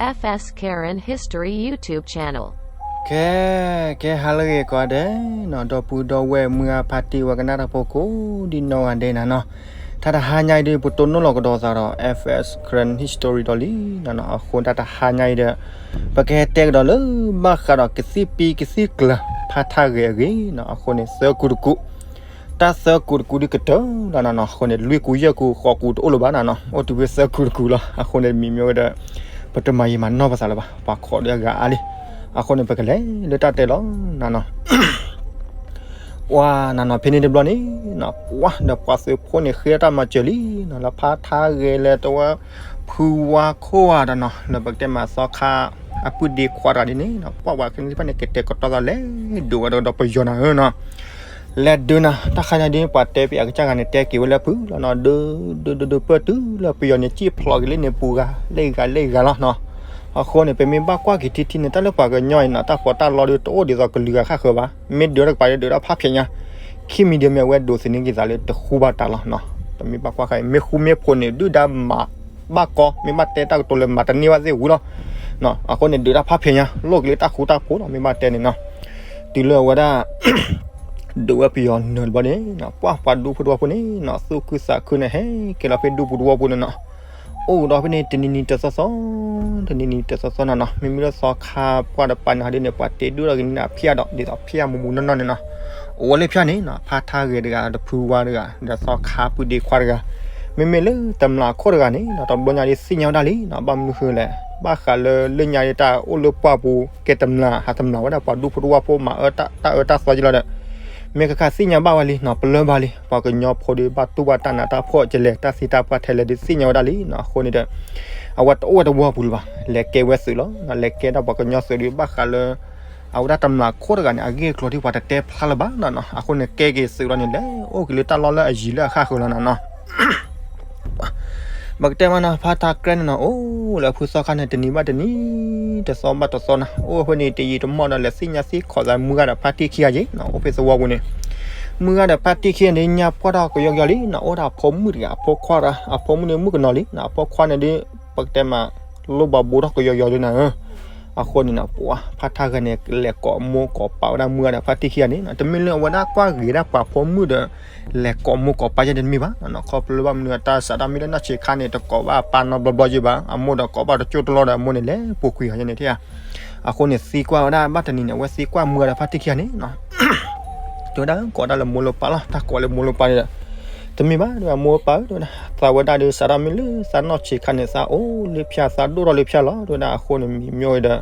F S Karen History YouTube channel. ကဲ, ကဲဟါလၢအဂ့ၤကိးဂၤဒဲးနီၤ, ဒီပုၢ်ဒီဝဲၢ်မုၢ်ဂၤဖါတံၢ်ဝဲကနၣ်တၢ်ဖိကိးဒံနီၢ်ဂၤဒဲးနၤနီၤ, တၢ်တဟါညါအံၤဒုး ပတိၢ်နီၣ်လီၤကဒီးသးဒီး F S Karen History ဒီးလံနၤနီၤ, အဃိတၢ်တဟါညါအံၤဒီး ပကဟဲတဲကဒီးလၢ ဘၣ်ဃးဒီးကသံၣ်ပံကသံၣ်ကျၢၤ ဖါထါဂဲၤအဂ့ၢ်နီၤ, အဃိန့ၣ်သၢကူတကူ တၢ်သၢကူတကူဒုးကတၢၢ်လီၤနၤနီၤ, အဃိန့ၣ် လွံၢ်ကူယဲၢ်ကူဃိးကူတအိၣ်လၢၤဘၣ်နၤနီၤ, အိၣ်တုၤဖဲသၢကူတကူလီၤ, အဃိန့ၣ်မံၤမ့ၢ်ဝဲဒီး ပတမၤယံာ်မၤနီၢ်ပသးလၢၤဘၣ်, ပှၤခိးဒီးအဂၤအါလံ, အဃိန့ၣ် ပကလဲၤလၢတၢ်တဲလီၤနၤနီၤ ပှၤနၤနီၤ ဖဲန့ၣ်တဘျီန့ၣ်နီၤ, ပှၤဒီးပှၤသုးဖိန့ၣ်ဃ့တၢ်မၤစၢၤလံနီၤ, လၢဖါထါဂဲၤလဲၤတဝဲ ဖုဝါခိၣ်ဧါဒီးနီၤ, လၢပကတဲမးသီခါ အပုၢ်ဒ့ခွါတဂၤဒ်န့ၣ်နီၤ, ပှၤဝဲခဲန့ၣ်တဖၣ်န့ၣ် ကတဲာ်ကတီၤသးလဲၤဒုးဝဲဒီးပယီၤနၤဧၢနီၤ လဲၤဒုးနၤ, တၢ်ခါညါဒ်န့ၣ် ပှၤတဲပယီၤအကစၢ်ဂၤန့ၣ် တဲက့ၤဝဲလၢဖုလီၤနီၤ, ဒုး ဒုး ဒုး ဒုး ပၢၢ်တုၤလၢပယီၤန့ၣ် စံၣ်ဖျိးက့ၤလၢန့ၣ်ပူၤဂၤ လၢဂၤလီၤနီၤ, အဃိန့ၣ် ပမ့ၢ်ဘၣ်ကွၢ်က့ၤထံထံန့ၣ် တၢ်လၢပှၤကညီအံၤနီၤ တၢ်ပီးတၢ်လီဒုး တအိၣ်ဒ်သိးကလုာ်ဂၤဃၣ်ဃၢၤဘၣ်, မ့ၢ်ဒုးတၢ်ကပၤဒုးတၢ်ဖးဖျဲးညါ, ခံမံၤဒုးမ့ၢ်အဝဲဒိးသန့ၤက့ၤသးလၢတဃူဘၣ်တၢ်လီၤနီၤ, ပမ့ၢ်ဘၣ်ကွၢ်ခါအံၤ မ့ၢ်ဃူမ့ၢ်ဖိးန့ၣ် ဒုၣ်ဒါမၤဘၣ်ကီ, မ့ၢ်ဘၣ်တဲတၢ်ကတိၤလၢမၤတန့ၢ်ဘၣ်သ့ၣ်ဝံၤလီၤ, အဃိန့ၣ် ဒုးတၢ်ဖးဖျဲးညါ လိၣ်က့ၤလၢတၢ်ဃူတၢ်ဖိးလီၤ, မ့ၢ်ဘၣ်တဲန့ၣ်နီၤ, တုၤလၢအဝဲဒၣ် ဒုးဝဲပယီၤနၢၤတဘျီန့ၣ်နီၤ, ပှၤ ပှၤဒူဖိတဝီဖိန့ၣ်နီၤ သူၣ်ခုသးခုန့ၣ် ဟဲက့ၤလီၤဖဲဒူပူၤတဝီပူၤန့ၣ်နီၤ, အိၣ်ကဒီးဖဲန့ၣ် တနံၤနံၤတသီသီ, တနံၤနံၤတသီသီနီၤနီၤ, မ့မ့ၢ်လၢသီခါပှၢ်တပၤန့ၣ်ဟီဒ်န့ၣ် ပှၤတ့ဒုၣ်ထီၣ်က့ၤန့ၢ်ဖၠၣ်ဒီး ဒ်သိးဖၠၣ်မူးမူးနီၢ်နီၢ်န့ၣ်နီၤ, အိၣ်ဝဲလၢဖၠၣ်န့ၣ်နီၤ, ဖါထါဂဲၤတဂၤ ဒီးဖုဝါတဂၤ ဒီးသီခါပုၢ်ဒ့ခွါတဂၤ, မ့မ့ၢ်လၢတမျာ်ခိၣ်တဂၤန့ၣ်နီၤ တဘျီညါဒ်သ့ၣ်ညါဝဲဒၣ်လံနီၤ, ဘၣ်မနုၤဃိလဲၣ်, ဘၣ်ဃးလၢလၢညါဒ်တၢ်အိၣ်လၢပှၢ်ပူၤ ကဲတမျာ် ဟးတမျာ်ဝဲဒၣ်ပှၤဒူဖိတဝီဖိ မၤအၢတၢ်အၢတၢ်သီက့ၤလီၤဒီး မ့ၢ်ကခါသ့ၣ်ညါဘၣ်ဝဲလံနီၤ, ပလၢၢ်ဘၣ်လံ, ပှၤကညီဖိဒီး ဘၣ်တူၢ်ဘၣ်တၢ်နးတၢ်ဖှီၣ်ကလဲၣ်, တၢ်သံတၢ်ပှၢ်ထဲလဲၣ်ဒုးသ့ၣ်ညါဝဲဒၣ်လံနီၤ, အဃိန့ၣ်ဒီး အဝဲတအိၣ်ဝဲတဝီပူၤလၢၤဘၣ်, လဲၤကဲဝဲသုးလီၤ, လဲၤကဲဒၣ်ပှၤကညီသုးဒီး ဘၣ်ဃးလၢ အဝဲဒၣ်တမျာ်ခိၣ်တဂၤန့ၣ် အဂ့ၢ်အကျိၤဒ်ပှၤတတဲဖျါလၢၤဘၣ်နီၤနီၤ, အဃိန့ၣ်ကဲက့ၤသုးလီၤန့ၣ် လဲၤအိၣ်က့ၤလၢတၢ်လီၢ်လၢအယံၤလၢအဃၣ်ဃၢၤလီၤနီၤနီၤ ပကတဲမးနီၤ, ဖါထါဂဲၤန့ၣ်နီၤ အိၣ်လၢဖုသီခါန့ၣ် တနံၤဘၣ်တနံၤ, တသီဘၣ်တသီနီၤ, အိၣ်ဖဲန့ၣ်တယံာ်တမီၢ်ဒီး လဲၤသ့ၣ်ညါသ့ၣ်ခိးသးမုၢ်ဂၤဒီးဖါတံၢ်ခံဂၤက့ၤနီၤ, အိၣ်ဖဲသဝီပူၤန့ၣ်, မုၢ်ဂၤဒီးဖါတံၢ်ခံဂၤန့ၣ် ညါပှၢ်ထီၣ်ကယီကယီလံနီၤ, အိၣ်ဒၣ်အဖိမုၣ်တဂၤ အဖိခွါတဂၤ, အဖိမုၣ်န့ၣ်မုၣ်ကနီၤလံနီၤ, အဖိခွါန့ၣ်ဒုး ပကတဲမး လိၣ်ဘၣ်ဘိထီၣ်ကယီကယီဒုးနၤဧၢ အဃိန့ၣ်နီၤ ပှၤဖါထါဂဲၤန့ၣ် လဲၤကိးမိၢ်ကိးပၢ်ဝဲဒၣ်မုၢ်ဂၤဒီးဖါတံၢ်ခံဂၤန့ၣ်နီၤ, တမ့ၢ်လၢအဝဲဒၣ်ကွၢ်ဂ့ၤဒၣ်ပှၤဖိမုၣ်ဒီး လဲၤကိးမိၢ်ကိးပၢ်ယဲၢ်န့ၣ်တမ့ၢ်ဘၣ်နီၤ, ခီဖျိလၢဘၣ်မနုၤအတၢ်စးတၢ်မ့ၢ်လၢနီၢ်ဆံးခါန့ၣ် တကိးဘၣ်အပၢ်နီတဘျီဘျီယဲၢ်ဘၣ်, အမိၢ်ဒီးကိးဘၣ်တကၠိၢ်တလီၢ်ဒီးအမိၢ်န့ၣ် လဲၤပူၤကွံာ်အီၤယဲၢ်န့ၣ်ထဲဧါ, အဃိန့ၣ်သံကွၢ်ဝဲဒၣ်ဘၣ်တနံၤန့ၣ် အဝဲသံကွၢ်မုၢ်ဂၤဒီးဖါတံၢ်ခံဂၤန့ၣ်နီၤ တဲဝဲဒၣ်ကိးဒၣ်လၢမိၢ်လၢပၢ်လီၤ, တၢ်ကိးလၢမိၢ်လၢပၢ်န့ၣ်ဒီး တမ့ၢ်ဘၣ် တဲဝဲဒၣ်မိၢ်ပၢ်ဧၢ တဲဝဲဒၣ် သးဝဲဒၣ်ဒီးစးထီၣ်မ့ၢ်လၢသးနီၢ်ဆံးခါန့ၣ် သးအိၣ်လၢဖၠၣ် သးဒိၣ်ထီၣ်လၢဖၠၣ်လီၤ တဲဝဲဒၣ်, အဃိန့ၣ်မံၤမ့ၢ်ဝဲဒီး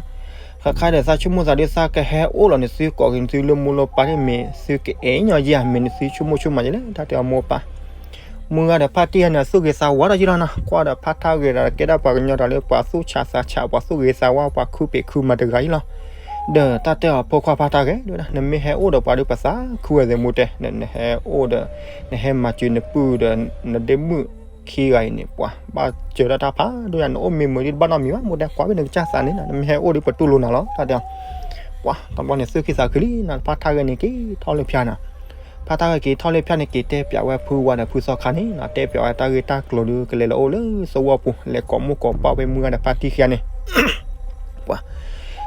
ခါခါဒီးသးဆိကမိၣ်သးဒီးသးကဟဲအိၣ်လီၤန့ၣ် သုကိးက့ၤသုလၢမိၢ်လၢပၢ်န့ၣ်မ့ၢ်သုကအဲၣ်ညီယဲၢ်ဧါ မ့ၢ်န့ၣ်သုဆိကမိၣ်ဆိကမးယဲၢ်လဲၣ် တၢ်တဲအမိၢ်ပၢ် မုၢ်ဂၤဒီးဖါတံၢ်ဂၤန့ၣ် အသူၣ်ဂ့ၤသးဝါထီၣ်ယဲၢ်လီၤနီၤ, ကွၢ်ဒီးဖါထါဂဲၤဒီးကဲဒၣ်ပှၤကညီတၢ်လၢပှၤသူၣ်ဆးသးဆး ပှၤသူၣ်ဂ့ၤသးဝါ ပှၤခုပ့ာ်ခုမၤတဂၤအံၤလီၤ. ဒီးတၢ်တဲအီၤဖိခွါဖါထါဂဲၤ တဲဝဲဒၣ် နမ့ၢ်ဟဲအိၣ်ဒီးပှၤဒီးပသးခုဝဲသ့ၣ်မိၢ်တဲ, နဟဲအိၣ်ဒီး နဟဲမၤစၢၤနပုၢ်ဒီး နဒ့မုၣ်ခံဂၤအံၤန့ၣ် ပှၤဘၣ်စၢၤတၢ်တၢ်ဖးဒိၣ်ညါ နအိၣ်မ့ၢ်မုာ်ဒ်တဘၣ်နီတမံၤဘၣ် မိၢ်တဲ ကွၢ်ဖဲနကစၢ်သးန့ၣ် နမ့ၢ်ဟဲအိၣ်ဒီးပတူၢ်လိာ်နၤလီၤ တၢ်တဲအီၤ ပှၤတဘျီန့ၣ် သူၣ်က့သးခုလံနီၤ, ဖါထါဂဲၤန့ၣ်က့ၤထီၣ်လၢဖၠၣ်နီၤ, ဖါထါဂဲၤက့ၤထီၣ်လၢဖၠၣ်န့ၣ် က့ၤတဲပၠးဝဲဖုဝါဒီးဖုသီခါန့ၣ်နီၤ, တဲပၠးဝဲတၢ်ဂ့ၢ်တၢ်ကျိၤဒီး ကလဲၤလၢအိၣ်လၢသဝီပူၤ လဲၤကိးမိၢ်ကိးပၢ်ဝဲမုၢ်ဂၤဒီးဖါတံၢ်ခံဂၤန့ၣ် ပှၤ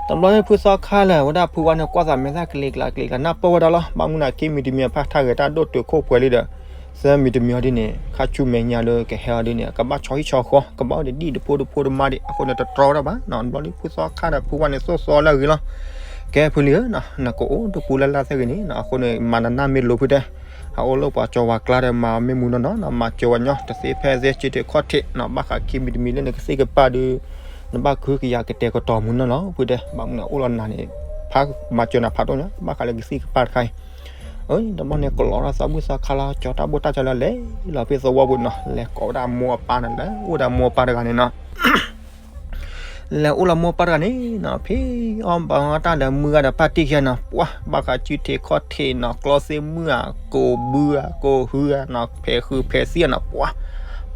တဘျီန့ၣ်ဖုသီခါလၢာ် ဝဲဒၣ်ဖုဝါန့ၣ်ကွၢ်သးမဲာ်သၣ်ကလံၤကျါကလံၤကျါ နၢ်ပၢၢ်ဝဲဒၣ်လီၤ, ဘၣ်မနုၤအခံမံၤတမံၤ ဖါထါဂဲၤတၢ်ဒိၣ်တုာ်ခိၣ်ပှဲၤလံဒီး သၢမံၤတမံၤအီၤဒ်န့ၣ် ခါဆူမဲာ်ညါလၢကဟဲအီၤဒ်န့ၣ် ကဘၣ်ဆီဟံၣ်ဆီဃီ ကဘၣ်အိၣ်ဒီးဒံၣ်တဖိတဖိတမါဒံး အဃိန့ၣ် တတြီဝဲဒၣ်ဘၣ်နီၤ, ဘျီဒ်ဖုသီခါဒီးဖုဝါန့ၣ် သိၣ်သီလၢအဂ့ၤလီၤ, ကဲဖုလံဧၢနီၤ နကအိၣ်တပူၤလၢ်လၢ်သ့ၣ်ဂ့ၤန့ၣ်နီၤ, အဃိန့ၣ် မၤနနၢ်မ့ၢ်လိၤဖုတဲ ဟးအိၣ်လၢပှၤကၠီၤဝၤကျါဒီး မၤမ့ၢ်မူနီၢ်နီၢ်နီၤ, မၤစၢၤဝဲညီ တသ့ဖဲသ့ စုထံးခီၣ်ထံးနီၤ, ဘၣ်ဃးခံမံၤတမံၤလၢနကသံၣ်ကပၤဒီး နဘၣ်ခုကယၤကတဲာ်ကတီၤမူနီၢ်နီၢ် ဖုတဲ ဘၣ်မနုၤအိၣ်လီၤနၤန့ၣ် ဖးမၤစၢၤနၤဖးဒိၣ်ညါ ဘၣ်ဃးလၢကသံၣ်ကပၤတခါအံၤ, တဘျီန့ၣ် ကလီၤထီၣ်သးဘူၣ်သးခါလီၤ ကၠီတၢ်ဘိၣ်တၢ်ကၠီလၢလဲၤလီၤဖဲသဝီပူၤနီၤ, လဲၤကိးဝဲဒၣ်မိၢ်အပၢ်န့ၣ် လဲၤအိၣ်ဒီးမိၢ်အပၢ်တဂၤန့ၣ်နီၤ လဲၤအိၣ်လၢမိၢ်ပၢ်တဂၤန့ၣ်နီၤ, ဖဲအီၣ်ဘၣ်အီၣ်တၢ်ဒီးမုၢ်ဂၤဒီးဖါတံၢ်ခံဂၤနီၤ, ပှၤ ဘၣ်ဃးစုထံးခီၣ်ထံးနီၤ, ကျီသ့ၣ်မုၢ်ဧါ, ကိးဘုဧါ, ကိးဟုဧါနီၤ, ဖဲးဃုဖဲးသံဧါနီၤ, ပှၤ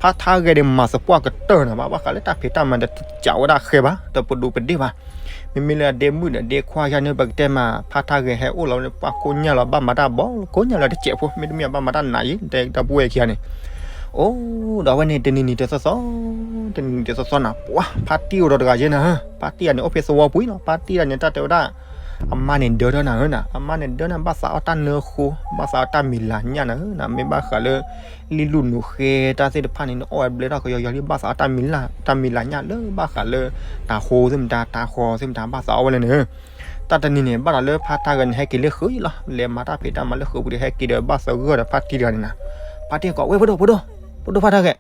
ဖါထါဂဲၤဒီးမၤသပှၢ်ကတၢၢ်နီၤ, ဘၣ်ဘၣ်ဃးလၢတၢ်ဖံးတၢ်မၤဒီးတစးဝဲဒၣ်ဃဲဘၣ်, ဒီးပဒူးပဒ့ၣ်ဘၣ်. မ့မ့ၢ်လၢအဒ့မုၣ်ဒီးဒ့ခွါယါန့ၣ် ပကတဲမး ဖါထါဂဲၤဟဲအိၣ်လီၤန့ၣ် ပှၤကိးညါလီၤ ဘၣ်မၤတၢ်ဘီ ကိးညါလီၤတစဲးဖိ, မ့တမ့ၢ်ဘၣ်မၤတၢ်နးယံၤ တဲတၢ်ပဝဲခံဂၤန့ၣ် အိၣ်ဒီးအဝဲန့ၣ် တနံၤနံၤတသီသီ, တနံၤနံၤတသီသီနၤ ပှၤဖါတံၢ်အိၣ်ဒီးတဂၤယဲနၤဧၢ, ဖါတံၢ်ဂၤန့ၣ် အိၣ်ဖဲသဝီပူၤလီၤ. ဖါတံၢ်ဂၤန့ၣ် တၢ်တဲဝဲဒၣ် အမါန့ၣ်ဒၢထီၣ်နၤဧၢနၤ, အမါန့ၣ်ဒၢနၤ ဘၣ်သးအီၣ်တၢ်နၢဃိ, ဘၣ်သးအီၣ်တၢ်မံၤလၤညၣ်နၤဧၢနၤ, မ့ၢ်ဘၣ်ဃးလၢ လံၣ်လူၢ်နူၤဃဲတၢ်သ့ၣ်တဖၣ်န့ၣ် နအီၣ်ဝဲဘျဲထီၣ်ကယီကယီလံ, ဘၣ်သးအီၣ်တၢ်မံၤလၤ, တၢ်မံၤလၤညၣ်လၢဘၣ်ဃးလၢ တၤဟိသ့ၣ်မတၤ တၤဃီသ့ၣ်မတၤ ဘၣ်သးအီၣ်ဝဲလဲၣ်န့ၣ်ဧၢ. တၢ်တနံၤန့ၣ် ဘၣ်ဒီးလၢဖါတၢ်ဂၤန့ၣ် ဟဲက့ၤလၢဃုာ်လီၤ, လဲၤမၤတၢ်ဖံးတၢ်မၤလၢဃုာ်ပူၤဒီး ဟဲက့ၤဒီးဘၣ်သဂၢၢ်ဒီးဖါတံၢ်တဂၤန့ၣ်နၤ, ဖါတံၢ်ကိးဝဲ ဖိဒိၣ် ဖိဒိၣ် ဖိဒိၣ် ဖါတၢ်ဂဲၤ,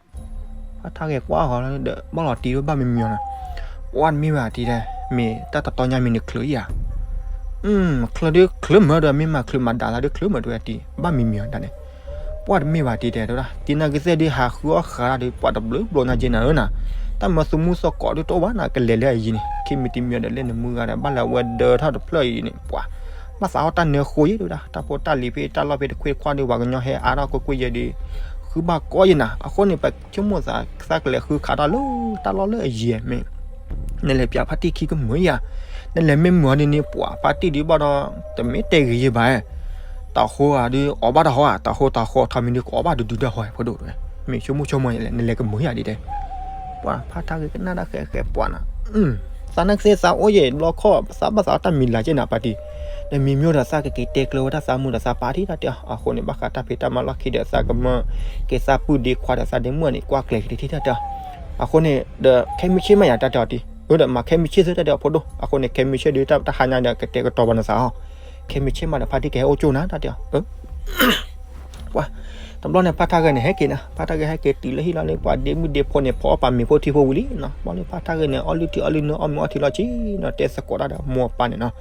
ဖါတၢ်ဂဲၤကွၢ်ဃီလီၤဒီး ဘၣ်လီၤတံၢ်ဒီးဘၣ်မံမံၤနၤ, ပှၤတမ့ၢ်ဘၣ်တံၢ်တဲ, မ့ၢ်တၢ်တတီညါမ့ၢ်နချုးယၤ, ချုးဒုးချုးမၢဒီး မ့ၢ်မၤချုးမၤဒၣ်သးဒုးချုးမၢတဝဲတံၢ် ဘၣ်မံမံၤနၤန့ၣ်, ပှၤတမ့ၢ်ဘၣ်တံၢ်တဲဒၣ် တံၢ်နၢ်ကစဲၣ်ဒုးဟးဃုအီၣ်ဃာ်တၢ်ဒီး ပှၤတဘျုးဘျီညါက့နၤဧၢနၤ, တၢ်မၢသူမူသကိးဒုးတအိၣ်ဘၣ်နၤ ကလဲၤလၢအယံၤန့ၣ် ခံမံၤတမံၤဒီး လၢနမုၢ်ဂၤဒီး ဘၣ်လၢအဝဲဒၢထီၣ်တဖျၢၣ်အံၤန့ၣ် ပှၤ ဘၣ်သးအီၣ်တၢ်နၢဃိယဲဒၣ်, တၢ်ဖိတၢ်လံၤဖဲတၢ်လီၢ်ဖဲတခွ့တခွါဒီး ပှၤကညီဟဲအါထီၣ်ကွ့ၢ်ကွ့ၢ်ယဲဒီး ဃုဘၣ်ကီယဲနၤ, အဃိန့ၣ် ပဆိကမိၣ်သး သးကလဲၤဃုခးတၢ်လၢတၢ်လီၢ်လၢအယံၤမ့ၢ် နလဲၤပျးဖါတံၢ်ခံကမုာ်ယၤ, နလဲၤမ့ၢ်မုာ်အီၤဒ်န့ၣ် ပှၤဖါတံၢ်ဒုးဘၣ်ဒီး တမ့ၢ်တဲဂ့ၤယဲဘၣ်, တၤဟိဧါဒုးအီၣ်ဘၣ်တၤဟီဧါ, တၤဟိတၤဟီထီမံၤဒုး ကအီၣ်ဘၣ်တဒုတၢ်ဟီဖိဒိၣ်တဝဲ, မ့ၢ်ဆိကမိၣ်ဆိကမိၣ်ယဲလဲၣ် နလဲၤကမုာ်ယၤဒ်တဲ, ပှၤဖါတၢ်ဂ့ၤကနၣ်တၢ်ဃဲးဃဲးပှၤနၤ, သးနၢ်ကစဲၣ်သးအိၣ်ယဲၢ်ဘျီခီၣ် သးဘၣ်သးအီၣ်တၢ်မံၤလၤက့နၤ ဖါတံၢ်, ဒီးမံၤမ့ၢ်ဒီးသးကက့ၤတဲကျၢၤဝဲဒၣ်သးမုာ်ဒီးသးပၢ်ထံၣ်တၢ်တဲအီၤ, အဃိန့ၣ် ဘၣ်ဃးတၢ်ဖံးတၢ်မၤလီၢ်ခံဒီး သးကမၢက့ၤသးပုၢ်ဒ့ခွါဒီးသးဒ့မုၣ်န့ၣ် ကွၢ်ကျဲၤက့ၤတထံၣ်တၢ်တဲအီၤ, အဃိန့ၣ် ဒီးခဲမုၢ်ဆ့ၣ်မးယၤတၢ်တဲအီၤတံၢ်, ဒီးမၤခဲမုၢ်ဆ့ၣ်သ့တၢ်တဲအီၤဖိဒိၣ်, အဃိန့ၣ် ခဲမုၢ်ဆ့ၣ်ဒုးတၢ်တဟါညါဒီး ကတဲာ်ကတီၤပှၤနသးအီၤ, ခဲမုၢ်ဆ့ၣ်မးဒီးဖါတံၢ်ကဟဲအိၣ်ကၠိနၤတၢ်တဲအီၤ ပှၤ, တဘျီန့ၣ် ဖါတၢ်ဂဲၤန့ၣ် ဟဲက့ၤနၤ, ဖါတၢ်ဂဲၤဟဲက့ၤတုၤလၢဟံၣ်လီၤလၢ ပှၤဒ့မုၣ်ဒ့ဖိန့ၣ် ဖီအီၣ်ပာ်မ့ၤဖိထံဖိဝံၤလံနီၤ, ဘၣ်လၢဖါတၢ်ဂဲၤန့ၣ် အီၣ်လုၢ်ထံအီၣ်လုၢ်နၢအီၣ်မ့ၤအီထံလီၤဆံနီၤ, တဲသကိးတၢ်ဒီးမိၢ်ပၢ်န့ၣ်နီၤ,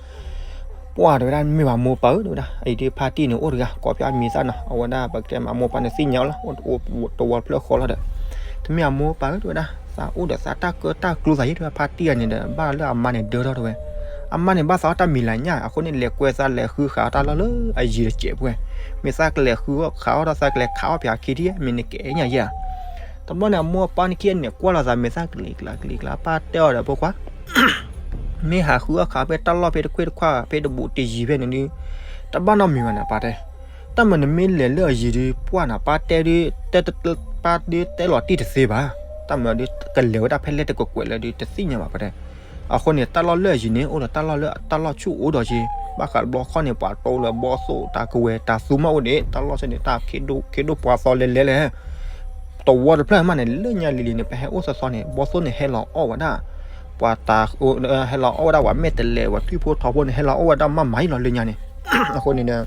ပှၤတဝဲဒၣ်မ့ၢ်ဘၣ်မိၢ်ပၢ်ဧၢ တဝဲဒၣ် အံၤဒုးဖါတံၢ်န့ၣ်အိၣ်တဂၤ ကိးပၠးမံၤသၣ်နီၤ, အဝဲဒၣ်ပကတဲမးမိၢ်ပၢ်န့ၣ်သ့ၣ်ညါအီၤလီၤ, အိၣ်တဝီတဖျၢၣ်ဃီလီၤဒီး, တမ့ၢ်အမိၢ်ပၢ်ဧၢ တဝဲဒၣ် သးအိၣ်ဒီးသးတၢ်ကၢတၢ်ကျူသးယဲၢ် တဝဲဖါတံၢ်ဂၤန့ၣ်ဒီး ဘၣ်လၢအမါန့ၣ်ဒၢထီၣ်တဝဲ အမါန့ၣ် ဘၣ်သးအီၣ်တၢ်မံၤလၤညၣ် အဃိန့ၣ် လဲၤကွဲသးလဲၤဃုခးတၢ်လီၢ်လၢအယံၤတစဲးပှဲၤ, မ့ၢ်သးကလဲၤဃုခးအီၣ်ထီၣ် သးကလဲၤခးအီၣ်ပှၤခံထံၣ် မ့ၢ်နကဲညါယဲၢ်ဧါ. တဘျီန့ၣ် အမိၢ်အပၢ်န့ၣ်ခံဂၤန့ၣ် ကွၢ်လီၤသး မ့ၢ်သးကလံၤကျါကလံၤကျါ ပၢ်တဲအီၤဒီးဖိခွါ မ့ၢ်ဟးဃုအီၣ်ခးဖဲတၢ်လီၢ်ဖဲတခွ့တခွါ ဖဲတဘူးတယံၤဖဲန့ၣ်ဒုး တဘၣ်နီတမံၤဘၣ်န့ၣ် ပၢ်တဲ. တၢ်မၤနမ့ၢ်လဲၤလၢအယံၤဒုး ပှၢ်နၤ ပၢ်တဲဒုး ပၢ်ဒုးတဲလီၤတံၢ်တသ့ဘၣ်. တၢ်မၤဒုး ကလဲၤဝဲဒၣ်ဖဲလဲၣ်တကကွဲးလၢဒုး တသ့ၣ်ညါဘၣ် ပၢ်တဲ. အဃိန့ၣ် တၢ်လီၢ်လၢအယံၤန့ၣ် အိၣ်ဒီးတၢ်လီၢ်လၢတၢ်လီၢ်ဆူၣ်အိၣ်ဒီးက့ၤ ဘၣ်ဃးတဘျီခီန့ၣ် ပှၤတိလၢဘီသိၣ်တၢ်ကဝဲၤတၢ်သူမးအိၣ်န့ၣ် တၢ်လီၢ်ဆူၣ်န့ၣ် တၢ်ခ့ဒိၣ်ပှၤသီလဲၤလဲၤလဲၣ် တဝီတဖျၢၣ်မးန့ၣ် လၢညါလံၤလံၤန့ၣ် ပဟဲအိၣ်သီသီန့ၣ် ဘီသိၣ်န့ၣ်ဟဲလီၤအီၣ်ဝဲဒၣ် ပှၤတၢ် ဟဲလီၤအီၣ်ဝဲဒၣ်ပှၤမဲာ်တဲးလဲး ပှၤထွံၣ်ဖိထိးဖိန့ၣ် ဟဲလီၤအီၣ်ဝဲဒၣ်မးမးအံၤလီၤ လၢညါန့ၣ်. အဃိန့ၣ်ဒီး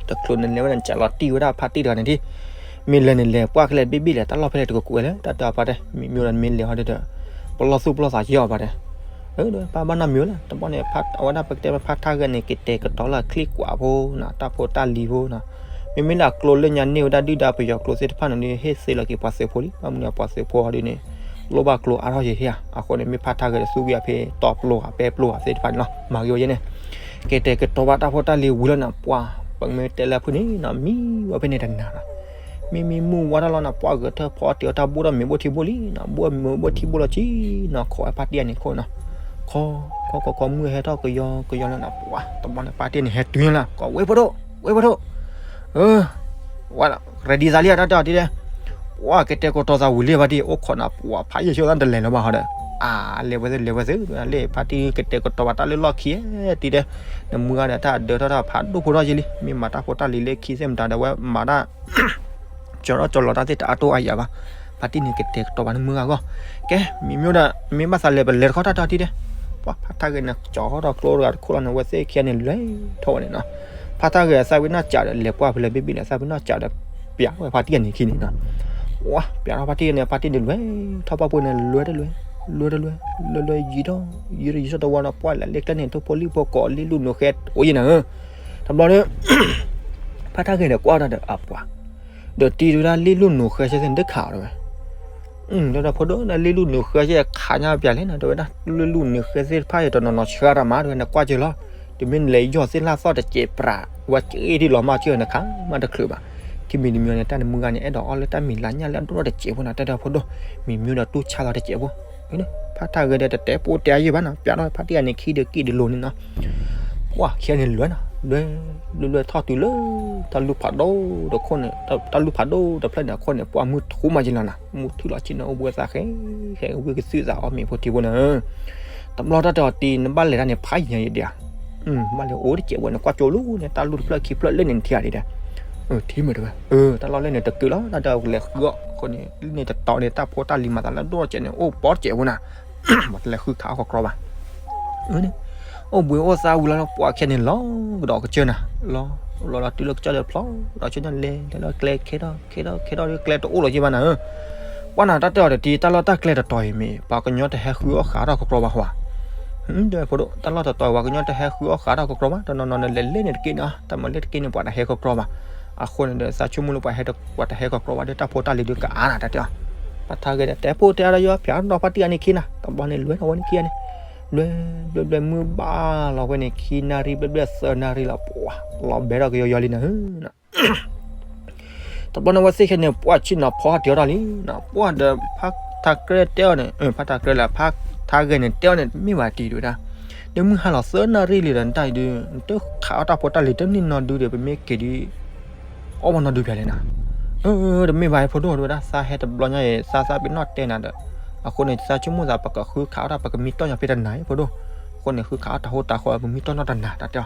တချုးနလဲၤဝဲဒၣ် နကးလီၤတံၢ်ဝဲဒၣ်ဖါတံၢ်တဂၤန့ၣ်ဒံး မ့ၢ်လဲၤန့ၣ် လဲၤပှၢ်ကလဲၤဘ့ၣ်ဘ့ၣ်လဲၤ တၢ်လီၢ်ဖဲလဲၣ်တကကွဲးလဲၣ် တၢ်တဲအီၤ ပၢ်တဲ. မ့မ့ၢ်ဒီးမ့ၢ်လဲၤဟီဒီး ပလီၢ်သူၣ်ပလီၢ်သးယဲအီၤ ပၢ်တဲ. ပၢ်ဘၣ်နီတမံၤဝဲလၢ တဘျီန့ၣ် အဝဲဒၣ်ပကတဲမ့ၢ်ဖါထါဂဲၤန့ၣ် ကတဲာ်ကတီၤလၢအချံကွၢ်ဖိနီၤ တၢ်ဖိတၢ်လံၤဖိနီၤ. မ့မ့ၢ်လၢအကျိလၢညါန့ၢ်ဝဲဒၣ်ဒုၣ်ဒါပယီၤကျိသ့ၣ်တဖၣ်န့ၣ်ဒုး ဟ့ၣ်သ့လီၤက့ၤပှၤသုးဖိလံ. ဘၣ်မနုၤပှၤသုးဖိဟီဒုးန့ၣ် လိၣ်ဘၣ်ကျိအါထီၣ်ယဲၢ်ဧါ. အဃိန့ၣ် မ့ၢ်ဖါထါဂဲၤဒီးသူဝံၤအဖဲတီပျိဂၤပဲပျိဂၤသ့ၣ်တဖၣ်န့ၣ်လီၤ မၤဂ့ၤဝဲယဲၢ်န့ၣ် ကတဲာ်ကတီၤဘၣ်တၢ်ဖိတၢ်လံၤဝံၤလီၤန့ၣ် ပှၢ် ပမ့ၢ်တဲလၢအဖုၣ်န့ၣ်နီၤ မံဝဲဖဲန့ၣ်တနၤနီၤ. မ့မ့ၢ်မုၢ်ဝါထီၣ်လီၤနီၤ ပှၢ်ဂဲၤထၢၣ်ဖီအီၣ်တ့ၤအီၣ်တၢ်ဘိၣ်ဒီးမ့ၤဘိၣ်ထံဘိၣ်လံနီၤ ဘိၣ်မ့ၤဘိၣ်ထံဘိၣ်လီၤဆံနီၤ ခိးဝဲဖါတံၢ်အန့ၣ်ခိၣ်နီၤ ခီ ခီခီခီ မုၢ်ဟဲထီၣ်ကယီကယီလီၤနီၤ ပှၢ် တဘျီန့ၣ် ဖါတံၢ်န့ၣ်ဟဲတုၤလီၤ ကိးဝဲဖိဒိၣ် ဝဲဖိဒိၣ် ဝဲ ready သးလံ တၢ်တဲအီၤတံၢ်တဲ ပှၢ် ကတဲာ်ကတီၤသးဝံၤလံ ဖါတံၢ် အိၣ်ခိးနၤ ပှၢ် ဖးယဲၢ်ဆိသးတလဲၤလၢၤဘၣ်ဟီဒီး အါ လဲၤဝဲသု လဲၤဝဲသု လၢဖါတံၢ်ကတဲာ်ကတီၤဘၣ်တၢ်လၢလီၢ်ခံတံၢ်တဲ နမုၢ်ဂၤဒီးတၢ်ဒၢထီၣ်တၢ်ဖးဒိၣ်ဖိထီၣ်ယဲၢ်လံ မ့ၢ်မၤတၢ်ဖိတၢ်လံၤလၢခံသ့ၣ်မတၤဒီးဝဲမၤတၢ် ကၠီထီၣ်ကၠီလီၤတၢ်သ့ၣ်တအါတိၢ်အါယၤဘၣ် ဖါတံၢ်န့ၣ်ကတဲာ်ကတီၤဘၣ်နမုၢ်ဂၤအဂီၢ် ကဲ မ့မ့ၢ်ဒီး မ့ၢ်ဘၣ်သးလဲၤပလဲၤတခီတၢ်တဲအီၤတံၢ်တဲ ပှၢ် ဖါထါဂဲၤန့ၣ် ကၠီထီၣ်ကျိတဂၤတခိၣ်လီၤန့ၣ် ဝဲသ့ၣ်ခံဂၤန့ၣ် လဲၤထီၣ်ဝဲန့ၣ်နီၤ ဖါထါဂဲၤသးဝံၣ်နီၢ်ကးဒီး လဲၤပှၢ်ဖဲလဲၣ်ဘ့ၣ်ဘ့ၣ်လဲၣ် သးဝံၣ်နီၢ်ကးဒီး ပျးထီၣ်ဝဲဖါတံၢ်အန့ၣ်ခံန့ၣ်နီၤ ပှၢ် ပျးထီၣ်ဖါတံၢ်န့ၣ် ဖါတံၢ်န့ၣ် လဲၤထီၣ်ပှၢ်ပူၤန့ၣ် လဲၤတလဲၤ လဲၤတလဲၤ လဲၤလဲၤ ယံၤထီၣ် ယံၤထီၣ်ယံၤထီၣ်တဝီနီၤ ပှၢ် လဲၤလၢကျဲန့ၣ် ထိၣ်ဖိလံၣ်ဖိကိးလံၣ်လူၢ်နိာ်ဃဲအိၣ်ယဲၢ်နၤဧၢ တဘျီဒီး ဖါထါဂဲၤဒီးကွၢ်တၢ်ဒီး အပှၤ ဒီးတံၤတဝဲဒၣ်လံၣ်လူၢ်နိာ်ဃဲသ့ၣ်န့ၣ် တခးအီၤတဝဲ တဲဒၣ်ဖိဒိၣ် လံၣ်လူၢ်နိာ်ဃဲသ့ၣ်ခးညါပျးလဲၣ်နၤ တဲဝဲဒၣ် လံၣ်လူၢ်နိာ်ဃဲသ့ၣ်တဖၣ်အံၤတနီၤနီၤဆှၢတၢ်မး တဲဝဲ နကွၢ်ကၢလီၤ တမ့ၢ်နလဲၤယီၢ်သ့ၣ်လၢ်သီၣ်တစဲးပြး ဝဲက့အံၤဒ်လီၤမၢ်ကၢနခးမးတချုးဘၣ် ခံမံၤတမံၤန့ၣ် တၢ်နမုၢ်ဂၤန့ၣ် အဲၣ်ဒိးအီၣ်လၢတၢ်မံၤလၤညၣ်လၢအဒိၣ်ထီၣ်တစဲးဖိနၤ တဲဒၣ်ဖိဒိၣ် မံၤမံၤဒီးတူၢ်ဆါလီၤတစဲးဖိ ဖါထါဂဲၤဒီးတတဲပိာ်တဲအါယဲၢ်ဘၣ်နီၤ ပျးထီၣ်ဖါတံၢ်ဂၤန့ၣ် ခံဒုးကံၣ်ဒုးလိၤန့ၣ်နီၤ ပှၢ် ခံဂၤန့ၣ်လဲၤနီၤ လွဲၢ်လွဲၢ်လွဲၢ်ထီၣ်တုၤလၢ တၢ်လူၢ်ဖးဒိၣ်တခိၣ်န့ၣ်, တၢ်လူၢ်ဖးဒိၣ်တဖျၢၣ်န့ၣ်အခိၣ်န့ၣ် ပှၢ်မုၢ်ထူၣ်မးက့လီၤနၤ, မုၢ်ထူၣ်လီၤဆ့ၣ်နီၤ အိၣ်ဘှံးသးဃဲ ဃဲဝံသးစူၤအီၣ်မ့ၤဖိထံဖိန့ၣ်, တဘျီတၢ်တဲအီၤတံၤ နဘၣ်လဲၤတၢ်န့ၣ် ဖးယံၤယံၤဒံးဧါ, ဘၣ်လဲၤအိၣ်တစဲးဝဲန့ၣ် ကွၢ်ကၠိလူန့ၣ် တၢ်လူၢ်တဖျၢၣ်ခံဖျၢၣ်လၢန့ၣ်နထံၣ်ဧါဒံး, ထံၣ်မုာ်တဲဝဲ, တၢ်လီၢ်လၢန့ၣ်တကုးလီၤ တၢ်တဲအီၤကလဲၤဃုအီၣ်အဃိန့ၣ် လၢန့ၣ်တတီၤန့ၣ် တၢ်ဖိတၢ်လံၤမၤသးလၢဒိၣ်တစဲးန့ၣ် အိၣ်ပိာ်တစဲးဖိနၤ, ပှၤတလဲၤဃုခးအီၣ်ကကြီဘၣ် န့ၣ်, အိၣ်ဘှံးအိၣ်သါဝံၤလီၤ ပှၤခဲန့ၣ်လီၤကဒီးကစၢၢ်နၤ, လီၤလီၤလီၤတုၤလၢကစၢၢ်ဒီးဖျီဒီးဆ့ၣ်နီၤလဲၤလဲၤလီၤကျဲခဲထီၣ်ခဲထီၣ်ခဲထီၣ်ဒီးကျဲတအိၣ်လီၤက့ဘၣ်နၤဧၢ, ပှၢ်နၤတၢ်တဲအီၤတံၤ တၢ်လီၢ်တၢ်ကျဲတတီၤအံၤမ့ၢ် ပှၤကညီတဟဲဃုအီၣ်ဃးထီၣ်ကကြီဘၣ်ဟါ, ဒီးဖိဒိၣ် တၢ်လီၢ်တတီၤအံၤ ပှၤကညီတဟဲဃုအီၣ်ဃးထီၣ်ကကြီဘၣ် တနီၤနီၤန့ၣ် လဲၤလဲၤန့ၣ်တက့ၢ်န့ၣ် တၢ်မၤလဲၤတက့ၢ်န့ၣ် ပှၤတဟဲကကြီဘၣ်, အဃိန့ၣ်ဒီး သးဆိကမိၣ်လၢပှၤဟဲ ပှၤတဟဲကကြီဘၣ်ဒီး တၢ်ဖိတၢ်လံၤဒုးကအါနၤတၢ်တဲအီၤ, ဖါထါဂဲၤဒီး တဲဖိတဲအါဒီးယွၤ ဖၠးဒီးဖါတံၢ်အါန့ၣ်ခံနၤ တဘျီန့ၣ်လွဲၢ်ထီၣ်ဝဲန့ၣ်ခံဂၤန့ၣ်, လွဲၢ်ဘျဲၣ်ဘျဲၣ်မုၢ်ဘၣ်လီၤဝဲန့ၣ် ခံနၣ်ရံၣ်ဘျဲၣ်ဘျဲၣ်သၢနၣ်ရံၣ်လီၤ ပှၤ လီၤဘဲထီၣ်ကယီယီလံနၤဧၢ တဘျီန့ၣ် အဝဲသ့ၣ်ခဲန့ၣ် ပှၢ်ဆ့ၣ်နီၤဖီဟးတ့ၤအီၣ်တၢ်လံ, ပှၢ်ဒီးဖါထါကြဲတဲအီၤန့ၣ် ဖါထါကြဲလၢ ဖါထါဂဲၤန့ၣ်တဲအီၤန့ၣ် တမ့ၢ်ဘၣ်တံၤဒုးဝဲဒၣ်, ဒီးမုၢ်ဟါလီၤသၢနၣ်ရံၣ်လံဒီး နတၢ်အံၤဒုး နတခးအီၣ်တၢ်ဖိတၢ်လံၤတန့ၢ်နီဒုဒီး ပမ့ၢ်က့ၤဒုး အီၣ်ဘၣ်နီဒုဖဲလဲၣ်နၤ, တမ့ၢ်ဘၣ်ဖိဒိၣ်တဲဝဲဒၣ် သးဟဲတဘျီညါအံၤ သးသးပ့ၤနီၣ်တဲနၤဒီး, အဃိန့ၣ် သးဆိကမိၣ်သး ပကဃုခးအီၣ်တၢ် ပကမံတီၢ်ညါဖဲတနၤအံၤဖိဒိၣ်, အဃိန့ၣ် ဃုခးအီၣ်တၢ်ဟိတၢ်ဃီ ပမံတီၢ်နီၢ်တနၤ တၢ်တ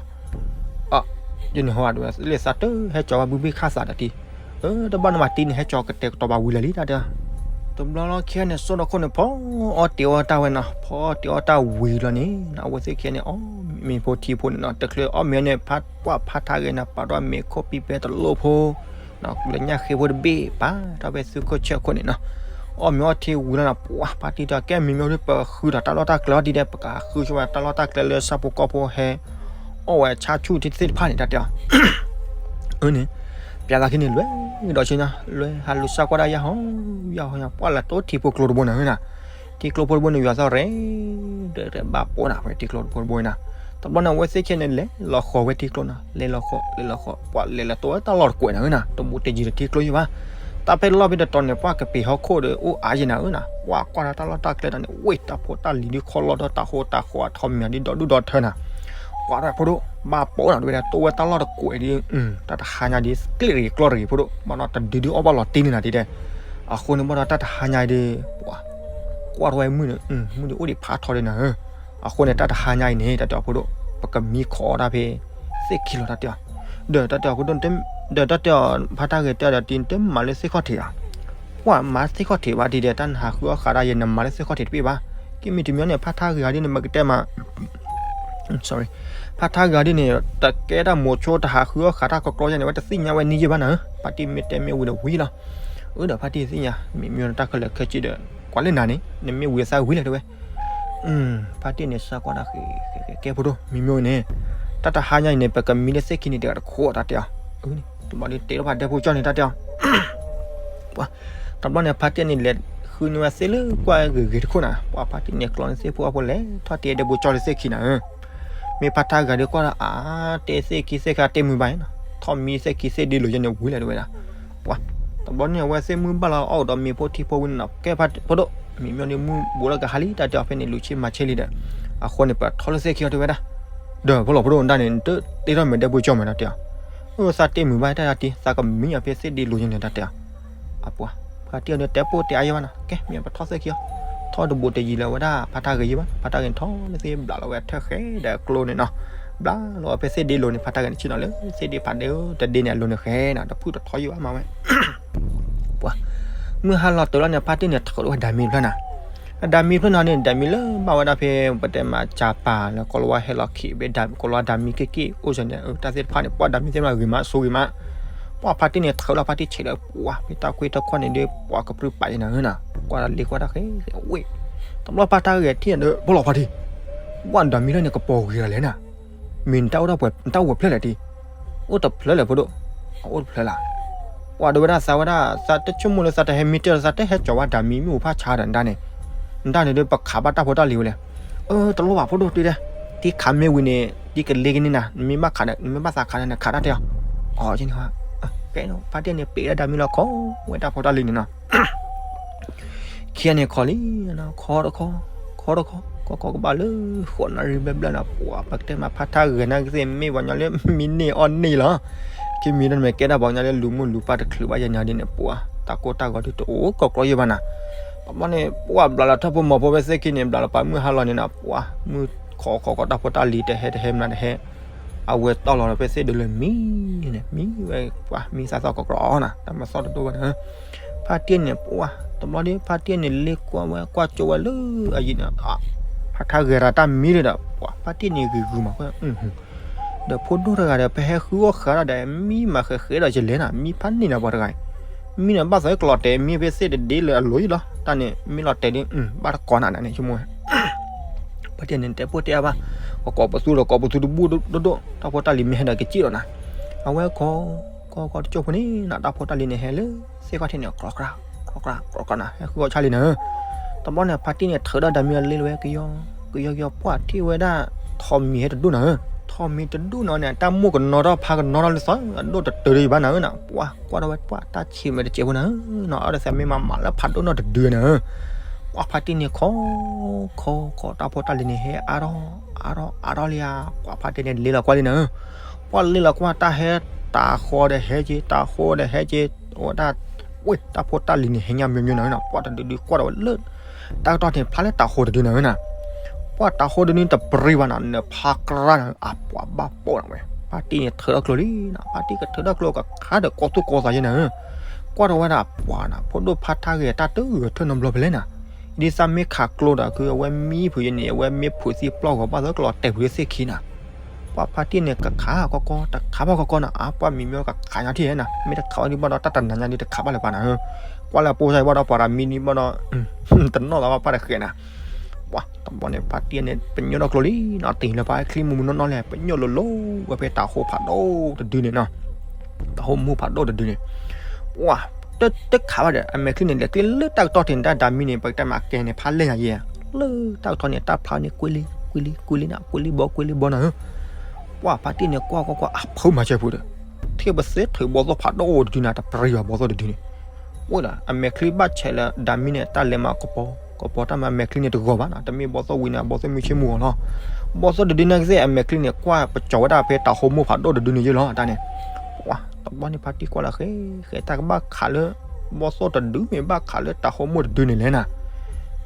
ဲအီၤ ယန့ၣ်ဟီဒ်ဝဲလၢသးတဟဲကၠီၤဝဲဘုဘ့ၣ်ခၣ်သးဒီးတံၤ, တဘၣ်နမၤတံၤန့ၣ် ဟဲကၠီၤကတဲာ်ကတီၤဘၣ်ဝံၤလၢာ်လံ တၢ်တဲအီၤ, တဘျီလီၤခံဂၤန့ၣ် စိၢ်ဒီခိၣ်န့ၣ် ဖီအီၣ်တ့ၤအီၣ်တၢ်ဝဲနီၤ, ဖီအီၣ်တ့ၤအီၣ်တၢ်ဝံၤလီၤန့ၣ် အဝဲသ့ၣ်ခံဂၤန့ၣ် အီၣ်မ့ၤဖိထံဖိန့ၣ်နီၤ, တချုးအီၣ်မ့ၤန့ၣ် ဖါပှၢ်ဖါထါဂဲၤန့ၣ် ပာ်ထီၣ်မ့ၤခိၣ်ပံၤပဲတလိၣ်ဖိ လၢညၣ်ဃ့ဖိတဘ့ၣ် ပာ်ထီၣ်ဖဲသုးခိၣ်ဆၢခိၣ်န့ၣ်နီၤ, အီၣ်မ့ၤအီၣ်ထံဝံၤလီၤနီၤ, ပှၤဖါတံၢ်တဲ ကဲမံၤမ့ၢ်ဒုး ပဃုဒီးတၢ်လီၢ်တၢ်ကျဲအီၤဒ်ဒီး ပကဃုဆိဝဲတၢ်လီၢ်တၢ်ကျဲလၢဆၣ်ဖိကီၢ်ဖိဟဲ အီၣ်ဝဲဆါဆူၣ်ထံသ့ၣ်တဖၣ်န့ၣ် တၢ်တဲအီၤ န့ၣ်, ပျးသးခံန့ၣ် လွဲၢ်ဒီးဆ့ၣ်နီၤ လွဲၢ်ဟးလူၤစၢ်ကွၢ်ဒၣ်ယၢ်ဟီ ယၢ်ဟီ ပှၢ်လဲၤတိထံဖိကျိတဘိနၤဧၢနၤ, ထံကျိဖိတဘိန့ၣ် ယွၤသီၣ်ရဲၣ် ရဲၣ်ဘၣ်ပိာ်နၤ ဝဲထံကျိဖိတဘိနၤ, တဘျီန့ၣ် အဝဲသ့ၣ်ခဲန့ၣ် လဲၤလီၤဃီၤဝဲထံကျိနၤ လဲၤလီၤဃီၤ လဲၤလီၤဃီၤ ပှၢ်လဲၤလီၤတိဝဲတၢ်လီၢ်တကွဲးနၤဧၢနၤ တဘူးတယံၤဒီးထံကျိယဘၣ်, တၢ်ဖဲလီၢ်ဖဲတတီၤန့ၣ် ပှၢ်ကပ့ၤဟီၣ်ခိၣ်ဒီး အိၣ်အါယဲနၤဧၢနၤ, ပှၢ်ကွၢ်ဒီးတၢ်လီၢ်တၢ်ကျဲဒီးန့ၣ် ဝ့ၢ်တၢ်ဖိတၢ်လံၤဒုးခီလီၤဒီးတၢ်ဟိတၢ်ဃီအထီမံၤဒ်ဒီဒူၣ်ဒီထၢနၤ ပှၤတၢ်ဖိဒိၣ် ဘၣ်ပိာ်နၤတဝဲဒၣ် တိဝဲတၢ်လီၢ်တကွဲးဒ်, တၢ်တဟါညါဒ် ကျ့ၣ်တဂ့ၤကျီၢ်တဂ့ၤဖိဒိၣ် ဘၣ်နီၢ်တဒုဒုအီၣ်ဘၣ်လီၤတံၢ်န့ၣ်နၤဒ်တဲ, အဃိန့ၣ်ဘၣ်ဒီးတၢ်တဟါညါဒ်, ပှၤ, ကွၢ်ထီၣ်ဝဲမုၢ်န့ၣ်, မုၢ်ဒ်အိၣ်ဒံးဖးထီဒ်နၤဧၢ, အဃိန့ၣ် တၢ်တဟါညါအံၤန့ၣ် တၢ်တဲအီၤဖိဒိၣ် ပကမံခီအီၣ်တၢ်ဖဲ သ့ၣ်ခံလီၤတၢ်တဲအီၤ, ဒီးတၢ်တဲအီၤဖိဒိၣ်, ဒီးတၢ်တဲအီၤဖါတၢ်ဂဲၤတဲဒီးတံၤ နတမၤလၢသ့ၣ်ခီၣ်ထံးဧါ ပှၤမၤသ့ၣ်ခီၣ်ထံးဘၣ်ဒ်ဒီး တၢ်နဟးဃုအီၣ်ဃးဒၣ်ယဲ နမၤလၢသ့ၣ်ခီၣ်ထံးတဘ့ၣ်ဘၣ်, ကမ့ၢ်တမံၤန့ၣ် ဖါထါဂ့ၤဂၤဒ်န့ၣ် မကတဲမး, ဖါထါဂ့ၤဂၤဒ်န့ၣ် တကဲတၢ်မိၤဆိ တဟးဃုအီၣ်ဃးတၢ်ကကြီယဲန့ၣ် ဝဲတသ့ၣ်ညါဝဲန့ၢ်ယဲဘၣ်နၤဧၢ, ဖါတံၢ်မ့ၢ်တဲမ့ၢ်ဝံၤဒီးဝံၤလီၤ, အၢဒီးဖါတံၢ်သ့ၣ်ညါ မ့ၢ်မ့ၢ်တၢ်ခဲလၢာ်ခဲဆ့ဒီး ကွၢ်လၢနၤန့ၣ် နမ့ၢ်ဝံၤအသးဝံၤလၢၤတဝဲ ဖါတံၢ်န့ၣ် စၢ်ကွၢ်တၢ်ဃဲၤဃဲၤဃဲၤကဲဖိဒိၣ် မံၤမ့ၢ်န့ၣ်, တၢ်တဟါညါအံၤန့ၣ် ပကမံလၢသ့ၣ်ခံန့ၣ်တဂၤတခိးတၢ်တဲအီၤ, တဘျီဒ်တဲထီၣ်ဖးဒဲဖိကၠီန့ၣ်တၢ်တဲအီၤ, ပှၤ, တဘျီန့ၣ် ဖါတံၢ်န့ၣ်လဲၤဃုန့ၢ်ဝဲသ့ၣ်လၢကွၢ်ဂ့ၤဂ့ၤတခိၣ်နၤ, ပှၤဖါတံၢ်န့ၣ်ကျီန့ၢ်သ့ၣ်ဖိအဖိလဲၤထီၣ်တဲဒဲဖိကၠီလၢသ့ၣ်ခံနၤဧၢ, မ့ၢ်ဖါထါဂၤဒ်ကွၢ်ဒီးအါ, တဲသ့ၣ်ခံသ့ၣ်ခါတဲမုာ်ဘၣ်နီၤ, ထီၣ်မံသ့ၣ်ခံသ့ၣ်ဒ့လိၤယဲန့ၣ်ဝံၤလၢၤတဝဲဒၣ် ပှၤ, တဘျီန့ၣ် အဝဲသ့ၣ်မုၢ်ဘၣ်လီၤအီၣ်ဒီးမ့ၤဖိထံဖိဝံၤန့ၣ်နီၤ ကဲဖါဖိဒိၣ် မံၤမ့ၢ်န့ၣ်မုၢ်ဘူးလၢကဟါလံ တၢ်တဲအီၤဖဲန့ၣ်လူၤဆ့မၤဆ့လံဒီး, အဃိန့ၣ် ပထီၣ်လၢသ့ၣ်ခံအီၤတဝဲဒၣ်, ဒီးဖိလီၤဖိဒိၣ်နဒၣ်န့ၣ် နတတဲထီၣ်မဲာ်ဒဲဖိကၠီမဲာ်တၢ်တဲအီၤ, အၢ သးတဲမုာ်ဘၣ်တၢ်တံၤ သးကမံအီၤဖဲသ့ၣ်ဒ့လိၤယဲန့ၣ်တၢ်တဲအီၤ, အပှၤ, ဖါတံၢ်အီၤန့ၣ် တဲပိၢ်တဲအါယဲဘၣ်နီၤ ကဲ မ့ၢ်ပထီၣ်သ့ၣ်ခံအီၤ, ထီၣ်တဘူးတယံၤလၢၤဝဲဒၣ် ဖါထါဂ့ၤယဲဘၣ် ဖါထါဂ့ၤန့ၣ်ထီၣ်လၢသ့ၣ်ဘျးလီၤဝဲထၢၣ်ဃဲဒီးကျိန့ၣ်နီၤ, ဘျးလီၤဝဲဖဲသ့ၣ်ဒ့လိၤန့ၣ် ဖါထါဂ့ၤန့ၣ်ဆ့ၣ်နီၤလၢသ့ၣ်ဒ့ဖးဒ့ဧၢ တဒ့န့ၣ်အလိၤန့ၣ်ဃဲနီၤ တဖုၣ်တထီယဲဘၣ်မၤဝဲ ပှၤ, မုၢ်ဟါလီၤတၢၤလီၤန့ၣ် ဖါတံၢ်န့ၣ်ထုးထီၣ်ဝဲဒၤမံဖျၢၣ်နၤ, ဒၤမံဖျၢၣ်နၤန့ၣ် ဒၤမံလၢဘၣ်ဝဲဒၣ်ဖဲ ပတဲမးကၠၤပၤလၢကီၤလၤဝါဟဲလီၤခံးဘၣ် ကီၤလၤဝါဒၤမံက့ၢ်က့ၢ်အိၣ်စၢၤန့ၣ် တၢ်သ့ၣ်တဖၣ်န့ၣ် ပှၤဒၤမံသ့ၣ်မးဂ့ၤမးဆိဂ့ၤမး, ပှၤဖါတံၢ်န့ၣ်ထုးလီၤဖါတံၢ်ဆဲးဒီး ပှၤဖဲတၢ်ကွ့တၢ်ခီၣ်န့ၣ်ဒီး ပှၤကပြုၢ်ပာ်ယဲနၤဧၢနၤ, ကွၢ်တၢ်လ့ကွၢ်တၢ်ဃဲ ဝ့ၢ်, တဘျီဖါတၢ်ဂဲၤထံၣ်ဒီး ဖိလီၤဖါတံၢ်, ပှၤဒၤမံလၢန့ၣ်ကပီၤဂ့ၤလီၤလဲၣ်နၤ, မ့ၢ်နတၢ်အိၣ်တၢ်ပှဲၤ နတၢ်အိၣ်ဝဲဖျၢၣ်လဲၣ်တံၤ, အိၣ်တဖျၢၣ်လဲၣ်ဖိဒိၣ်, အအိၣ်တဖျၢၣ်လၢ်, ပှၤဒိဝဲဒၣ်သးဝဲဒၣ် သးတဆိကမိၣ်လၢသးတဟဲမံတၢ်လၢသးတဟဲကၠီၤဝဲဒၤမံမ့ၣ်အူဖးဆါဒီးနဒၣ်န့ၣ်, နဒၣ်န့ၣ်ဒီး ပခးဘၣ်တၢ်ဖိတၢ်လံၤဝဲလဲၣ်, အၢ တလိၣ်ဘၣ်ဖိဒိၣ်တုၤဒဲး, တံၤခးမ့ၢ်ဝံၤန့ၣ် တံၤကလ့ကန့ၢ်နၤ နမ့ၢ်ဘၣ်ခး နမ့ၢ်ဘၣ်သးခးနၤ နခးတၢ်တဲအီၤ, အီၤကန့ၣ်, ကဲ ဖါတံၢ်န့ၣ် ပ့းဒၣ်ဒၤမံလီၤခီဝဲတၢ်ဖိတၢ်လံၤန့ၣ်နီၤ ခံဂၤန့ၣ်ခီလံ, ခီတခီ, ခီတခီ, ခီ ပကီၢ်ကဘၣ်လၢ ဃိးနၣ်ရံၣ်ဘျဲၣ်ဘျဲၣ်န့ၣ် ပှၤ ပကတဲမးဖါတၢ်ဂဲၤနာ်က့သ့ၣ် မ့ၢ်ပှၤညီလၢမံန့ၢ်အီၣ်န့ၢ်လီၤ. ခံမံၤတမံၤကဲဒၣ်ပှၤညီလၢလူၤမုၢ်လူၤပၢ်တချုးဘၣ်ယဲၢ်ညါဒ်န့ၣ် ပှၤ တၢ်ကိၢ်တၢ်ဂီၤဒ်တအိၣ်ကီၢ်ကျီယဲၢ်ဘၣ်နၤ. တဘျီန့ၣ် ပှၤဘျးလီၤထီၣ်ဖိမီၤဖိဖဲသ့ၣ်ခံန့ၣ် ဘျးလီၤပာ်မုၢ်ဟါလီၤန့ၣ်နၤ ပှၤ မုၢ်ခီခီခီတၢ်ဖိတၢ်လံၤတဟဲတဟဲမနုၤတဟဲ အဝဲတီၢ်လီၤဒီးဖဲသ့ၣ်ဒုးလၢမံန့ၣ် မံဝဲ ပှၤမံသးသီၣ်ကီၢ်ကျီနၤ တၢ်မၤသီၣ်တဒိၣ်ဘၣ်န့ၣ် ဖါတံၢ်န့ၣ် ပှၤ တဘျီဒီး ဖါတံၢ်န့ၣ် လ့ကွၢ်ဝဲ ကွၢ်ကၠိဝဲလၢအယံၤန့ၣ် ဖါတၢ်ဂဲၤရၤတၢ်မံဒီး ပှၤ ဖါတံၢ်န့ၣ်ဂ့ၤဂုၤမး ဒီးဖိဒိၣ်တဂၤဒီး ပဟဲဃုအီၣ်ဃာ်တၢ်ဒီး မံမၤဃဲးဃဲးဒီးယလဲၤနၤ မံဖးန့ၢ်နၤပှၤတဂၤအံၤ မံန့ၣ် ဘၣ်သးကလီၤတဲာ် မံဖဲသ့ၣ်တဒ့လၢအလိၤယံၤလီၤ တၢ်န့ၣ် မံလီၤတဲာ်ဒီး ဘၣ်တကိးနၤန့ၣ် ဆိကမိၣ်ဝဲ ဖါတံၢ်န့ၣ် တဲပိၢ်တဲအါဘၣ် ကကိးပသူဒီးကိးပသူတဘူၣ်ဒိၣ်ဒိၣ် တၢ်ဖိတၢ်လံၤမ့ၢ်ဟဲဒီးကစံၣ်လီၤနၤ အဝဲခီ ခီခီတကၠိဖိန့ၣ်နၤ တၢ်ဖိတၢ်လံၤန့ၣ်ဟဲလၢ သ့ၣ်ခီၣ်ထံးန့ၣ် ကြီကြီကြီနၤ ဟဲဃုအီၣ်ဆၣ်လံနၤ တဘျီန့ၣ် ဖါတံၢ်န့ၣ် ထုးဒီးဒၤမံအလ့လၢဝဲ ကယီကယီကယီ ပှၤထံၣ်ဝဲဒၣ် ထိးမံၤဟဲတဒူၣ်နၤ ထိးမံၤတဒူၣ်နၤန့ၣ် တၢ်မိၢ်ကနီၤထီၣ်ဖါကနီၤထီၣ်လၢသီ အဒိၣ်တတုၤဒံးဘၣ်နၤဧၢနၤ ပှၤကွၢ်ထီၣ်ဝဲပှၤတၢ်ဆံးမဲာ်တစဲးဖိနၤဧၢ နၤအီၣ်ဒီးသးမ့ၢ်မၤမၤလၢဖးဒိၣ်နီၢ်တဒုနၤဧၢ ပှၤဖါတံၢ်န့ၣ် ခီ ခီ ခီ တၢ်ဖိတၢ်လံၤန့ၣ် ဟဲအါထီၣ် အါထီၣ် အါထီၣ်လံဧါ ပှၤဖါတံၢ်န့ၣ် လ့လီၤကွၢ်လံနၤဧၢ ပှၤလ့လီၤကွၢ်တၢ်ဟဲ တၤဃီဒီးဟဲက့ၤ တၤဃီဒီးဟဲက့ၤ အိၣ်ဒၣ် ဝ့ၢ် တၢ်ဖိတၢ်လံၤန့ၣ် ဟဲညါမ့ၢ်မ့ၢ်နၤဧၢနၤ ပှၤတဒုဒုကွၢ်ထီၣ်ဝဲလၢ တၢ်ကတီၢ်န့ၣ် ဖျါလၢတၤဃီတဒုနၤဧၢနၤ ပှၤတၤဃီတဒုန့ၣ်တပြံဘၣ်နၤ နဖးကြၢ်နၤ အပှၤဘၣ်ပိာ်နၤဝဲ ဖါတံၢ်န့ၣ်ထုးထီၣ်ကျိလံနၤ ဖါတံၢ်ကထုးထီၣ်ကျိကခါဒီးကိးသူၣ်ကိးသးယဲနၤဧၢ ကွၢ်ထီၣ်ဝဲဒၣ်ပှၤနၤ ဖိဒိၣ်ဖါတၢ်ဂဲၤတၢ်တဂၢၢ်ထၢၣ်နီတဘျီဖဲလဲၣ်နၤ ဒ်သးမ့ၢ်ခးကျိဒီး ခုအဝဲမံဖုးယဲန့ၣ် အဝဲမ့ၢ်ဖုးသံပျီၢ်ဂီၤဘၣ်သီကလီၤတဲာ်ဖုးသ့ၣ်ခံနၤ ပှၤဖါတံၢ်န့ၣ်ကခးကီကီ တခးဘၣ်ကီကီနၤ အါပှၤမံၤမ့ၢ်ကခးညါထံၣ်နၤ မ့ၢ်တခးဝဲဒံးဘၣ်ဒီး တၢ်တနၤညါဒံးတခးဘၣ်လၢၤဘၣ်နၤဧၢ ကွၢ်လၢအပိၢ်စၢ်ဘၣ်ဒီး ပှၤတမံၤဒံးဘၣ်ဒီး တနီၣ်လီၤဘၣ်ပၢ်တဃဲးနၤ ပှၤတဘျီန့ၣ် ဖါတံၢ်န့ၣ် ပညိၣ်ထီၣ်ကျိလံနၤ တ့ၢ်လၢပှၤချံမူမူနီၢ်နီၢ်လဲၣ် ပညိၣ်လိၤလိၤဝဲဖဲတၤဟိဖးဒိၣ်တဒုန့ၣ်နၤ တၤဟိမူဖးဒိၣ်တဒုန့ၣ် ပှၤ တခးဘၣ်ဒီး အမဲာ်ချံန့ၣ် လဲၤကျ့လၢတၢ်ကတီၢ်ထံးန့ၣ် တၢ်ဒၤမံန့ၣ် ပကတဲမးကဲန့ၣ် ဖးလဲၢ်ညါယဲ လၢတၢ်ကတီၢ်န့ၣ် တၢ်ဖျါန့ၣ် ကွ့လံ ကွ့လံ ကွ့လံနၤ ကွ့လံဘီ ကွ့လံဘီနၤဧၢ ပှၤဖါတံၢ်န့ၣ် ကွၢ်ကွၢ်ကွၢ် အဖုမၤစၢၤဖုးဒီး ထံၣ်ပသ့ထုးဘီသိၣ်ဖးဒိၣ်တဒုနၤ တပြံဘၣ်ဘီသိၣ်တဒုန့ၣ် အိၣ်ဒီး အမဲာ်ချံဘၣ်ဆဲးလၢဒၤမံန့ၣ် တၢ်လဲၤမၤကပီၤ ကပီၤတၢ်မၤမဲာ်ချံန့ၣ်တဂီၤဘၣ်နၤ တမ့ၢ်ဘီသိၣ်ဝံၤန့ၣ် ဘီသိၣ်မုၢ်ဆ့ၣ်မုၢ်ဂီၤလီၤ ဘီသိၣ်တဒုန့ၣ်ကသ့ၣ် အမဲာ်ချံန့ၣ် ကွၢ်ပကၠီၤဝဲဒၣ်ဖဲတၤဟိမူဖးဒိၣ်တဒုန့ၣ်ယဲလီၤ တၢ်န့ၣ် ပှၤ တဘျီန့ၣ် ဖါတံၢ်ကွၢ်လၢဃဲ ဃဲတၢ်ကဘၣ်ခးလၢ ဘီသိၣ်တဒု မ့ၢ်ဘၣ်ခးလၢတၤဟိမူတဒုန့ၣ်လဲၣ်နၤ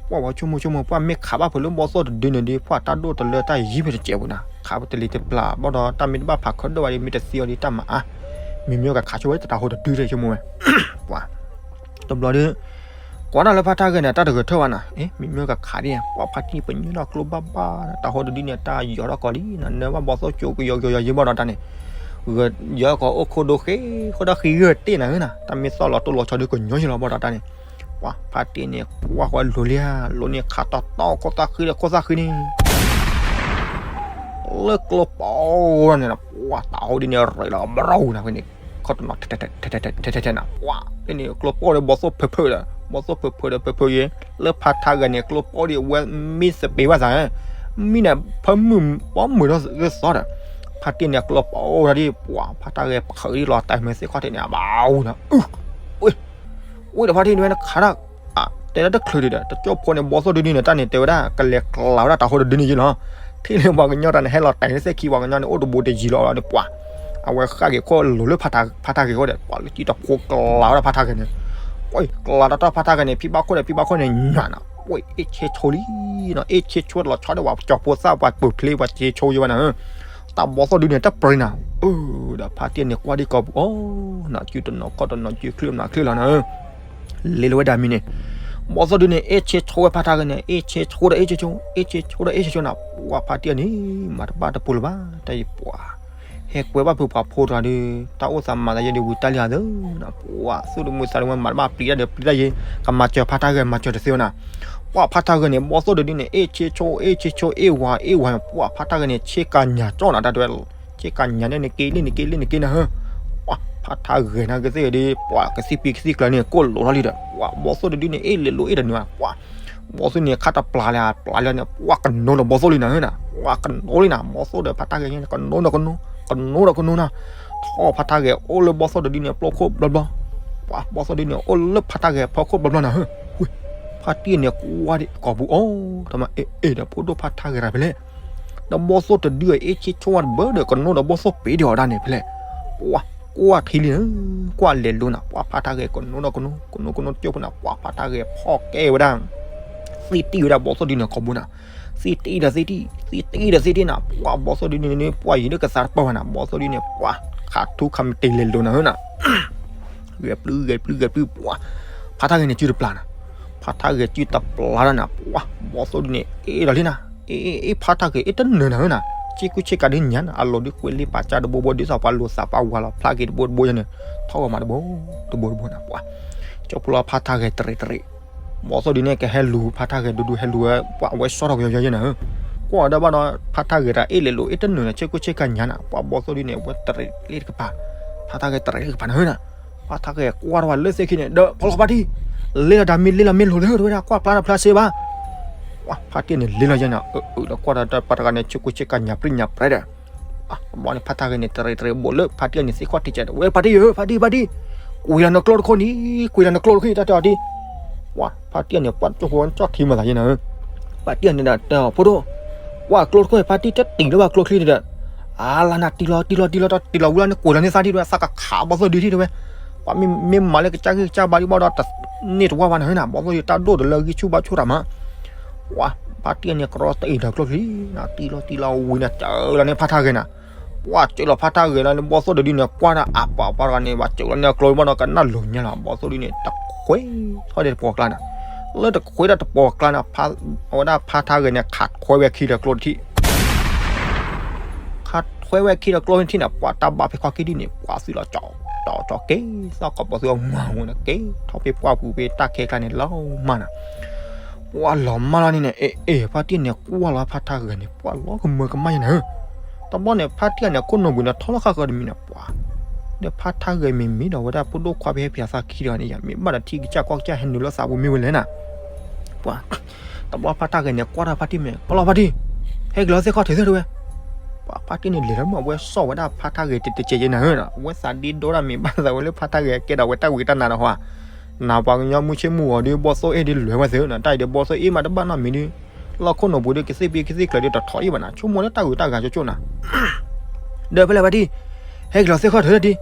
ပှၤဝဲဆိကမိၣ်ဆိကမိၣ် ပှၤမ့ၢ်ခးဘၣ်ဖုးလၢဘီသိၣ်တဒုန့ၣ်ဒီး ပှၤတၢ်ဒိၣ်တလၢတၢ်ယံၤဖဲတစဲးပူၤနၤ ခးပတလံၤတပျၢ်ဘၣ်ဒီး တၢ်မ့ၢ်တဘၣ်ဖးခၢဒိၣ်ဘၣ်ဒီး မ့ၢ်တသံအီၤဒီးတၢ်မၤအါ မ့မ့ၢ်ကခးဆိဝဲတၤဟိတဒုတဆိကမိၣ်ဝဲ ပှၤ တဘျီဒီး ကွၢ်တၢ်လၢဖါတၢ်ဂဲၤန့ၣ် တၢ်တဂဲၤထၢၣ်ဘၣ်နၤ အ့ မ့မ့ၢ်ကခးဒ် ပှၤဖါတံၢ် ပညိၣ်ထီၣ်ကျိဘၣ်ဘၣ် တၤဟိတဒုန့ၣ် တၢ်ယီၤထီၣ်ကီးလံနၤ နၢဘၣ်ဘီသိၣ်ကၠိကယီၤကယီၤယံၤဘၣ်ဒီးတၢ်န့ၣ် ဂဲၤယီၤကီးအိၣ်ခိၣ်ဒိၣ်ဃ့ ဃိဒၣ်ဃံဂၢၢ်တ့ၢ်နၤဧၢနၤ တၢ်မ့ၢ်သီၣ်လီၤတိၢ်လီၤဆီဒုကညီယံၤလီၤဘၣ်ဒီးတၢ်န့ၣ် ပှၤဖါတံၢ်န့ၣ် ကွၢ်ဃီလိၤလံဧါ လိၤန့ၣ်ခးတီတီခိၣ်သၣ်ဃံဒီးခိၣ်သၣ်ဃံန့ၣ် လၢကျိပီန့ၣ် ပှၤတၤဟိဒ်န့ၣ် ရ့းလီၤဘရီနၤဖဲန့ၣ် ခီတနီၤ ထဲထဲထဲထဲထဲနၤ ပှၤဖဲန့ၣ် ကျိပီဒီးဘီသိၣ်ဖုးဖုးဒီး ဘီသိၣ်ဖုးဖုးဒီးဖုးဖုးယဲ လၢဖါတၢ်ဂဲၤန့ၣ် ကျိပီဒီးအဝဲမ့ၢ်စပ့းဘၣ်သး မ့ၢ်န့ၣ် ဖၢမုၢ်ပီမုၢ်ဒီးဂ့ၤသီဒီး ဖါတံၢ်န့ၣ် ကျိပီဒၣ်ဒ် ပှၤဖါတၢ်ဂဲၤပဃုးဒ်လီၤတၢ်မဲာ်သ့ၣ်ခီၣ်ထံးန့ၣ် အဘၣ်အူနၤ အု ဝ့ၢ်ဒီးဖါတံၢ်န့ၣ်ဝဲနခးတၢ် တဲဒၣ်တချုးဒံးဒီး တကၠိဖိန့ၣ် ဘီသိၣ်တဒုန့ၣ် တၢ်န့ၣ်တဲဝဲဒၣ် ကလဲၤကျးဝဲဒၣ်တၤဟိတဒုန့ၣ်ယံၤလီၤ. ထံၣ်လၢပှၤကညီတၢ်န့ၣ် ဟဲလီၤတဲာ်လၢသ့ၣ်ခံ ပှၤကညီန့ၣ် အိၣ်တဘူးတယံၤလီၤဒီး ပှၤ အဝဲဃၣ်က့ၤခိၣ်လိၤလၢဖါတၢ်ဂဲၤဃိဒီး ပှၤလၢကံတဖိကျးဝဲဒၣ်ဖါတၢ်ဂဲၤန့ၣ် ဝ့ၢ် ကျးတၢ်ဖါတၢ်ဂဲၤန့ၣ် ဖံဘၣ်ခိၣ်ဒီးဖံဘၣ်ခိၣ်န့ၣ် ညၣ်နၤ ဝ့ၢ် အ့ၣ်ဆ့ဆိလံနီၤ အ့ၣ်ဆ့ဆိလီၤဆီဒီး ပှၤကၠီၤဖိသၣ် ပှၤပၢၤဖျ့ ပှၤဆ့ဆိယဲဘၣ်နၤ တၢ်ဘီသိၣ်ဒုန့ၣ် တၢ်ပြံနၤ အၢ ဒီးဖါတံၢ်န့ၣ် ကွၢ်ဒံးကီးပူၤအီၤ နၤ စုတနီၤခီၣ်တနီၤ စုချံမၤချံလီၤနၤ လ့လီၤဝဲဒၣ်မံၤန့ၣ် ဘီသိၣ်ဒုန့ၣ် အ့ၣ်ဆ့ဆိဝဲဖါတၢ်ဂဲၤန့ၣ် အ့ၣ်ဆ့ဆိဒီးအ့ၣ်ဆ့ဆိ အ့ၣ်ဆ့ဆိဒီးအ့ၣ်ဆ့ဆိနၤ ပှၤဖါတံၢ်န့ၣ် မၤတဘၣ်တပူၤလၢၤဘၣ် တၢ်ယပှၤ ဟဲကွဲဘၣ်ဖုးပှၤဖိတဂၤဒီး တၢ်အိၣ်သးမၤသးယဲဒီးဝံၤတၢ်လံဧါသၢနၤ ပှၤသူၣ်တမုာ်သးတမုာ် မၤတဘၣ်ပျံၤတၢ်ဒီးပျံၤတၢ်ယဲ ကမၤစၢၤဖါတၢ်ဂဲၤ မၤစၢၤတသ့ဝဲနၤ ပှၤဖါတၢ်ဂဲၤန့ၣ် ဘီသိၣ်ဒုဒုန့ၣ် အ့ၣ်ဆ့ဆိ အ့ၣ်ဆ့ဆိ အ့ၣ်ဝါ အ့ၣ်ဝါ ပှၤဖါတၢ်ဂဲၤန့ၣ် ဆ့ကၤညၣ်ကၠီနၤ တၢ်တဲဝဲ ဆ့ကၤညၣ်န့ၣ် နက့လံ နက့လံ နက့နၤဟၢ ပှၤဖါတၢ်ဂဲၤနာ်က့သ့ၣ်ဒီး ပှၤကသံၣ်ပံၤကသံၣ်ကျၢၤန့ၣ် ကိၣ်လိာ်ထီၣ်လံဒီး ပှၤဘီသိၣ်ဒုဒုန့ၣ် အ့ၣ်လ့လိၤအ့ၣ်တနုၤ ပှၤ ဘီသိၣ်န့ၣ် ခါတပျၢ်လၢပျၢ်လၢန့ၣ် ပှၤကနိဒီးဘီသိၣ်လံနၤဟၢနၤ ပှၤကနိလံနၤ ဘီသိၣ်ဒီးဖါတၢ်ဂဲၤန့ၣ် ကနိဒီးကနိ ကနိဒီးကနိနၤ ထီၣ်ဖါတၢ်ဂဲၤအိၣ်လၢဘီသိၣ်ဒုဒုန့ၣ် ပျီခိၣ်ဘျီဘျီ ပှၤဘီသိၣ်ဒုန့ၣ် အိၣ်လၢဖါတၢ်ဂဲၤဖီခိၣ်ဘျီဘျီနၤဟၢ ဝ့ၢ် ဖါတံၢ်န့ၣ်ကွၢ်ဒံးကိာ်ပူၤအီၤ, တမ့ၢ်အ့ၣ်အ့ၣ်ဒီးဖိဒိၣ်ဖါထါဂဲၤတၢ်ဖဲလဲၣ်, ဒီးဘီၣ်သိၣ်တဒုအ့ၣ်ဆ့ဆိဝါတဘၢဒီး ကနိဒီးဘီၣ်သိၣ်ပ့ၤဒံးအီၤဒၣ်န့ၣ်ဖဲလဲၣ်, ပှၤကွၢ်ထံလံနၤ, ကွၢ်လဲၤလိၤနၤ, ပှၤဖါထါဂဲၤကနိဒီးကနိ, ကနိကနိတကၠိဖိနၤ, ပှၤဖါထါဂဲၤဖီၣ်ကဲဝဲဒၣ် သ့ၣ်တံၢ်ဝဲဒၣ်ဘီၣ်သိၣ်ဒုန့ၣ်ကိာ်ပူၤနၤ, သ့ၣ်တံၢ်ဒီးသ့ၣ်တံၢ်, သ့ၣ်တံၢ်ဒီးသ့ၣ်တံၢ်နၤ, ပှၤဘီၣ်သိၣ်ဒုန့ၣ် ပှၤယံၤဒၣ်ကသးတပၢၢ်ဘၣ်နၤ, ဘီၣ်သိၣ်ဒုန့ၣ် ပှၤခးထူခးမတ့ၤလဲၤလိၤနၤဧၢနၤ ဂဲၤပျုၢ်ဂဲၤပျုၢ်ဂဲၤပျုၢ်ပှၤ, ဖါထါဂဲၤန့ၣ်စုတပျၢ်နၤ, ဖါထါဂဲၤစုတပျၢ်ဒၣ်နၤ, ပှၤဘီၣ်သိၣ်ဒုန့ၣ် အ့ၣ်ဒီးလံနၤ, အ့ၣ်အ့ၣ်အ့ၣ်ဖါထါဂဲၤအ့ၣ်တနၢၤနၤဧၢနၤ, ဆ့ကူဆ့ကၤဒုညါနၤ, အလီၢ်ဒုကွဲးလံပာ်ကၢတဘိဘိ ဒ်သိးပှၤလိာ်သးပှၢ်ဝၤလီၤဖျါက့ၤတဘိတဘိယါန့ၣ်, ထီၣ်ဂီၤမးတဘိတဘိတဘိနၤ, ပှၤ ကၠီဖူလီၤဖါထါဂဲၤတရံးတရံး, ဘီၣ်သိၣ်ဒုန့ၣ်ကဟဲလူၤဖါထါဂဲၤဒူဒူဟဲလူၤဝဲ, ပှၤအဝဲစီထီၣ်ကယီယီယဲနၤဧၢ, ကွၢ်ဒီးဘၣ်ဒီး ဖါထါဂဲၤတၢ်အ့ၣ်လဲၤလိၤအ့ၣ်တနၢၤနၤ, ဆ့ကူဆ့ကၤညါနၤ, ပှၤဘီၣ်သိၣ်ဒုန့ၣ် အဝဲတရံးလံတကပၤ, ဖါထါဂဲၤတရံးလံတကပၤနၤဧၢနၤ, ဖါထါဂဲၤကွၢ်ထီၣ်ဝဲလၢသ့ၣ်ခံန့ၣ် ဒီးဖီလီၤဖါတံၢ်, လဲၤလီၤတၢ်မ့ၢ်လဲၤလီၤမ့ၢ်လိၤလၢတဝဲဒၣ် ကွၢ်ပျါတဖျါစ့ဘၣ်, ပှၤဖါတံၢ်န့ၣ်လဲၤလီၤယဲနၤ, အၢ အၢ ဒီးကွၢ်ဒီးပှၤတဂၤန့ၣ် ဆ့ကူဆ့ကၤညါပြံညါပြဲဒီး တဘျီန့ၣ် ဖါထါဂဲၤန့ၣ် တရံးတရံးဘိးလၢဖါတံၢ်အန့ၣ်သ့ၣ်ခီၣ်ထံးကဲးဒီး ဝဲ ဖါတံၢ်ဧၢ ဖါတံၢ် ဖါတံၢ်, ကွံာ်လီၤနကျိတခိၣ်န့ၣ်, ကွံာ်လီၤနကျိတခိၣ် တၢ်တဲအီၤဒ်, ပှၤဖါတံၢ်အန့ၣ် ပှၤကၠိဖိကၠီထံမၤသးယဲနၤဧၢ, ဖါတံၢ်အန့ၣ်ဒီးတဲအီၤ ဖိဒိၣ်, ကွၢ်ကျိတခိၣ် ဖါတံၢ်တတံၢ်လၢဘၣ်ကျိချံဒီး, အါလါနၤ တံၢ်လီၤတံၢ်လီၤတံၢ်လီၤ တၢ်တံၢ်လီၤဝံၤလီၤန့ၣ် ကွံာ်လီၤန့ၢ်သးဒ်တဝဲ သးကခးဘီၣ်သိၣ်ဒုထံၣ်တဝဲ, ပှၤမ့ၢ်မၤလၢကစၢ်ဂံၢ်ကစၢ်ဘါဒ်ဘၣ်ဒီး တန့ၢ်တဝါဘၣ်နၤဧၢနၤ, ဘီၣ်သိၣ်ဒုတၢ်ဒိၣ်တလၢဂံၢ်ဆူၣ်ဘါဆူၣ်တၢ်မး ပှၤဖါတံၢ်အန့ၣ် ကရီတအံၤဒီးကျိချံ, တံၢ်လီၤတံၢ်လီၤဝံၤန့ၣ် စၢၤလီၤန့ၢ်ဖါထါဂဲၤနၤ, ပှၤစၢၤလီၤဖါထါဂဲၤလီၤန့ၣ် ဘီၣ်သိၣ်တဒုန့ၣ် ကွၢ်နၤ အပှၤပှၤတဂၤန့ၣ် ဘၣ်စၢၤလီၤန့ၢ်အကျိဘၣ်ဒီး ကနၣ်လိၤညါလီၤ ဘီၣ်သိၣ်ဒုန့ၣ် တခွဲထီၣ်ဒံးတပှီၤကျါနၤ, လၢတခွဲဒၣ်တပှီၤကျါနၤ, အဝဲဒၣ်ဖါထါဂဲၤန့ၣ် ခးခွဲဝဲခံဒီးကျိတထံၣ် ခးခွဲဝဲခံဒီးကျိန့ၣ်ထံၣ်န့ၣ် ပှၤတၢ်ဘၣ်ဖဲခီခံဒ်န့ၣ် ပှၤသုးလီၤကၠီကၠီကၠီက့ၤ သီၣ်ကီးပှၤသုးအမၤဝဲန့ၣ်က့ၤ ထီၣ်ဖဲပှၢ်ပူၤဖဲတၢ်ခဲကျါန့ၣ် လီၤမၢ်နၤ, ပှၤလီၤမၢ်လီၤန့ၣ်န့ၣ် အ့ၣ်အ့ၣ် ဖါတံၢ်န့ၣ် ကွၢ်လီၤဖါထါဂဲၤန့ၣ် ပှၤလီၤကမၢကမၣ်ယဲနၤဧၢ, တဘျီန့ၣ် ဖါတံၢ်န့ၣ် ခိၣ်နူာ်ဘှံးန့ၣ် ထီလီၤဃၣ်ဃၢတမံၤန့ၣ် ပှၤ ဒီးဖါထါဂဲၤမ့ၢ်မ့ၢ်ဒီးဝဲဒၣ်ဖိဒိၣ်ခွါဖဲဟဲဖံးအသးခံဒီးန့ၣ် ယမ့ၢ်ဘၣ်ဒီးထံကစၢ်ကီၢ်ကစၢ်ဟဲနုာ်လီၤသးပူၤမ့ၢ်ဝဲလဲၣ်နၤ ပှၤ တဘျီဖါတၢ်ဂဲၤန့ၣ် ကွၢ်တၢ်ဖါတံၢ်မ့ၢ် ဖီလီၤဖါတံၢ်, ဟဲက့ၤလီၤသ့ၣ်ခီၣ်ထံးသ့ၣ်တဝဲ, ပှၤဖါတံၢ်န့ၣ်လဲၤလီၤမ့ၢ်အဝဲစီၣ်ဝဲဒၣ်ဖါတၢ်ဂဲၤတကဲးကဲးနၤဧၢ, အဝဲသးဒ့ဒီဒၣ်မ့ၢ်ဘၣ်သးဝဲလၢဖါတၢ်ဂဲၤကဲဒီးဝဲတၢ်ဝံတၢ်နါဒီးဟီဧါ, နၤပှၤကညီမုၢ်ဆ့ၣ်မုၢ်ဂီၤဒီး ဘီၣ်သိၣ်အ့ၣ်ဒုးလဲၤဝဲသ့ၣ်နၤ, တၢ်အံၤဒီးဘီၣ်သိၣ်အ့ၣ်မးတဘၣ်နီတမံၤဒီး လီၢ်ခိၣ်နူာ်ပူၤဒီး ကသ့ၣ်ပ့ကသ့ၣ်ကျၢၤဒီးတထီၣ်အ့ၣ်ဘၣ်နၤ, ဆိကမိၣ်လၢတၢ်ဂုၤတၢ်ဂၤကၠိကၠိနၤ ဒီးဖဲလဲၣ်ဖါတံၢ်, ဟဲက့ၤလီၤသ့ၣ်ခီၣ်ထံးလၢတံၢ်,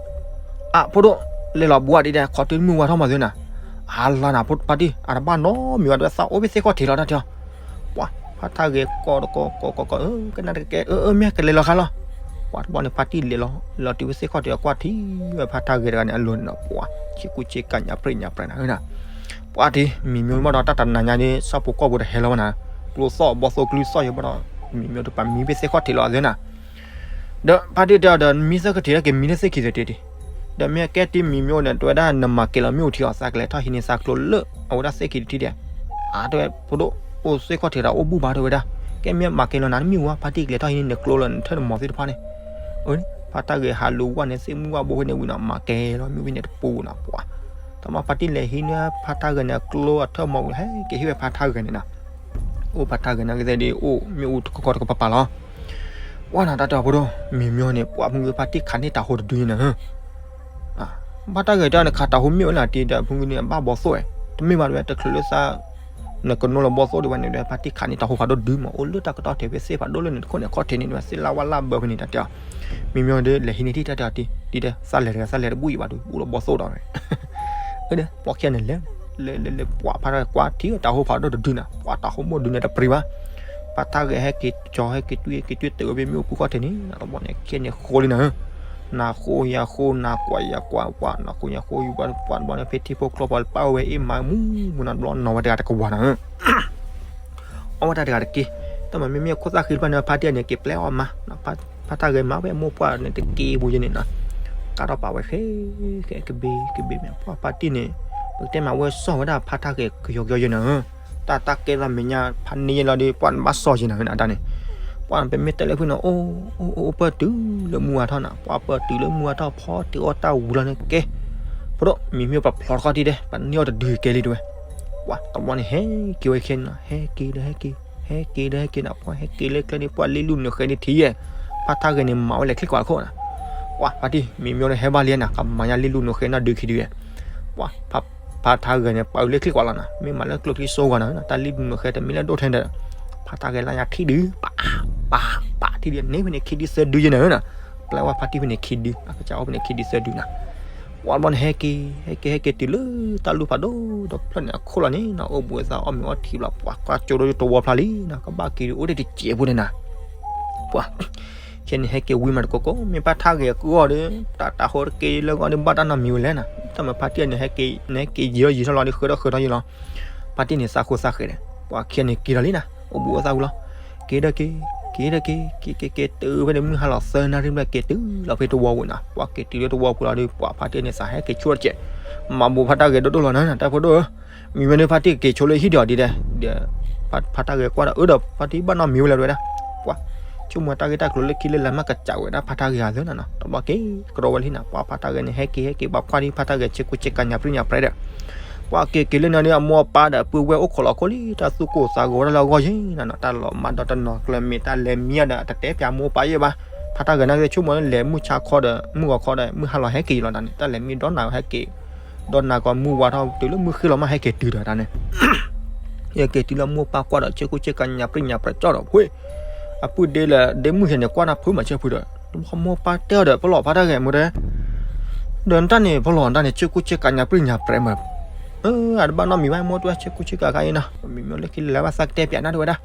အဖိဒိၣ်, လဲၤလီၤဘူးအဒံးဒဲး ခီၣ်ထံးမုၢ်ဝါထီၣ်မၤသုနၤ, အါလါနၤဖါတံၢ် အတဘၣ်နီတမံၤဝဲဒီးသးအိၣ်ဖဲသ့ၣ်ခီၣ်ထံးလီၤတၢ်တဲအီၤ, ပှၤ ဖါတၢ်ဂဲၤကိးတကိးကိးကိးကိး ကနၣ်တကဲကဲ အၢ အၢ မ့ၢ်ကလဲၤလီၤခါလီၤ, ပှၤတဘျီန့ၣ် ဖါတံၢ်လဲၤလီၤ လီၤတုၤဝဲသ့ၣ်ခီၣ်ထံးအကွၢ်ထံၣ်ဝဲဖါတၢ်ဂဲၤတဂၤန့ၣ် အလိၤန့ၣ်ဒီး ပှၤ ဆ့ကူဆ့ကၤညါပြံညါပြဲနၤဧၢနၤ ပှၤတံၢ် မံၤမျိၢ်ဘၣ်ဒီးတၢ်တနၤညါန့ၣ် ဆၣ်ဖိကီၢ်ဖိတဟဲလီၤဘၣ်နၤ, ကျိသီၣ်ဘီၣ်သိၣ်ကျုသီၣ်ယဲဘၣ်ဒီး မံၤမျိၢ်တပၤမံၤဖဲသ့ၣ်ခီၣ်ထံးလီၤအသ့နၤ, ဒီးဖါတံၢ်တဲအီၤဒီး မံသ့ၣ်ခီၣ်ထံးလၢက့ၤမံလၢသ့ၣ်ခံသ့တံၢ်, ဒီးမ့ၢ်ကဲတံၢ်မံၤမျိၢ်န့ၣ် တဲဝဲဒၣ် နမၤကဲလီၤမ့ၣ်အူထံအီၤ သးကလဲၤထီၣ်ဟံးန့ၢ်သးကျိလၢ အဝဲဒၣ်သ့ၣ်ခံတထံၣ်ဒီး, အါတဲဝဲ ဖိဒိၣ် အိၣ်သ့ၣ်ခီၣ်ထံးဒီးအိၣ်ဘူၣ်ဘၣ်တဲဝဲဒၣ်, ကဲမ့ၢ်မၤကဲလီၤနၤနမ့ၣ်အူဧါ ဖါတံၢ်ကလဲၤထီၣ်ဟံးန့ၢ်နကျိလၢနထၢၣ်နမီၤသ့ၣ်တဖၣ်န့ၣ်, အၢ ဖါတၢ်ဂဲၤဟးလူၤဝဲန့ၣ် သ့ၣ်မုၢ်ဝၣ်ဘိဖဲန့ၣ်ဝံၤနီၤ မၤကဲလီၤမ့ၣ်အူဖဲန့ၣ်တပူၤနီၤ ပှၤ, တမ့ၢ်ဖါတံၢ်လဲၤဟံးန့ၢ်ဖါတၢ်ဂဲၤန့ၣ် အကျိအထၢၣ်မီၤဝံၤဟဲက့ၤဟံးဝဲဖါတၢ်ဂဲၤန့ၣ်နီၤ, အိၣ်ဖါတၢ်ဂဲၤန့ၣ်ကသ့ၣ်ဒ်အိၣ်မ့ၣ်အူတကီၢ်တကပၤပၤလီၤ ပှၤနီၤ တၢ်တဲအီၤဖိဒိၣ် မံၤမျိၢ်န့ၣ် ပှၤဖုၣ်ဖုၣ်ဖါတံၢ်ခးန့ၢ်တၤဟိတဒုန့ၣ်, ဖါတၢ်ဂဲၤတၢ်န့ၣ် ခးတၤဟိမ့ၢ်ဝဲလၢတံၢ်ဒီး ဖုၣ်ဖုၣ်န့ၣ် ဘၣ်ဘီသိၣ်ဝဲ, တမ့ၢ်ဘၣ်တဝဲ တချုးလၢသး နကနိလီၤဘီသိၣ်ဒံးဘၣ်န့ၣ်ဒီး ဖါတံၢ်ခးန့ၢ်တၤဟိဖးဒိၣ်ဒုမး အိၣ်လၢတၢ်ကတီၢ်ထဲဖဲသ့ၣ်ဖးဒိၣ်လၢန့ၣ်တခိၣ်န့ၣ် ခီၣ်ထံးန့ၣ် ဝဲသ့ၣ်လၢဝဲလၢဘၢဖဲန့ၣ် တၢ်တဲအီၤ, မံၤမျိၢ်ဒီး လဲၤဟံးန့ၢ်တံၢ်တၢ်တဲအီၤတံၢ် တံၢ်ဒီး သးလဲၤတဂၤ သးလဲၤတဘူၣ်ယံၤဘၣ်ဒုး ဘူၣ်လီၤဘီသိၣ်ဒီးဝဲ ဒီး ပှၤခံဂၤန့ၣ်လဲၤ လဲၤလဲၤလဲၤ ပှၤဖါတၢ်ဂဲၤကွၢ် ထံၣ်တၤဟိဖးဒိၣ်တဒုန့ၣ် ပှၤတၤဟိမိၢ်ဒုန့ၣ်တပြံၤဘၣ်, ဖါတၢ်ဂဲၤဟဲက့ၤကၠီၤ ဟဲက့ၤတွံၢ် ဟဲက့ၤတွံၢ်တုၤဝဲဖဲမ့ၣ်အူပူၤခီၣ်ထံးန့ၣ် တဘျီန့ၣ် ခံဂၤန့ၣ်ဃိလံနၤဧၢ, နၤဃိယၤဃိ နၤကွၢ်ယၤကွၢ် ပှၤနၤဃိယၤဃိ ပှၤတဘျီန့ၣ် ဖဲထံဖိကျိဖိပာ်ဝဲအ့ၣ်မၤမူမူနီၤ တဘျီနီၤဝဲတဂၤတကဝၤနၤဧၢ အီၣ်ဝဲတၢ်တဂၤတက့ၢ်, တၢ်မၤမ့မ့ၢ်ခိၣ်သၣ်ဃံတဖၣ်န့ၣ် ဖါတံၢ်န့ၣ် က့ၤပျဲအီၣ်မး, ဖါတၢ်ဂဲၤမၤဝဲအမိၢ်ပှၢ်န့ၣ် တက့ၢ်ပူၤယဲန့ၣ်နီၤ, ကးထီၣ်ပာ်ဝဲဃဲ ဃဲကဘ့ၣ် ကဘ့ၣ်မ့ၢ် ပှၤဖါတံၢ်န့ၣ် ပကတဲမးဝဲစီၣ်ဝဲဒၣ်ဖါတၢ်ဂဲၤကယီကယီယဲနၤဧၢ, တၢ်တၢ်ကဲလီၤမဲာ်ညါ ဖါန့ၢ်ယဲလီၤဒီး ပှၤနဘၣ်စီၣ်ယဲနၤဧၢနၤတၢ်န့ၣ်, ပှၤပမ့ၢ်တဲလၢဖုၣ်န့ၣ် အိၣ်အိၣ်အိၣ်ပၢၢ်တုၤလၢမူအါထီၣ်နၤ, ပှၤပၢၢ်တုၤလၢမူအါထီၣ် ဖီတ့ၢ်အီၣ်တၢ်ဝံၤလီၤန့ၣ်ကဲ, ဖိဒိၣ် မံၤမ့ၢ်ပဖျီတခီတံၢ်ဒဲး ပှၤန့ၢ်အီၣ်တဒုကဲလံတဝဲ ပှၤတဘျီန့ၣ် ဟဲက့ၤဝဲခဲန့ၣ်နီၤ ဟဲက့ၤဒီးဟဲက့ၤ ဟဲက့ၤဒီးဟဲက့ၤနၤ ပှၤဟဲက့ၤလၢကျဲန့ၣ် ပှၤလ့လူၢ်နုာ်ဃဲန့ၣ်ထံၣ်ယဲ, ဖါတၢ်ဂဲၤန့ၣ် မၤဝဲလဲၤချံကွၢ်တခိၣ်နၤ, ပှၤဖါတံၢ် မံၤမျိၢ်ဒီးဟဲဘၣ်လံနၤ ကမၤညါလ့လူၢ်နုာ်ဃဲနီၢ်ဒုခံဒုယဲ, ပှၤဖါ ဖါထါဂဲၤန့ၣ် ပာ်အုးလၢချံကွၢ်လီၤနီၤ, မ့ၢ်မၤလၢကျိချံစိဂီၤနီၤ, တၢ်လံၣ်ဘုမုၢ်ဃဲတမ့ၢ်လၢဒိၣ်ထဲဒီး, ဖါထါဂဲၤလၢညါထံၣ်ဒုး, ပာ်, ပာ်, ပာ်ထံၣ်ဒုးန့ၣ်ဖဲန့ၣ်ခံဒုသၢဒုယဲၢ်န့ၣ်နီၤ, ပျဲဝဲဖါတံၢ်ဖဲန့ၣ်ခံဒု, အကစၢ်အိၣ်ဖဲန့ၣ်ခံဒုသၢဒုနီၤ. ပှၤဘျီန့ၣ်ဟဲက့ၤ, ဟဲက့ၤ ဟဲက့ၤတုၤလၢတၢ်လူၢ်ဖးဒိၣ်တဖျၢၣ်န့ၣ်အခိၣ်လီၤန့ၣ်နီၤ, အိၣ်ဘှံးအသးအီၣ်မ့ၤအီထံဘျီ, ပှၤကွၢ်ကၠိဒီးတဝီဖျါလံနီၤ, ကဘၣ်က့ၤဒုးအိၣ်ဒၣ်တစဲးဖိန့ၣ်နီၤ. ပှၤ ခဲန့ၣ်ဟဲက့ၤဝံၤမးတကိးကိး, မ့ၢ်ဖါထါဂဲၤအကဂီၢ်ဒီး, တၢ်တၢ်ဟိတက့ၤလၢဂီၢ်ဒီး ဘၣ်တၢ်နီတမံၤဝဲလဲၣ်နီၤ, တၢ်မၤဖါတံၢ်န့ၣ် ဟဲက့ၤယံာ်ထီၣ်ယံာ်ထီၣ်လီၤဒီး ဃၢထီၣ်ဃၢထီၣ်ယံာ်လီၤ. ဖါတံၢ်န့ၣ် သးဃိသးဃဲၤဒီး, ပှၤခံဂၤန့ၣ်က့ၤလီၤလံနီၤ, အိၣ်ဘှံးအိၣ်သးဝံၤလီၤ. က့ၤဒီးက့ၤ, က့ၤဒီးက့ၤ, က့ၤက့ၤက့ၤတုၤဖဲန့ၣ် မုၢ်ဟါလီၤသၢနၣ်ရံၣ်ဘျဲၣ် က့ၤတုၤလီၤဖဲတဝီပူၤနီၤ, ပှၤက့ၤတုၤလၢတဝီပူၤလီၤဒီး ပှၤဖါတံၢ်န့ၣ် သးဟဲက့ၤဆိတစဲး, မၤဘူးဖါတၢ်ဂဲၤဒိၣ်ဒိၣ်လီၤနီၤ, တၢ်ဖိဒိၣ်ဧၢ မံၤမ့ၢ်ဒီးဖါတံၢ်က့ၤဆိလၢဟံၣ်ဒီးအီၤဒ်လဲၣ်, ဒီး ဖါတၢ်ဂဲၤကွၢ်ဒီး အၢဒီး ဖါတံၢ်ဘၣ်နီတမံၤဝဲလဲၣ်တဝဲဒၣ်, ပှၤ ဆိကမိၣ်တၢ်ဂ့ၢ်တၢ်ကျိၤလၢခံလၢလဲၤမးကစးဝဲဒၣ် ဖါတၢ်ဂဲၤအသးနီၤနီၤ, တဘျီက့ၤကဒီးဝဲလံနီၤ, ပှၤဖါတၢ်ဂဲၤန့ၣ် ဟဲက့ၤဟဲက့ၤ ပှၤကွၢ်ဒံးဖါတၢ်ဂဲၤဆ့ကူဆ့ကၤညါပြံၣ်ညါပြဲဒီး ပှၤက့ၤက့ၤလၢန့ၣ်ဒီး အမိၢ်အပၢ်ဒီးပုၢ်ဝဲၢ်အိၣ်ခိးလီၤခိၣ်လံ, တၢ်သူၣ်ကိၢ်သးဂီၤဝဲဒၣ်လၢအဂီၢ်ယဲနီၤနီၤ, တၢ်လီၤမၢ်ဒီးတနီၤကျၢၤမ့ၢ်တၢ်လဲၤမံဒီး တတဲပၠးမိၢ်ပၢ်ယဲဘၣ်, ဖါတၢ်ဂဲၤန့ၣ်ဆိကမိၣ်လၢလဲၤမုၢ်ဆါခီဒီး မုၢ်ဂီၤခီဒီး မုၢ်ဟါလီၤဟဲက့ၤလီၤတၢ်န့ၣ်, တၢ်လဲၤမံဒီနၤဟဲက့ၤ ဒီးနၤကီးမုၢ်ဝါထီၣ်တုၤလၢမုၢ်ဃ့လီၤမး ဟဲက့ၤတုၤဒီးတၢ်န့ၣ်, ဟဲက့ၤတုၤလၢမိၢ်ပၢ်ကွၢ်ဒီးဆ့ကူဆ့ကၤညါပြံၣ်ညါပြဲကၠီဒီး ဝ့ၢ် အပုၢ်ဒ့လၢဒ့မုၢ်ယဲန့ၣ် ကွၢ်နၢ်ဖုမၤဆၢဖုဒီး မိၢ်ပၢ်တဲအီၤဒီး ပလီၢ်ဖါတၢ်ဂဲၤမ့ၢ်တဲ, ဒီးနတၢ်န့ၣ် ပလီၢ်နတၢ်န့ၣ် ဆ့ကူဆ့ကၤညါပြံၣ်ညါပြဲမ့ၢ်, အၢ အတဘၣ်နီတမံၤဘၣ် မိၢ်တဲဝဲ ဆ့ကူဆ့ကၤခါအံၤနီၤ, မံၤမ့ၢ်လၢခံလၢဘၣ်သးကတဲပၠးနၤတဝဲဒၣ်,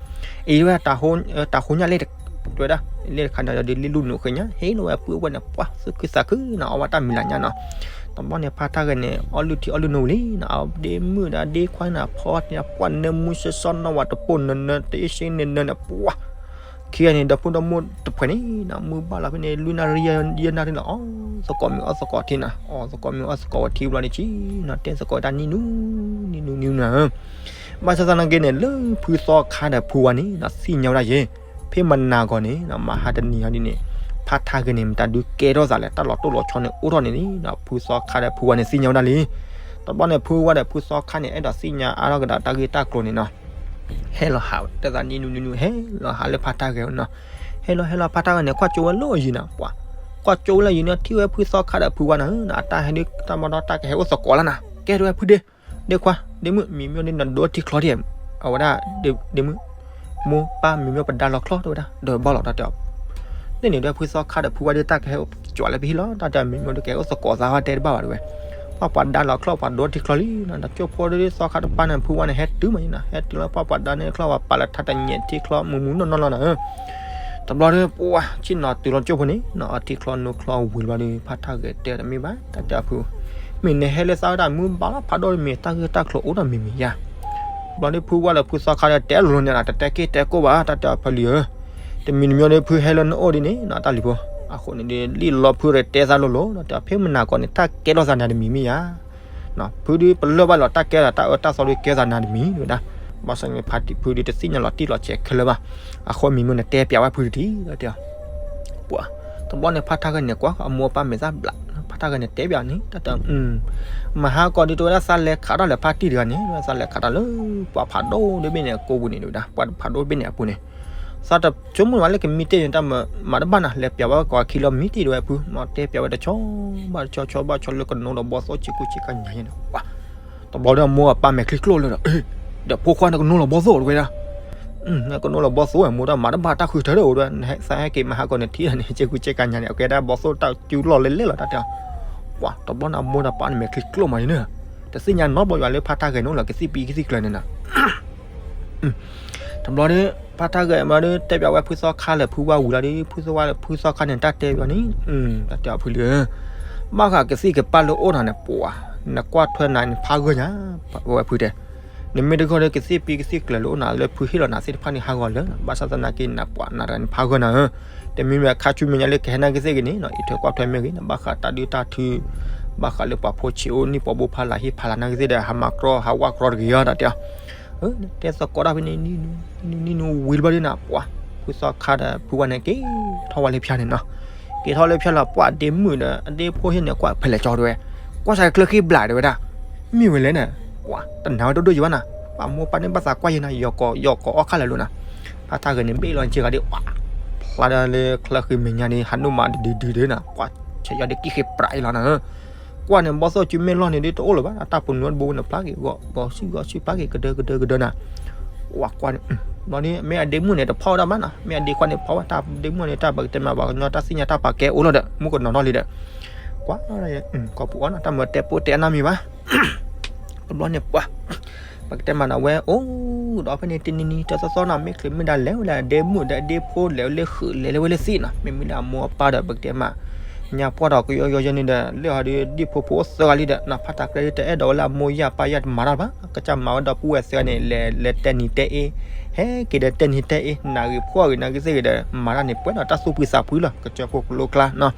အံၤဝဲတၢ်ဃိညါလ့ တဝဲဒၣ်, လ့တခါန့ၣ်ဒီးလ့လူၢ်နုာ်ဃ့ညါ ဟ့ၣ်လီၤဝဲအပုၢ်အဝဲၢ်န့ၣ် ပှၤသူၣ်ခုသးခုနီၤ အီၣ်ဝဲတၢ်မံၤလၢညါနီၤ, တဘျီန့ၣ် ဖါတၢ်ဂဲၤန့ၣ် အီၣ်လုၢ်ထံအီၣ်လုၢ်နိဝံၤလံနီၤ, အဒ့မုၣ်ဒီးဒ့ခွါန့ၣ် ဖီန့ၣ် ပှၤနၢမူဆၢဆီနီၢ်ဝဲတပိၢ်နၢနၢ တအ့ၣ်စ့နၢနၢန့ၣ် ပှၤ ခံဂၤန့ၣ် ဒီဖိဒီမိၢ်တဖှဲးန့ၣ်နီၤ မုၢ်ဘၣ်လီၤဖဲန့ၣ် လွံၢ်နၣ်ရံၣ်ယဲၢ်နၣ်ရံၣ်လီၤ အီၣ်သကိးမ့ၤအီၣ်သကိးထံနီၤ, အီၣ်သကိးမ့ၤအီၣ်သကိးဝဲထံဘျီန့ၣ်ဆံနီၤ တဲသကိးတၢ်နံၣ်နူနံၣ်နူနၤဧၢ, ဘၣ်ဆၣ်သနာ်က့န့ၣ် လၢဖုသီခါဒီးဖုဝါန့ၣ်နီၤ သ့ၣ်ညါဝဲဒၣ်ယဲ, ဖဲမနၤဂီၤန့ၣ်နီၤ မဟါတနံၤဟီဒ်န့ၣ် ဖါထါဂဲၤန့ၣ် မတၤဒုးကဲထီၣ်သးလဲၣ် တၢ်လီၤတိၢ်လီၤဆီန့ၣ် အိၣ်ထီၣ်န့ၣ်နီၤ ဖုသီခါဒီးဖုဝါန့ၣ် သ့ၣ်ညါဝဲဒၣ်လံ. တဘျီန့ၣ် ဖုဝါဒီးဖုသီခါန့ၣ် အဲၣ်ဒိးသ့ၣ်ညါအါထီၣ်ကဒီးတၢ်ဂ့ၢ်တၢ်ကျိၤန့ၣ်နီၤ ဟဲလီၤဟးဝဲ တၢ်သးနံၣ်နူနံၣ်နူ ဟဲလီၤဟးလၢဖါထါဂဲၤနီၤ, ဟဲလီၤဟဲလီၤဖါထါဂဲၤန့ၣ် ကွၢ်ကၠိဝဲလၢအယံၤနီၤ ပှၤ, ကွၢ်ကၠိဝဲလၢအယံၤန့ၣ် ထံၣ်ဝဲဖုသီခါဒီးဖုဝါနီၤ, အတၢ်ဟဲဒုးတၢ်မီဒီးတၢ်ကဟဲအိၣ်သကိးလၢနီၤ, ကဲဒၣ်ဝဲဖုဒ့, ဒ့ခွါ, ဒ့မုၣ်, မံၤမ့ၢ်ဒ်နဒိထံချီထံၣ်, အဝဲဒၣ်, ဒ့မုၣ်, မိၢ်ပၢ်မံၤမ့ၢ်ပဒါလီၤချီတဲဝဲဒၣ်, ဒီးဘၣ်လီၤတၢ်တဲအီၤ, န့ၣ်န့ၣ်ဒီးဖုသီခါဒီးဖုဝါဒ် တၢ်ကဟဲအိၣ်ကၠိလၢပဟံၣ်လီၤ တၢ်တဲမံၤမ့ၢ်ဒ်ကဟဲအိၣ်သကိးသးဝဲတဲတဘၣ်ဘၣ်တဲဝဲ, ပှၤပှၤဒါလီၤချီ ပှၤဒိထံချီလံနီၤ, ဒီးကၠိဖိဒ်သီခါတပၢ်န့ၣ် ဖုဝါန့ၣ် ဟဲတုၤမးနီၤ, ဟဲတုၤလၢပှၤပှၤဒါန့ၣ်ချီ ပှၤပာ်လၢထါတညဲးထံချီမုၢ်မုၢ်နီၢ်နီၢ်လီၤနီၤ တဘျီဒီး ပှၤဆ့ၣ်နီၤတုၤလီၤကၠိဖိန့ၣ်နီၤ အထံချီနိချီဝံၤဘျီဒီး ဖါထါဂဲၤတဲတမ့ၢ်ဘၣ် တၢ်တဲအီၤဖု, မ့ၢ်နဟဲလၢသးဝဲဒၣ် မုၢ်ဘၣ်လီၤဖးဒိၣ်မ့ၢ် တၢ်ဂ့ၢ်တၢ်ကျိၤအိၣ်ဒီးမံၤမံၤယါ, ဘျီဒီးဖုဝါဒီးဖုသီခါဒီးတဲလိၤလိၤန့ၣ်နီၤ တတဲက့ၢ်တဲကိၢ်ဘၣ် တၢ်တဲအီၤဖဲလံဧၢ, တမံၤတမံၤဒီးဖုဟဲလၢနအိၣ်ဒ်န့ၣ်နီၤ တၢ်လံၤဖိ, အဃိန့ၣ်ဒီး လံၣ်လီၤဖုဒီးတဲသးလိၤလိၤ တၢ်တဲအီၤဖဲမနၤကီးန့ၣ် တၢ်ကဲထီၣ်သးနၤတမံၤမ့ၢ်ယါ ဖုဒုးပလၢၢ်ဘၣ်လီၤတၢ်ကဲထီၣ်တၢ်အၢတၢ်သီဒုးကဲသးနၤတမံၤဝဲဒၣ်, ဘၣ်ဆၣ်န့ၣ်ဖါတံၢ်ဖုဒုး တသ့ၣ်ညါလီၤတံၢ်လီၤဆဲးခဲလၢာ်ဘၣ်, အဃိမံၤမ့ၢ်နတဲပျးဝဲဖုတထံၣ် တၢ်တဲအီၤ, ပှၤ, တဘျီန့ၣ်ဖါထါဂဲၤန့ၣ်ကွၢ်အမိၢ်အပၢ်မဲာ်သၣ်ဘျး, ဖါထါဂဲၤန့ၣ်တဲပျးန့ၣ် တၢ်တဲအီၤ, မဟါကီးဒုးတဲဝဲဒၣ် သးလဲၤခးတၢ်လၢဖါတံၢ်တဂၤန့ၣ် သးလဲၤခးတၢ်လၢ ပှၤဖးဒိၣ်တဘ့ၣ်န့ၣ် အကိာ်ပူၤန့ၣ်တဝဲဒၣ် ပှၤဖးဒိၣ်တဘ့ၣ်န့ၣ်အပူၤန့ၣ် သးတဆိကမိၣ်ဘၣ်လၢကမံတ့ၢ်န့ၣ် တၢ်မၤတဘၣ်နီၤ လဲၤပျးဝဲကိးခံလီၤမံတ့ၢ်တဝဲဖု မ့ၢ်တဲပျးဝဲတဆီဘၣ်တဆီ ဆီဘၣ်ဆီလၢကနိလီၤဘီသိၣ် ဆ့ကူဆ့ကညါန့ၣ်, ပှၤ, တဘျီဒီးအမိၢ်အပၢ်မဲာ်ချံကျိၣ်လၢဒီး, ဒီးဖိခွါန့ၣ်ကနိလီၤဘီသိၣ်တဝဲဒၣ်, နကနိလီၤဘီသိၣ်ဝဲ မိၢ်တၢ်မၤတဘၣ်တၢ်ဃုထၢဒီးအိၣ်တဝဲ သးဟဲက့ၤမဟါကီးန့ၣ်ထံၣ်န့ၣ် ဆ့ကူဆ့ကညါန့ၣ် အကဲဒၣ်ဘီသိၣ်တၢ်ကၠူလီၢ်လဲလဲလီၤတၢ်တဲအီၤ, ပှၤ, တဘျီန့ၣ်အမိၢ်ဒီးပၢ်န့ၣ်မဲာ်ချံကျိၣ်မးန့ၣ်, တသ့ၣ်ညါနီတဘျီယွၤလၢဖါထါဂဲၤန့ၣ်အိၣ်လီၤကသံၣ်ပံၤကသံၣ်ကျၢၤန့ၣ်နီၤ တဘျီဒီး ဖါထါဂဲၤမးဒီး တဲပျးဝဲဖုသီခါလၢာ်ဖုဝါဝံၤလီၤဒီး ဖုသီဝါလၢာ်ဖုသီခါန့ၣ် တၢ်တဲပျးန့ၣ်, တၢ်တဲအီၤဖုလၢာ်, ဘၣ်ဃးကသံၣ်ကပၢ်လၢအိၣ်နၤန့ၣ် ပှၤ, နကွၢ်ထွဲနၤန့ၣ်ဖးဂၢၢ်ညါ, ဝဲဖုတဲ, နမ့ၢ်တဂီၢ်ဒီးကသံၣ်ပံၤကသံၣ်ကျၢၤလၢအိၣ်နၤလၢဖုဟ့ၣ်လီၤနၤသ့ၣ်တဖၣ်န့ၣ် ဟးဂီၤလၢာ်, ဘၣ်ဆၣ်သနာ်က့နပှၤနၤတဂၤန့ၣ်ဖးဂၢၢ်နၤဧၢ, တမ့ၢ်မ့ၢ်အခါဆူမဲာ်ညါလၢကဟဲနာ်က့သ့ၣ်ဂ့ၤန့ၣ် အံးထွဲကွၢ်ထွဲမ့ၢ်ဂ့ၤ ဘၣ်ဃးတၢ်ဒုးတၢ်ထု ဘၣ်ဃးလၢပှၤဖိဆံးအိၣ်နံၣ်ပှၤဘိဖးလာ်ဟ့ၣ်ဖးလာ်နာ်က့သ့ၣ်ဒီး ဟးမၤကြီဟးဝၣ်ကြီတဂ့ၤဧါ တၢ်တဲအီၤ, တဲသကိးတၢ်ဖဲန့ၣ် နံၤနူနံၤနူဝံၤတဘျီဒ်န့ၣ် ပှၤ, ဖုသီခါဒီးဖုဝါန့ၣ်က့ၤထီၣ်ဝဲလၢဖၠါန့ၣ်နီၤ, က့ၤထီၣ်လၢဖၠါလီၤ ပှၤဒ့မုၣ်ဒီးအဒ့ဖိဟ့ၣ်န့ၣ် ကွၢ်ဖဲလဲၣ်ကၠီတဝဲ, ကွၢ်စးချၢဃ့ဘျးတဝဲဒၣ်, မ့ၢ်ဝဲလဲၣ်န့ၣ်, ပှၤ, တနာ်ဝဲဒိၣ်ဒိၣ်ယံၤဘၣ်နၤ, ပှၤမိၢ်ပၢ်န့ၣ်ဘၣ်သးကွၢ်ယံၤနၤ ယီၤကိးယီၤကိးအီၣ်ခါလၢာ်လိၤနၤ, ဖါထါဂဲၤန့ၣ်ဘ့ၣ်လီၤစ့ဂၤဒ် ပှၤ, ဖျါဒၣ်လၢချၢဃံမဲာ်ညါန့ၣ် ဟးနုာ်မးဒုဒုဒုနၤ ပှၤ, ဆဲးယီၤဒ်ကံၣ်ဃ့ပြးအံၤလီၤနၤဧၢ, ပှၤ ပှၢ်န့ၣ် ဘီၣ်သိၣ်စုမ့ၢ်လီၢ်န့ၣ်ဒ်တအိၣ်လၢၤဘၣ်, တၢ်ပနူတဘိန့ၣ် ဖျါက့ၤဂီၤဂီၤဆံဂီၤဆံဖျါက့ၤကဒၢကဒၢကဒၢနၤ, ဝၤကွၢ်န့ၣ်, ဘျီန့ၣ် မ့ၢ်အဒ့မုၣ်န့ၣ် တဖီၣ်ဝဲဒၣ်မးနီၤ, မ့ၢ်အဒ့ခွါန့ၣ်ဖီၣ်ဝဲ တၢ်ဒ့မုၣ်န့ၣ် တၢ်ပကတဲမး ပှၤကညီတၢ်စံၣ်ညါတၢ်ပာ်ကဲအိၣ်လီၤဒီး မူကနီၤထီၣ်လံဒီး, ကွၢ်, ကိးပူၤအီၣ်နီၤ တၢ်မၤတဲပိၢ်တဲအနၢ်မံၤဘၣ် တဘျီန့ၣ်ပှၤ, ပကတဲမးနီၤ ဝဲအိၣ်ဒီးဖဲန့ၣ် တနံၤနံၤတသီသီနီၤ မ့ၢ်ချ့မ့ၢ်ဒၣ်လဲၤဝဲလၢအဒ့မုၣ်ဒီးအဒ့ဖိ လဲၤဝဲလၢဃုာ် လဲၤလၢဝဲလၢသံၣ်နီၤ, မ့မ့ၢ်လၢအမိၢ်အပၢ်ဒီး ပကတဲမး ညါပှၢ်ဒီးကယီယီယီန့ၣ်ဒီး လၢဟီဒ်ဒ်ဖိဖိအိၣ်သၢဂၤလံဒီးနီၤ ဖးတၢ်ကျဲဒ်တအဲၣ်ဒိးဝဲလၢအမိၢ်ယၢ်ပၢ်ယၢ်တမၤတၢ်ဘၣ်, ကစၢ်မၤဝဲဒီပုၢ်ဝဲၢ်သၢဂၤန့ၣ် လဲၤလဲၤတဲနံၤတဲအ့, ဟဲက့ၤဒီးတဲနံၤတဲအ့ နၢ်ဂ့ၤဖှီၣ်ဂ့ၤ နၢ်ဂ့ၤသ့ၣ်ဂ့ၤဒီး မၤတၢ်န့ၣ် ပှဲၤဒီးတၢ်သူၣ်ဖှံသးဖှံလီၤ ကစၢၢ်ခိၣ်ကလိကျါနီၤ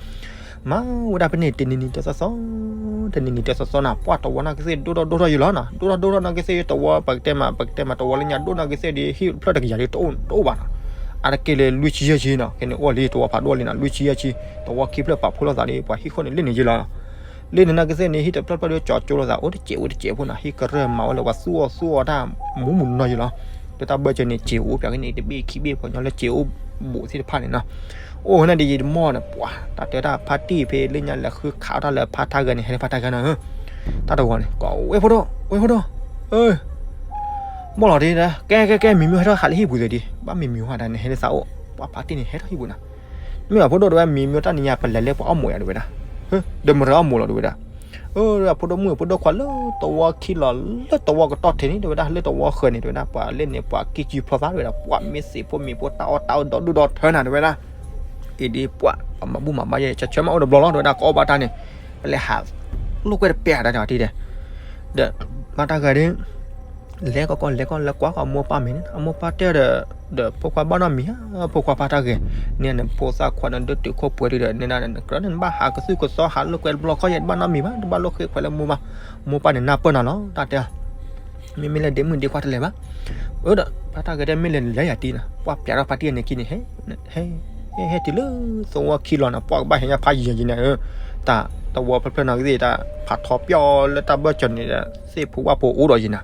မၤဝဲဒၣ်ဖဲန့ၣ် တနံၤနံၤတသီသီ, တနံၤနံၤတသီသီနီၤ ပှၢ်တဝီနၢ်က့ၤသ့ၣ် ဒိၣ်ထီၣ်ဒိၣ်ထီၣ်ယံၤလီၤနီၤ, ဒိၣ်ထီၣ်ဒိၣ်ထီၣ်နၢ်က့ၤသ့ၣ် တဝီ ပကတဲမး ပကတဲမး တဝီလၢညါဒိၣ်နၢ်က့ၤသ့ၣ်ဒီး ဟံၣ်တဖျၢၣ်တကယၤဒီး တအိၣ်ဘၣ်နီၤ, အါတက့ၢ်လၢလွံၢ်ဆံယဲၢ်ဆံနီၤ, ခဲန့ၣ်အိၣ်လံ တဝီဖးဒိၣ်လံနီၤ လွံၢ်ဆံယဲၢ်ဆံ, တဝီခံဖျၢၣ်ပာ်ဖှိၣ်လိာ်သးဒီး ပှၤဟံၣ်ခိၣ်န့ၣ်လ့ၣ်န့ၣ်ယံၤလီၤ လ့ၣ်န့ၣ်နၢ်က့ၤသ့ၣ်န့ၣ် ဟံၣ်တဖျၢၣ်ဖျၢၣ်ဒီး ကၠီကၠိလိာ်သး အိၣ်တစဲးအိၣ်တစဲးဖိနီၤ, ဟံၣ်ကရၢၢ်မၤဝဲလၢပှၤသူၣ်အီၣ်သူၣ်အီတၢ်မူမူနီၤယံၤလီၤ, လၢတၢ်ဘၢၣ်စၢၤန့ၣ် စဲးအိၣ်ပၠးက့ၤန့ၣ် တဘ့ၣ်ခံဘ့ၣ် ပှၤကညီလၢစဲးအိၣ်ဘူးသ့ၣ်တဖၣ်န့ၣ်နီၤ, အိၣ်ဝဲန့ၣ်ဒီးယံၤတမီၢ်န့ၣ် ပှၤ တၢ်တဲတၢ်ဖါတံၢ်ဖဲလၢညါလဲၤဃုခးအီၣ်တၢ်လၢဖါတၢ်ဂဲၤန့ၣ် ဟဲလၢဖါတၢ်ဂဲၤနီၤ, တၢ်တဝီန့ၣ် ကိးဝဲဖိဒိၣ် ဝဲဖိဒိၣ် မီၢ်လီၤဒ်ဒီး ကဲကဲကဲ မံၤမံၤဟဲထီၣ်ဟးလၢဟံၣ်ပူၤသ့ၣ်ဒံး ဘၣ်မံၤမံၤဟးတၢ်န့ၣ် ဟဲလၢသးအိၣ် ပှၤဖါတံၢ်န့ၣ် ဟဲထီၣ်ဟံၣ်ပူၤနီၤ, မ့ၢ်အဖိဒိၣ်တဝဲ မံၤမံၤတၢ်နံၤညါ ပလဲၤလၢပှၤအီၣ်မိာ်ယၤတဝဲဒၣ်, ဒီးမရၢအီၣ်မိာ်လီၤတဝဲဒၣ်, အဖိဒိၣ်မုၣ်ဖိဒိၣ်ခွါလၢတဝီခံလီၤ လၢတဝီကတီၢ်ထံးန့ၣ် တဝဲဒၣ် လၢတဝီဃၢၤန့ၣ် တဝဲဒၣ် ပှၤလဲၣ်န့ၣ် ပှၤကံၢ်ကံဖျီသးတဝဲဒၣ် ပှၤမ့ၢ်သ့ၣ်ဖိမံၤဖိ တၢ်အီၣ်တၢ်အီဒီဒူၣ်ဒီထၢနၤတဝဲဒၣ်, အံၤဒ်ပှၤ ပှၤမၤဘူၣ်မၤဘါယဲ ဆၢဆၢမးအိၣ်တဘျီလီၤ တဝဲဒၣ် ကအိၣ်ဘၣ်တၢ်န့ၣ်, ပလဲၤဟးလိာ်ကွဲတပဲာ်တၢ်တၢ်တံၢ်ဒီး ဒီး ဖါတၢ်ဂဲၤဒ် လဲၤကီကီလဲၤကီလဲၤကွၢ်ကီအမိၢ်ပၢ်မ့ၢ်န့ၣ် အမိၢ်ပၢ်တဲဒီး ဒီးဖိခွါဘၣ်နီတမံၤဧါ ဖိခွါဖါတၢ်ဂဲၤ, န့ၣ်နဖိသၣ်ခွါန့ၣ် ဒိၣ်တုာ်ခိၣ်ပှဲၤဒုဒီး န့ၣ်နကြၢးန့ၣ် နဘၣ်ဟးကသုၣ်ကသီ ဟးလိာ်ကွဲတဘျီခီယဲ တဘၣ်နီတမံၤဘၣ် တဘၣ်လိာ်ဃ့ခွဲးလၢမိၢ်ဘၣ်, မိၢ်ပၢ်န့ၣ်နၢ်ပၢၢ်နၤလီၤ တၢ်တဲ မ့မ့ၢ်လၢဒ့မုၣ်ဒ့ခွါတလဲၤဘၣ်, အၢဒီး ဖါတၢ်ဂဲၤတဲမ့ၢ်လဲၤလဲၤယၤတံၢ်နီၤ ပှၢ်ပၠးထီၣ်ဖါတံၢ်အန့ၣ်ခံန့ၣ် ဟဲ ဟဲတုၤလၢသဝီခံလီၤနီၤ ပှၢ်ကဘၣ်ဟဲညါဖးယံၤယံၤန့ၣ် တၢ်တဝီဖျၢၣ်ဖျၢၣ်နီၤကသ့ၣ် တၢ်ဖးထီပျီလၢတၢ်ဘၢၣ်စၢၤန့ၣ်ဒီး သ့ၣ်ဖိဝၣ်ဖိအိၣ်ဒီးယံၤနၤ,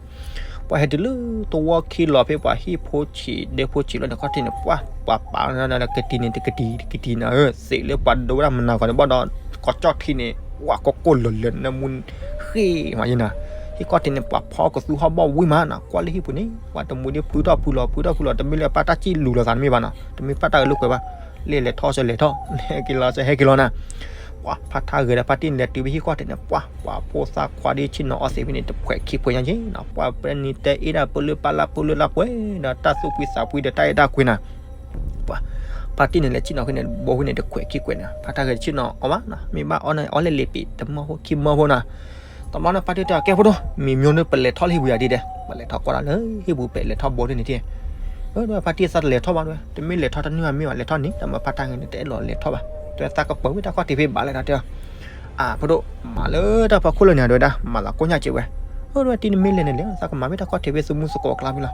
ပှၢ်ဟဲတုၤလၢသဝီခံလီၤဖဲပှၤဟံၣ်ဖိဆံးဒဲဖိဆံးလီၤန့ၣ်ခီၣ်ထံးန့ၣ် ပှၢ်ပှၤပာ်ကတီၢ်န့ၣ် ကတံၤန့ၣ်တကတံၤတကတံၤနၤဧၢ သ့ၣ်လၢပှၤဒိဝဲဒၣ်မနၤဂီၤန့ၣ် ဘၣ်ဒီး ကီၢ်ကၠီၣ်ထံန့ၣ် ဝၣ်ကီၢ်ကိၢ်လၢာ်လၢာ် နၢမူဃ့ၢ်မးယံၤနၤ, ဟံၣ်ခီၣ်ထံးန့ၣ် ပှၤဖီကသူဟီၣ်ဘီၣ်ဝံၤမးနၤ ကွၢ်လၢဟံၣ်ပူၤန့ၣ် ပှၤတမူဒ်ဖုထီၣ်ဖုလီၤ ဖုထီၣ်ဖုလီၤ တမ့ၢ်လၢပၢ်တၢ်စံၣ်လူၤလိာ်သးတမ့ၢ်ဘၣ်နီၤ တမ့ၢ်ပၢ်တၢ်ဂဲၤလိာ်ကွဲဘၣ်, လၢလဲၤထီၣ်စ့ၢ်လဲၤထီၣ် လဲၤဟဲက့ၤလီၤစ့ၢ်ဟဲက့ၤလီၤနၤ, ပှၢ်ဖါတၢ်ဂဲၤဒီးဖါတံၢ်န့ၣ်လဲၤတုၤဖဲဟံၣ်ခီၣ်ထံးန့ၣ် ပှၢ်ပှၤဖိသၣ်ခွါဒ်ဆ့ၣ်နီၤအီသံးဖဲန့ၣ် တခွဲးခံခွဲးညါက့ၤနီၤ ပှၢ်ပှဲၤနံၤတဲအ့ဒၣ်ပလၢပလၢပလၢလၢပှဲၤဒီးတၢ်သူၣ်ဖှံသးဖှံဒီးတၢ်အဲၣ်တၢ်ကွံနၤ ပှၤ ဖါတံၢ်န့ၣ်လဲၤဆ့ၣ်နီၤဖဲန့ၣ် ဘိဖဲန့ၣ် တခွဲးခံခွဲးန့ၣ် ဖါတၢ်ဂဲၤတဆ့ၣ်နီၤအီၣ်ဘၣ်နီၤ မ့ၢ်ဘၣ်အီၣ်န့ၣ် အီၣ်လၢလံာ်ပံာ် တမီၢ်ဖိခံမီၢ်ဖိနီၤ, တဘျီန့ၣ်ဖါတံၢ်တဲ ကဲဖိဒိၣ် မံၤမံၤန့ၣ် ပလဲၤထီၣ်လၢဟံၣ်ပူၤယၤဒ်ဒီး ပလဲၤထီၣ်ကွၢ်ဒီးလၢဟံၣ်ပူၤ ပလဲၤထီၣ်ဘိဖဲန့ၣ်တ့ၢ်, အၢ ဒီးဖါတံၢ်သးတလဲၤထီၣ်ဘၣ်တဲဝဲ တမ့ၢ်လဲၤထီၣ်တန့ၢ်ဘၣ်မ့ၢ်ဘၣ် လဲၤထီၣ်န့ၣ် တၢ်မၤဖါတၢ်ဂဲၤန့ၣ် တအဲၣ်လီၤလဲၤထီၣ်ဘၣ် တဲသးကပၢၤဝံၣ်တၢ်ခီၣ်ထံးဖဲဘၣ်လဲၣ်တၢ်တဲအီၤ အၢ ဖိဒိၣ် မၤလၢတၢ်ဖီခိၣ်လၢန့ၣ်တဲဝဲဒၣ် မၤသးကိၢ်ညါက့ၤဝဲ, အၢ ဒီးတံၢ်နမ့ၢ်လဲၤန့ၣ်လဲၤ သးကမၤဝံၣ်တၢ်ခီၣ်ထံးဖဲသုမူသကိးအကျါဖဲလီၤ,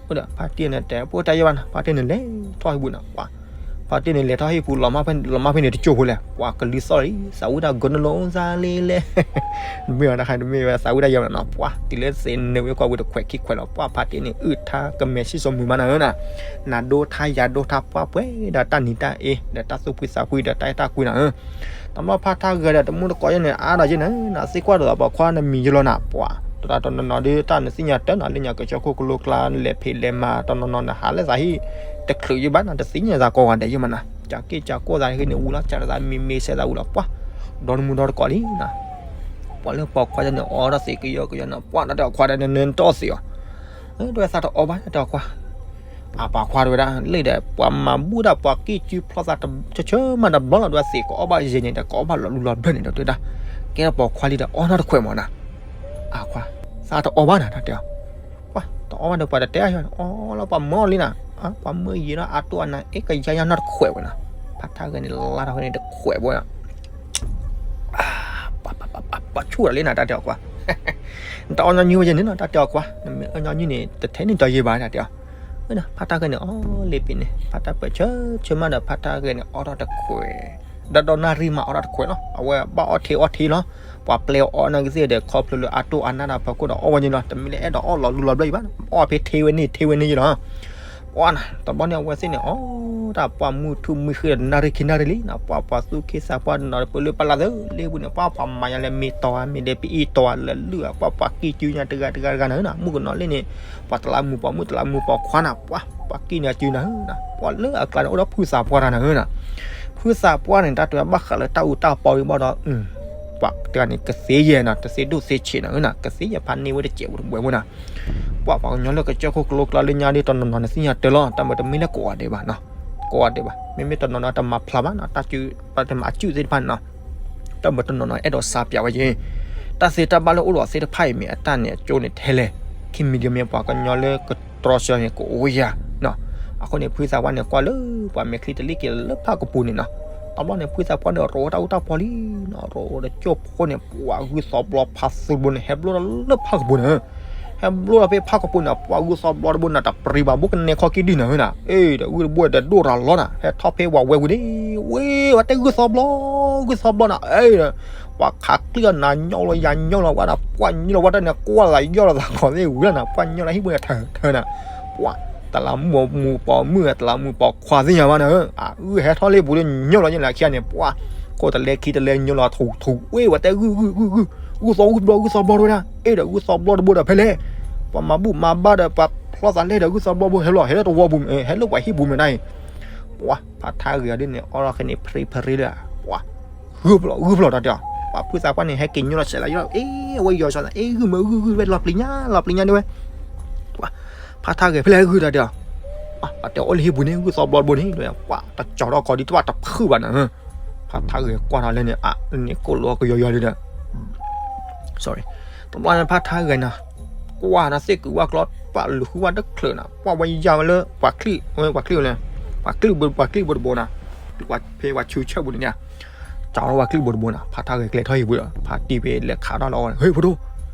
အၢ ဒီးဖါတံၢ်န့ၣ်တဲ ဖိတၢ်ယဲၢ်ဘၣ်နီၤ ဖါတံၢ်န့ၣ်လဲၤထီၣ်ဟံၣ်ပူၤနီၤ ပှၤ ဖါတံၢ်န့ၣ်လဲၤထီၣ်ဟံၣ်ပူၤ လီၤမၢ်ဖဲန့ၣ်တကၠိၢ်ဖိလဲၣ် ပှၤကလံၤသီၣ်လံ သးဝံၣ်တၢ်ဂီၤနလိၤစါလံလဲၣ် တမ့ၢ်ဘၣ်တခါ တမ့ၢ်ဝဲသးဝံၣ်တၢ်ယဲၢ်ဘၣ်နီၤ ပှၤ တုၤလၢသ့ၣ်နုာ်ဝဲကွၢ်ဝံၤတခွဲးခံခွဲးလီၤ ပှၢ်ဖါတံၢ်န့ၣ် အုၣ်ထါကမဲာ်ဆံၣ်စိမုာ်မးနၤဧၢနၤ, နၤဒိထါယၤဒိထါ ပှၢ်ပှဲၤဒီးတၢ်နံၤတၢ်အ့ ဒီးတၢ်သူၣ်ဖှံသးဖှံဒီးတၢ်အဲၣ်တၢ်ကွံနၤဧၢ တဘျီဖါတၢ်ဂဲၤဒီးတမူတကိးယဲၢ်န့ၣ် အါဒီးယဲၢ်န့ၣ် နသံကွၢ်ဒီးပှၤခွါနမံၤယဲၢ်လီၤနၤ ပှၤ တရၢတနီၤနီၤဒီး တၢ်နသ့ၣ်ညါတၢ်နီၤ လၢညါကစၢၢ်ခိၣ်ကလိကျါ နလဲၤဖံးလဲၤမၤ တနီၤနီၤနဟးလၢသးဟံၣ် တချုးယဲၢ်ဘၣ်နၤ တသ့ၣ်ညါသးကိးဂၤဒဲးယဲၢ်မးနၤ ကးက့ၢ်ကးကိၢ်သးဟံၣ်န့ၣ် ဝံၤလီၤကးဒီးသးမံမ့ၢ်ဆဲးသးဝံၤလီၤ ပှၤ ဒီနမူဒီတကိးလံနၤ ပှၤလၢပိာ်ခွါယဲၢ်န့ၣ် အီထီၣ်သံးကယီကယီနၤ ပှၤ တၢ်တဲအီၤခွါဒီး နနၢၤတီၢ်သံးအီၤ တဲဝဲသးတအီၣ်ဘၣ် တၢ်တဲအီၤခွါ အပှၤခွါတဝဲဒၣ် လၢဒီး ပှၤမၤဘူၣ်ဒၣ်ပှၤကံၢ်စုဖျီသး ဆၢဆၢမးတဘျီလီၤ တဝဲသ့ၣ်ကအီၣ်ဘၣ်ယဲၢ်န့ၣ်ဒီး ကအီၣ်ဘၣ်လီၤလူလီၤဘျၢၣ်န့ၣ်ဒီး တဲဒၣ် ကဲထီၣ်ပိာ်ခွါလံဒီး အီၣ်နီတခွဲးမးနၤ အခွါ သးတအီၣ်ဘၣ်နၤ တၢ်တဲအီၤ ပှၤ တအီၣ်ဘၣ်ဒီး ပှၤတတဲအီၤ အီၣ်လီၤ ပှၤမၢအီၤလံနၤ ပှၤမၢယံာ်ဒီး အတိၢ်အနါ အဲၣ်ကယါယါနီတခွဲးဝဲနၤ ဖါတၢ်ဂဲၤန့ၣ် လါထီၣ်ဝဲန့ၣ်တခွဲးဝဲ ပှၤဆူၣ်ဒီးလံနၤ တၢ်တဲအီၤကွၢ် နတအီၣ်ညီနုၢ်ဝဲယဲၢ်န့ၣ်နီၤ တၢ်တဲအီၤကွၢ် နမ့ၢ်အီၣ်ညီနုၢ်န့ၣ် တထဲန့ၣ်ဒီးယဲၢ်ဘၣ် တၢ်တဲအီၤ ဖါတၢ်ဂဲၤန့ၣ် အီၣ်လံပံၤန့ၣ် ဖါတၢ်ပၢၢ်ဆၢဆၢမးဒီး ဖါတၢ်ဂဲၤန့ၣ် အီၣ်ထီၣ်တခွဲး ဒီးဒီနၣ်ရံၣ်မးအီၣ်ထီၣ်တခွဲးလီၤ အဝဲဘၣ်အီၣ်ထံအီၣ်ထံလီၤ ပှၤပျဲအီၣ်နၢ်ကသ့ၣ်ဒီး ခီဖျိလၢအတိၢ်အနါတၢ်ဖီခိၣ်ဒီး အီၣ်ဝဲန့ၣ်လီၤ တမ့ၢ်လၢအဲၣ်ဒိးအီၣ်လီၤလူလီၤဘျၢၣ်အံၤဘၣ် အီၣ်ဖဲထဲဝဲန့ၣ်ထဲဝဲန့ၣ်ယဲၢ်လီၤ ပှၤနၤ တဘျီန့ၣ်အဝဲသ့ၣ်န့ၣ် အိၣ်တၢ်ပှၢ်မုၢ်ထူၣ်မုၢ်ဃ့ဒီးနၣ်ရံၣ်ခံနၣ်ရံၣ်လံနီၤ, ပှၤပှၤသူၣ်က့သးပှၢ်တနီၤဒီး ပလၢပလၢ်သၢလ့ပူၤန့ၣ် ပှၤပှၤမၤညါလၢမ့ၢ်တီၤဧါ မ့ၢ်ဒဲးပအံၣ်တီၤဧါလၢလုၢ်ဧါ, ပှၤပှၤကံၢ်စုညါတဂၤတဂၤတဂၤနၤဧၢနီၤ, မုၣ်ကနီၤလ့န့ၣ် ပှၤတလးမူၤပိာ်မုၣ်တလးမူၤပိာ်ခွါနၤ, ပှၤပှၤကံၢ်န့ၣ်စုနၤဧၢနီၤ, ပှၤလၢအကျါန့ၣ် အိၣ်ဒီးဖုသးပှၢ်တၢ်နၤဧၢနီၤ, ဖုသးပှၢ်န့ၣ် တၢ်တဲဘၣ်ဃးလၢတၢ်အူတၢ်ပီဒံးဘၣ်ဒီး ပှၤတဂၤန့ၣ် ကသ့ယဲၢ်နီၤ, တသ့ဒိၣ်သ့ဆံးနၤဧၢနီၤ, ကသ့ယဲၢ်ဖးန့ၢ်ဝဲတစဲးဝဲတဘှဲးဝဲနီၤ, ပှၤပှၤကညီလၢကစၢၢ်ခိၣ်ကလိကျါလၢညါဒ်တနီၤနီၤန့ၣ်သ့ၣ်ညါတၢ်လီၤ, တၢ်မၤတမ့ၢ်လၢကိးဂၤဒဲးဘၣ်နီၤ, ကိးဂၤဒဲးဘၣ်, မ့မ့ၢ်တနီၤနီၤတမၤဖျါဘၣ်နီၤ, တၢ်စုပှၤတမၤအစုၣ်သ့ၣ်တဖၣ်န့ၣ်နီၤ, တၢ်မၤတနီၤနီၤအဲၣ်ဒိးစးပၠးဝဲယဲၢ်, တၢ်သ့တၢ်ဘၣ်လၢအိၣ်ဒီးသ့ၣ်တဖၣ်အံၤမ့ၢ်အတၢ်န့ၣ် အကၠိန့ၣ်ထဲလဲၣ်, ခံမံၤဒံးမ့ၢ်ပှၤကညီလၢကတြီဆၢန့ၣ် ကအိၣ်ဝဲယၤနီၤ, အဃိန့ၣ် ဖုသးပှၢ်န့ၣ် ကွၢ်လၢပှၤမဲာ်ချံတလ့ၣ်က့ၤလၢဖးကပူၤန့ၣ်နီၤ, တဘျီန့ၣ် ဖုသးပှၢ်န့ၣ် ရိးဝဲတၢ်အူတၢ်ပီလံနီၤ, ရိးဝဲတကၠိၢ်ဖိန့ၣ် ပှၤဂုၢ်သီဘျီဖးသူတဘိန့ၣ် ဟဲဘျိလၢဖးကပူၤန့ၣ် ဟဲဘျိလီၤဖဲဖးကပူၤန့ၣ် ပှၤဂုၢ်သီဘျီတဘိန့ၣ် တပရံးဘၣ် ဘူးကနဲခီက့ၤဒံးနၤဧၢနီၤ, အ့ဒီးဂုၢ်တဘိဒီးဒိၣ်ရၤလီၤနီၤ, ဟဲထီၣ်ဖဲဝဲဝဲပူၤန့ၣ်, ဝဲဝဲတဲဂုၢ်သီဘျီ, ဂုၢ်သီဘျီနီၤ, အ့ဒီး ပှၤခးကျံၢ်အီၤနၤညီလီၤယၤညီလီၤ ဝဲဒၣ်ပှၤညီလီၤ ဝဲတၢ်န့ၣ် ကွၢ်လၢယီၢ်လီၤသးခီသ့ၣ်ဝံၤလီၤနီၤ, ပှၤညီလီၤဟံၣ်ပူၤန့ၣ်ထၢထၢနီၤ, ပှၤ တလးမူၤပိာ်မုၣ် တလးမူၤပိာ်ခွါသ့ၣ်ညါဘၣ်နၤဧၢ, အဂုၢ်ဟဲထီၣ်လၢပူၤလၢညီလီၤန့ၣ်လၢခံဂၤန့ၣ် ပှၤ ကိးတလဲခံတလဲညီလီၤထူထူ ဝဲဝဲတဲဂုၢ်ဂုၢ်ဂုၢ်ဂုၢ်, ဂုၢ်သီဂုၢ်ဘျီ ဂုၢ်သီဘျီတဝဲဒၣ်, အ့ဒီးဂုၢ်သီဘျီတဘိဒီးဖဲလဲၣ်, ပှၤမၤဘူၣ်မၤဘါဒီး ပှၤဖျီသးလဲၢ်ဒီး ဂုၢ်သီဘျီတဘိ ဟဲလီၤ ဟဲလၢတဝီပူၤ ဟဲလၢပှၤဟံၣ်ပူၤမ့ၢ်ဒၣ်အံၤ, ပှၤ ဖးထါဂဲၤဒ်န့ၣ် အီၣ်လီၤခဲန့ၣ် ဖရ့ဖရ့လၢ ပှၤ ဂုၢ်ဖျီၣ် ဂုၢ်ဖျီၣ်တၢ်တဲအီၤ, ပှၤဖုသးပှၢ်န့ၣ် ဟဲက့ၤညီလီၤစဲးလၢယီၢ် အ့ အဝဲယီၤစဲး အ့ ဂုၢ်မ့ၢ်ဂုၢ်ဂုၢ် ဝဲလီၤပျံၤညါ လီၤပျံၤညါဒ်ဝဲ, ပှၤ ဖးထါဂဲၤဖဲလဲၣ်ဂုၢ်တၢ်တဲအီၤ, ပှၤ ပှၤတဲအီၣ်လၢဟံၣ်ပူၤန့ၣ် ဂုၢ်သီဘျီတဘိန့ၣ် ပှၤ တကၠီၤထီၣ်ကီးဒ်တဘၣ်တဖုၣ်ဘၣ်နၤ, ဖးထါဂဲၤကွၢ်ထီၣ်လဲၣ်န့ၣ် အန့ၣ်ကိၣ်လီၤကယီယီဒ်ဒီး sorry, တဘျီန့ၣ်ဖးထါဂဲၤနီၤ, ကွၢ်ဒီးသ့ၣ်ကုၤဝၣ်ကျီ ပှၤလူၤဃုဝၣ်တချုးနီၤ, ကွၢ်ဝဲယၤဝဲလၢပှၤချံၣ်, ပှၤချံၣ်ဝဲလဲၣ်, ပှၤချံၣ်ဘိ, ပှၤချံၣ်ဘိတဘိနီၤ, ပှၤဖဲပှၤဆူဆၢပူၤန့ၣ်, ကၠီၤထီၣ်ပှၤချံၣ်ဘိတဘိနီၤ, ဖးထါဂဲၤကျဲထီၣ်ဟံၣ်ပူၤဒီး ဖးတံၢ်ဖဲလဲၤခးထီၣ်လီၤဝဲန့ၣ်, ဟ့ၣ် ဖိဒိၣ်,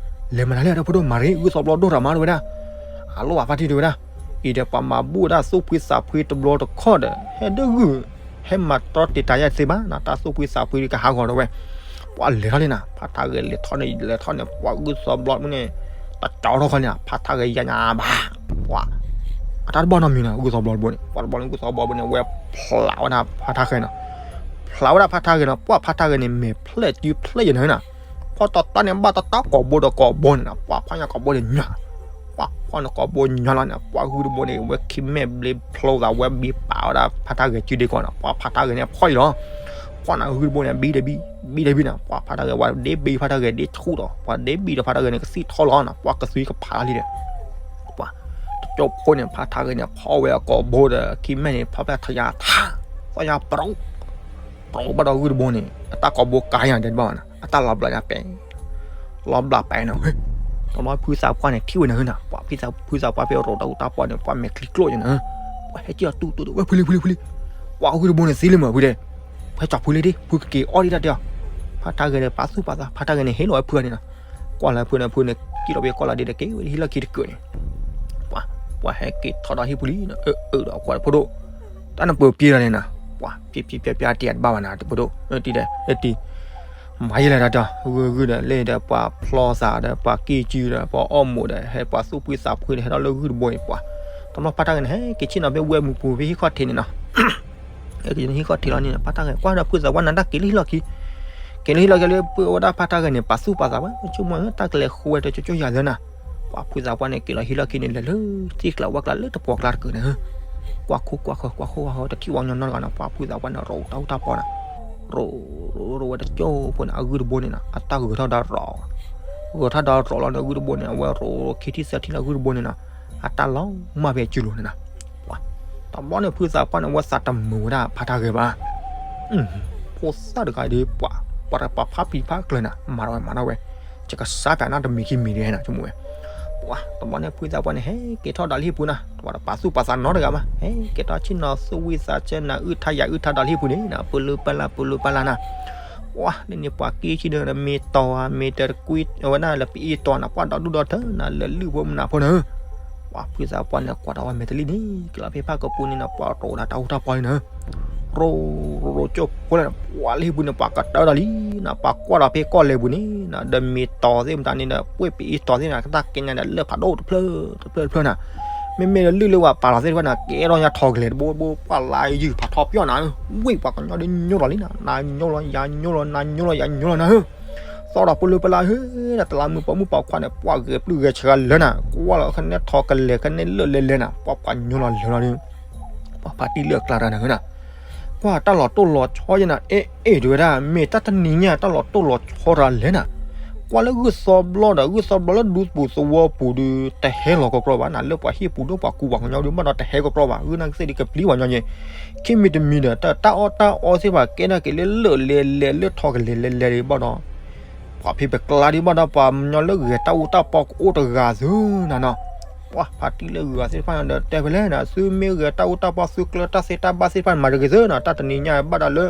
လဲၤမနုၤလဲၣ်ဒီးဖိဒိၣ် မၤရ့ ဂုၢ်သီဘျီဒိၣ်တၢ်မးတဝဲဒၣ်, အလိၣ်ဘၣ်ဖးတံၢ်တဝဲဒၣ်, အံၤဒီးပှၤမၤဘူၣ်ဝဲဒၣ်သူၣ်ဖှံသးဖှံတဘျီတခီဒီး ဟဲဒၢဂုၢ် ဟဲမၤတြီတ့ၢ်တၢ်ယါသ့ဘၣ်နီၤ, တၢ်သူၣ်ဖှံသးဖှံကဟးဂီၤဒီးဝဲ, ပှၤလဲၤထီၣ်လံနီၤ, ဖးထါဂဲၤလဲၤထီၣ်န့ၣ် လဲၤထီၣ်န့ၣ် ပှၤဂုၢ်သီဘျီမ့ၢ်န့ၣ်, တကၠီၤထီၣ်ခီန့ၣ် ဖးထါဂဲၤယါညါဘၣ်, ပှၤ အတၢ်တဘၣ်နီတမံၤနီၤ, ဂုၢ်သီဘျီတဘိန့ၣ် ပှၤတဘျီန့ၣ် ဂုၢ်သီဘျီတဘိန့ၣ် ဝဲဖျးဝဲဒၣ်ဖးထါဂဲၤနီၤ, ဖျးဝဲဒၣ်ဖးထါဂဲၤနီၤ, ပှၤဖးထါဂဲၤန့ၣ် မဲာ်ဖျဲၣ်စုဖျဲၣ်ယဲၢ်နၤနီၤ, ဖီၣ်တီတီန့ၣ်ဘၣ်တတီကိာ်ဘိဒီးကိာ်ဘိန့ၣ်နီၤ, ပှၤဖီၣ်ညါကိာ်ဘိန့ၣ်ညီ ပှၤဖီၣ်န့ၣ်ကိာ်ဘိညီလီၤန့ၣ် ပှၤဂုၢ်တဘိန့ၣ် ဝဲခံမဲာ်ဘျ့ဖျိသးဝဲဘံပာ်ဝဲဒၣ်ဖးထါဂဲၤစုဒ့ကီးနီၤ, ပှၤဖးထါဂဲၤန့ၣ်ဖီၣ်အံၤလီၤ, ဖီၣ်န့ၣ်ဂုၢ်တဘိန့ၣ် ဘံဒီးဘံ, ဘံဒီးဘံနီၤ, ပှၤဖးထါဂဲၤဝဲဒ့ဘံဖးထါဂဲၤဒ့ဆူၣ်ဒီး ပှၤဒ့ဘံဒီးဖးထါဂဲၤန့ၣ် ကသံၣ်ထီလီၤနီၤ, ပှၤကသွံကဖးလံဒီး ပှၤ တကၠိဖိန့ၣ် ဖးထါဂဲၤန့ၣ် ဖီၣ်ဝဲအကိာ်ဘိဒီး ခံမဲာ်န့ၣ် ဖီၣ်ဖျဲၣ်ထီၣ်ယါထါ, သီၣ်ယါပရိး, ပရိးဘၣ်ဒီးဂုၢ်တဘိန့ၣ် အတၢ်ကိာ်ဘိကါယါဒဲးတဘၣ်ဘၣ်နီၤ, အတၢ်လီၤဘျးယါပဲ လီၤဘျးပဲနီၤ, တဘျီဖုသးပှၢ်န့ၣ် ထံၣ်ဝဲနၤနၤ, ပှၤဖုသးပှၢ်ဖဲရိးတၢ်အူတၢ်ပီန့ၣ် ပှၤမဲာ်ချံကျိၣ်ယဲၢ်နၤ, ပှၤဟဲက့ၤအီၤတူၢ်တူၢ်တူၢ် ဝဲဖုလံဖုလံဖုလံ, ပှၤဂုၢ်တဘိန့ၣ်သံလံမးဖုတဲ, ဖဲကၠီၤဖုလံဒ့ ဖုကက့ၤအီၣ်ဒံးတၢ်တဲအီၤ, ဖးထါဂဲၤဒီးပာ်သူၣ်ပာ်သး ဖးထါဂဲၤန့ၣ် ဟ့ၣ်လီၤဝဲဖုန့ၣ်နီၤ, ကွၢ်လၢဖုန့ၣ် ဖုန့ၣ် က့ၤလီၤဖဲကီၢ်လၢဒ့ဒီး က့ၤဝဲဟံၣ်လီၢ်ခံတကုာ်န့ၣ် ပှၤ ပှၤဟဲက့ၤထီၣ်ဒီးဟံၣ်ပူၤလံ, အၢ အၢ ဒီးကွၢ်ဖိဒိၣ်, တၢ်နပၢၤပျံၤလီၤန့ၣ်နီၤ, ပှၤ ပျံၤပျံၤပျံၤပျံၤတ့ၢ်တဘၣ်ဘၣ်နၤ တဖိဒိၣ်, တံၤဒီး တံၤ, မၤယဲလဲၣ်တၢ်တဲအီၤ, ဂုၢ်ဂုၢ်ဒီး လၢဒီး ပှၤဖျီသးဒီး ပှၤကံၢ်စုဒီး ပှၤအီၣ်မိၣ်ဒီး ဟဲပှၤသူၣ်ဖှံသးဖှံဒီး ဟဲထီၣ်လၢဂုၢ်တဘိအံၤ ပှၤ, တဘျီဖးထါဂဲၤန့ၣ် ဟဲက့ၤဆ့ၣ်နီၤဖဲဝဲမုၢ်ပူၤဖဲဟံၣ်ခီၣ်ထံးန့ၣ်နီၤ ဟဲက့ၤဟံၣ်ခီၣ်ထံးလီၤန့ၣ် ဖးထါဂဲၤကွၢ်ဒီးဖုသးပှၢ်နၤတၢ်က့ၤလၢဟံၣ်လီၢ်ခံ, က့ၤလၢဟံၣ်လီၢ်ခံလၢပှၤဝဲဒၣ်ဖးထါဂဲၤန့ၣ် ပာ်သူၣ်ပာ်သးဝဲ ဆိကမိၣ်တၢ်ကလဲၤဃိဝဲတကၠိကၠိယၤလၢနၤ, ပှၤဖုသးပှၢ်န့ၣ် က့ၤလီၤဟံၣ်လီၢ်ခံန့ၣ် လဲၤလၢသ့ၣ်ကျးဝၣ်ကျးလၢတပှီၤကျါတကုာ်န့ၣ်, ကွၢ်ခိၣ်ကွၢ်ဃၢၤ ကွၢ်ခိၣ်ကွၢ်ဃၢၤ တထံၣ်ဝဲညီညီတဂၤနီၤ ပှၤဖုသးပှၢ်န့ၣ် ရိးတၢ်အူတၢ်ပီန့ၣ်, ရိး ရိး ရိးဝဲတကၠိဖိန့ၣ် အဂုၢ်တဘိန့ၣ်နီၤ အတၢ်ဂဲၤထီၣ်ဒီးရိး, ဂဲၤထီၣ်ဒီးရိးလီၤန့ၣ် အဂုၢ်တဘိန့ၣ် အဝဲရိးခံထံၣ်သၢထံၣ်လီၤ အဂုၢ်တဘိန့ၣ်နီၤ အတၢ်လီၤမၢ်ဖဲအစုလိၤန့ၣ်နီၤ, ပှၤ တဘျီန့ၣ် ဖုသးပှၢ်န့ၣ် အဝဲသးတမုာ်ဝဲဒၣ်ဖးထါဂဲၤဘၣ်, ဖိသၣ်တဂၤဒီး ပှၤ ပှၤတပာ်ဖးပျံၤဖးကျၢၤနၤ မၤထီၣ်ဝဲ မၤထီၣ်ဝဲ, ယကစးပၠးနၤတမံၤခံမံၤဒ်နီၤ ဆိကမိၣ်ဝဲ, ပှၤ တဘျီန့ၣ် ဖုသးပှၢ်န့ၣ် ဟဲက့ၤထီၣ်ဒီးလၢဟံၣ်ပူၤနီၤ ပှၤတပာ်သူၣ်ပာ်သးနီတဂၤဘၣ် ဟဲက့ၤထီၣ်ဆ့ၣ်နီၤသူၣ်ဝံၣ်သးဆၢနၤ အုၣ်ထါယၤအုၣ်ထါဒီးလၢဟံၣ်ပူၤန့ၣ်နီၤ ပလၢပလၢ ပလၢပလၢနၤ ပှၤ လၢန့ၣ်ပှၤက့ၤဆံဒီး မ့ၢ်တီၤဧါ မ့ၢ်တကွံ အဝဲဒၣ်လၢပအ့ၣ်တီၤနၤ ပှၤဒီဒူၣ်ဒီထၢနၤ လၢလုၢ်ဖိမနၤဖိနၤဧၢ, ပှၤဖုသးပှၢ်န့ၣ် ကွၢ်ထီၣ်ဝဲမဲာ်တလံၢ်န့ၣ် က့ၤလီၤဖဲဖးကပူၤန့ၣ်နီၤ ပှၤရိးဒၣ်တၢ်အူတၢ်ပီလံနၤဧၢ, ရိး ရိး ရိးကၠိဖိလဲၣ် ပှၤလၢဟံၣ်ပူၤန့ၣ် ပှၤကတၢၢ်ဒီးလံနၤ ပှၤကွၢ်ဒီးဖဲကီၢ်လဲၤပူၤန့ၣ်နၤ ဒီးမ့ၢ်တီၤသ့ၣ်မတၤန့ၣ်ဒီး ပှ့ၢ်ပအ့ၣ်တီၤသ့ၣ်နၤ ကတၢ်ကဲညါဒီးလၢဖးဒိၣ်တဖျၢၣ် တဖျၢၣ်တဖျၢၣ်နၤ, မ့မ့ၢ်လၢလုၢ်လၢပှၤပာ်လီၤသ့ၣ်တဖၣ်န့ၣ် ကဲထီၣ်ညါထီၣ်ကလဲာ်တဘိဘိ ပှၢ်လါယုၢ်ဖးထီပၠီၣ်နၤဧၢ, ဝ့ၢ်ပှၤကညီဒုးညိလီၤလံနၤ, နၤညိလီၤ ယၤညိလီၤ နၤညိလီၤ ယၤညိလီၤနၤဧၢ, သီၣ်ဒီးပလၢပလၢဧၢ, တလးမုၢ်ပိာ်မုၣ်ပိာ်ခွါန့ၣ် ပှၢ်ဂဲၤပျုၢ်ဂဲၤဆှးလၢနၤ, ကွၢ်လီၤကနဲထီၣ်ကလဲာ် ကနဲလၢာ်လဲၤလဲၤနၤ, ပှၢ်ပှၤညိလီၤလၢာ်လီၤဒီး ပှၢ်ဖါတံၢ်လၢအကျါတဂၤန့ၣ်ဧၢနၤ, ကွၢ်တၢ်လီၤတိၢ်လီၤဆီယဲနၤ, အဲၣ်အဲၣ်တဝဲဒၣ် မ့ၢ်တၢ်တနံၤညါတၢ်လီၤတိၢ်လီၤဆီတဂၤလဲၣ်နၤ, ကွၢ်လၢဂုၢ်သီဘျီဒီး ဂုၢ်သီဘျီလၢဒူပူၤသဝီပူၤဒီး တဟဲလီၤကီကီဘၣ်နၤ, လၢပှၤဟံၣ်ပူၤဒီးပှၤကူပှၤကညီဒီးဘၣ်ဒီးတဟဲကီကီဘၣ်, ဂုၢ်နၢ်ကသ့ၣ်ဒုးကပျံၤပှၤကညီယဲ, ခံမံၤတမံၤဒီး တၢ်အီၣ်တၢ်အီသ့ၣ်တဖၣ်ကဲထီၣ်က့ၤလၢလၢာ်လဲၤလဲၤလၢထီၣ်ကလဲာ်လဲၤလဲၤဒီးဘၣ်ဒီး ပှၤဖံးပကျါဒံးဘၣ်ဒီး ပှၤကညီလၢဂဲၤတၢ်အူတၢ်ပီကအိၣ်တဂၤသုနၤနီၤ, ပှၢ်ဖါတံၢ်လၢဂုၤဂၤသ့ၣ်တဖၣ်န့ၣ်ဒီး တဲဖဲလဲၣ်နၤ, သုမ့ၢ်ဂဲၤတၢ်အူတၢ်ပီ သုကျၢၤတၢ်သ့တၢ်ဘၣ်သ့ၣ်တဖၣ်န့ၣ် မၤတဂ့ၤသုနၤ, တၢ်တနံၤညါဘၣ်ဒီးလၢ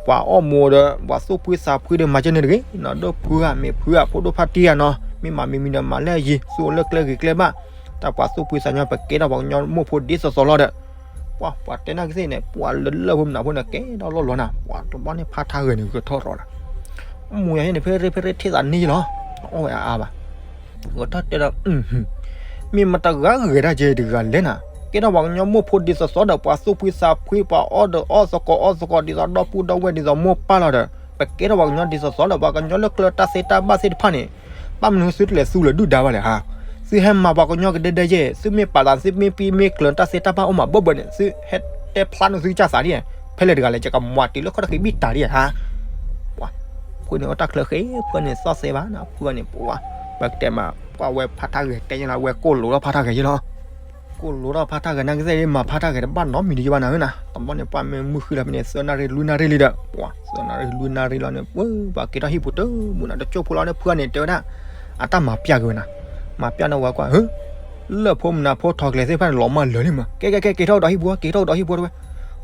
ပှၤအီၣ်မူဒီး ပှၤသူၣ်ဖှံသးဖှံဒီး မၤကဲန့ၣ်တဂ့ၤနီၤ, ဒီးဖုဂၤမ့ၢ်ဖုဂၤ ဖိဒိၣ်ဖါတံၢ်ဂၤနီၤ, မ့ၢ်မၤမံၤမံၤဒီးမၤလၢအယံၤ, သုအိၣ်လၢကျဲဂ့ၤကျဲဘၣ်, တၢ်ပှၤသူၣ်ဖှံသးညီ ပကဲထီၣ်ပှၤကညီမိၢ်ဖိဒ်သိးသိးလီၤဒီး ပှၤ ပှၤတဲနၢ်ကသ့ၣ်န့ၣ် ပှၤလၢလၢၢ်ဖိမနုၤဖိန့ၣ် ကဲထီၣ်လီၢ်လီၤနၤ, ပှၤတဘျီန့ၣ်ဖါထါဂဲၤန့ၣ် ဂဲၤထီၣ်ရီၤနၤ, မူယၤဟ့ၣ်န့ၣ် ဖဲရ့ဖဲရ့ထံၣ်သးန့ၣ်လီၤ, အီၣ်ဝဲအါအါဘၣ်, ဂဲၤထီၣ်တဲဒီး မ့ၢ်မတၤဂၤဂဲၤတၢ်ကဲတဂၤလဲၣ်နၤ, ကဲထီၣ်ပှၤကညီမိၢ်ဖိဒ်သိးသိးဒီး ပှၤသူၣ်ဖှံသးဖှံ ပှၤအီၣ်ဒီးအီၣ်သကိးအီသကိး ဒ်သိးဒီပုၢ်ဒီဝဲၢ် ဒ်သိးမိၢ်ပၢ်လီၤဒီး ပကဲထီၣ်ပှၤကညီဒ်သိးသိးဒီး ပှၤကညီလၢကျၢၤတၢ်သ့တၢ်ဘၣ်သ့ၣ်တဖၣ်န့ၣ် ဘၣ်မနုၤသုတလဲၤသူလၢၤဒုၣ်ဒါဘၣ်လဲၣ်ဧါ, သုဟဲမၤပှၤကညီကဒဲဒဲယဲၢ်, သုမ့ၢ်ပာ်သး သုမ့ၢ်ပံမ့ၢ်ကျၢၤတၢ်သ့တၢ်ဘၣ်အိၣ်မးဘၢဘၢန့ၣ် သုဟဲတဲဖျါန့ၢ်သုကစၢ်သးဒ်, ဖဲလဲၣ်တဂၤလဲၣ် ယကမၤတုၤလၢခီၣ်တဃံးဘံၣ်တၢ်ဒ်ဧါ, ပှၤ ဖုန့ၣ်အတၢ်ချၢဃ့ ဖုန့ၣ်သီၣ်သဲဘၣ်နၤ, ဖုန့ၣ် ပှၤ ပကတဲမး ပှၤဝဲဖါထါဂဲၤတဲယဲလီၤ ဝဲကိၢ်လိာ်ထီၣ်ဖါထါဂဲၤယဲလီၤ ကိၢ်လိာ်ထီၣ်ဖါထါဂဲၤနၤကသ့ၣ် မၤဖါထါဂဲၤတဘၣ်နီတမံၤဒံးယဲဘၣ်နၤဧၢနၤ, တဘျီန့ၣ် ပှၤမ့ၢ်မုၢ်ဃုလီၤဖဲန့ၣ် သၢနၣ်ရံၣ်လွံၢ်နၣ်ရံၣ်လံဒီး ပှၤ သၢနၣ်ရံၣ်လွံၢ်နၣ်ရံၣ်လီၤန့ၣ် ပှၤ ပှၤက့ၤထီၣ်ဟံၣ်ပူၤတမူးနၤ တကၠိၢ်ဖိလီၤန့ၣ် ဖုန့ၣ်တဲဝဲဒၣ် အတၢ်မၤပျၢ်က့ၤဝဲနၤ, မၤပျၢ်န့ၣ်ဝဲကွၢ် လၢၢ်ဖိမနုၤဖိထီၣ်ကလဲာ်သ့ၣ်တဖၣ်န့ၣ် လီၤမၢ်လၢာ်လံမး, ကဲ ကဲ ကဲ က့ၤထီၣ်ကဒီးဟံၣ်ပူၤ က့ၤထီၣ်ကဒီးဟံၣ်ပူၤတဝဲ,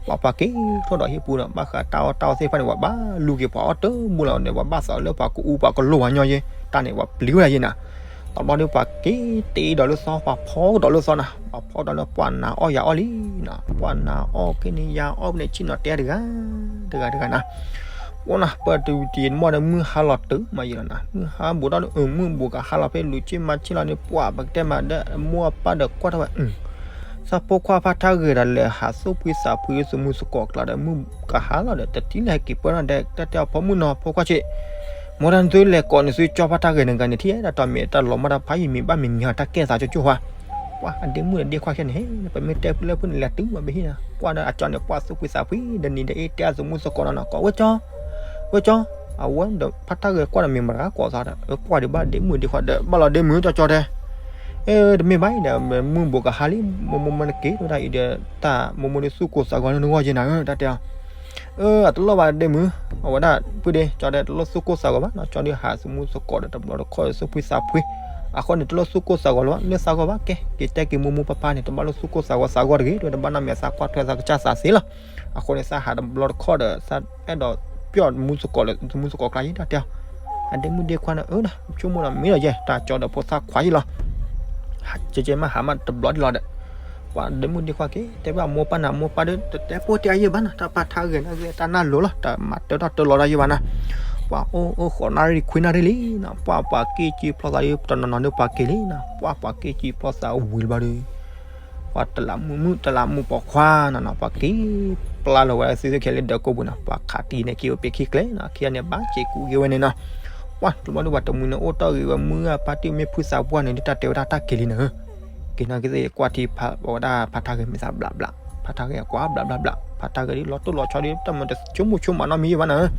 ပှၤ ပှၤက့ၤထီၣ်ဒီးဟံၣ်ပူၤဒီး ဘၣ်ဃးတၢ်အီၣ်တၢ်အီသ့ၣ်တဖၣ်န့ၣ် ပှၤဘၣ်လူၤက့ၤပှၤအီၣ်တမူးလီၤန့ၣ် ပှၤဘၣ်သးလၢပှၤကအူပှၤကလိၣ်ဝဲညီယဲ တၢ်န့ၣ် ပှၤပျံၤဝဲဒၣ်ယဲနၤ, တဘျီဒီးပှၤက့ၤတ့ဒီးလၢသီ ပှၤဖီကဒီးလၢသီနၤ, ပှၤဖီကဒီးလၢပှၤနၤအီၣ်ယၤအီၣ်လံနၤ, ပှၤနၤအီၣ်က့ၤန့ၣ် ယၤအီၣ်န့ၣ် ဆ့ၣ်နီၤတဲတဂၤ တဂၤတဂၤနၤ အိၣ်နၤ ပတဝံၤတံၤမီၢ်ဒီး မုၢ်ဟါလီၤတုၤမးယံၤလီၤနၤ, မုၢ်ဟါဘူးဒီး မုၢ်ဘူးကဟါလီၤဖဲလူၤဆ့ၣ်မၤဆ့ၣ်လီၤန့ၣ် ပှၤ ပကတဲမးဒီး မိၢ်အပၢ်ဒီးကွၢ်ထီၣ်ဝဲ သးဖိခွါဖါထါဂဲၤဒီး လဲၤဟးသူၣ်ဖှံသးဖှံ သမူသကိးကျါဒီး မုၢ်ကဟါလီၤဒီး တထံၣ်လၢဟဲက့ၤပၢၢ်နီၤဒီး တၢ်တဲအီၤ ဖိမုၣ်နီၤ ဖိခွါဆ့း မ့ၢ်တၢ်နသုလဲၤကိးန့ၣ် သုကၠီဖါထါဂဲၤန့ၣ်ဂၤန့ၣ် ထံၣ်ဒီးတၢ်မ့ၢ်တၢ်လီၤမၢ်တၢ်ဖးယံာ်မံၤဘၣ်မ့ၢ်ညီတၢ်ကဲသးကၠိကၠိဝါ ပှၤအဒ့မုၣ်ဒီးဒ့ခွါခဲန့ၣ် ပမ့ၢ်တဲဖုလၢဖုန့ၣ် လဲၤတုၤမးဘၣ်ဟံၣ်နၤ ကွၢ်ဒီးအကၠီန့ၣ် ပှၤသူၣ်ဖှံသးဖှံ တနံၤဒီးအ့ၣ်တဲအသမူသကိးနီၤနီၤ ကိးဝဲကၠီ ဝဲကၠီ အဝဲဒီးဖါထါဂဲၤကွၢ်ဒီးမ့ၢ်မတၤဂၤကိးသးဒီး ကွၢ်ဒံးဘၣ်ဒ့မုၣ်ဒ့ခွါဒီး ဘၣ်လီၤဒ့မုၣ်ကၠီကၠီတဲ တမ့ၢ်ဘၣ်အံၤဒီး မုၢ်ဘူးကဟါလံ မိၢ်မိၢ်မ့ၢ်နက့ၤ တဝဲဒၣ်အံၤဒီး တၢ်မိၢ်မိၢ်ဒုးသူၣ်ကိၢ်သးဂီၤလၢနဂီၢ်ယဲနၤ တၢ်တဲအီၤ အတလီၢ်ဘၣ်ဒ့မုၣ် အဝဲဒၣ် ဖုဒ့ ကၠီဒီးတလိၣ်သူၣ်ကိၢ်သးဂီၤဘၣ်နီၤ ကၠီဒုးဟးသမူသကိးဒီးတဘျီတခီၣ်ဒီးသူၣ်ဖှံသးဖှံ အဃိန့ၣ် တလိၣ်သူၣ်ကိၢ်သးဂီၤလၢၤဘၣ် လၢသးဂီၢ်ဘၣ်ကဲ က့ၤတဲက့ၤမိၢ်မိၢ်ပၢ်ပၢ်န့ၣ် တဘၣ်လိၣ်သူၣ်ကိၢ်သးဂီၤသးဂီၢ်တဂ့ၤ တဘၣ်နီတမံၤသးကွၢ်ထွဲသးကစၢ်သးသ့လီၤ အဃိန့ၣ် သးဟးတဘျီတခီၣ်ဒီး သးအဲၣ်ဒိးပျီၢ်သမူသကိးဒီး သမူသကိးကျါယဲ တၢ်တဲအီၤ အဒ့မုၣ်ဒ့ခွါန့ၣ် အၢ ဆိကမိၣ်ဒီးမ့ၢ်ဒီးယဲ တၢ်ကၠီဒီးဖိသၣ်ခွါယဲလီၤ ကဲကဲမ့ၢ်ဟးမးတဘျီဒံးလီၤဒီး ပှၤဒ့မုၣ်ဒ့ခွါက့ၤ တဲဘၣ်မိၢ်ပၢ်နၤ မိၢ်ပၢ်ဒီး တတဲဖိတဲအယဲၢ်ဘၣ်နီၤ တၢ်ဖါထါဂဲၤန့ၣ်ဂ့ၤ တၢ်နၢ်လိၤလီၤ တမၤတၢထီၣ်တၢလီၤတၢ်ယဲၢ်ဘၣ်နီၤ ပှၤအိၣ်အိၣ်ဃိးနၣ်ရံၣ်ခွံနၣ်ရံၣ်လံနီၤ ပှၤပှၤက့ၤကံဖျီသးဒ်တနီၤနီၤဒ်ပှၤက့ၤလံနီၤ ပှၤပှၤက့ၤကံဖျီသးဝံၤလၢၤဘၣ်ဒီး ပှၤတလးမုၢ်မုၢ် တလးမုၢ်ပိာ်ခွါနီၤနီၤ ပှၤက့ၤပျၢ်လီၤဝဲသုသ့ၣ်ခဲလၢာ်ဒီးကိးပူၤနီၤ ပှၤခးတံၢ်န့ၣ်က့ၤဝဲပ့ၤခံကျဲနီၤ ခံဂၤန့ၣ် ဘၣ်စ့းကူးက့ၤဝဲန့ၣ်နီၤ ပှၤတဘျီဒီးပှၤတမှံၤန့ၣ် အိၣ်တီၢ်ဂ့ၤဝဲမုၢ်ဂၤဖါတံၢ်မ့ၢ်ဖုသးပှၢ်န့ၣ် ဒ်တၢ်တဲဝဲဒၣ်တၢ်က့ၤလံန့ၣ် က့ၤနီၢ်က့ၤသ့ၣ်ကွၢ်ထံ ပဝဲဒၣ်ဖါထါဂဲၤမ့ၢ်သးဘျးဘျး ဖါထါဂဲၤကွၢ်ဘျးဘျးဘျး ဖါထါဂဲၤဒ်လီၤတိၢ်လီၤဆီဒ်တၢ်မၤတဆိကမိၣ်ဆိကမးနီတမံၤယဲၢ်ဘၣ်နီၤ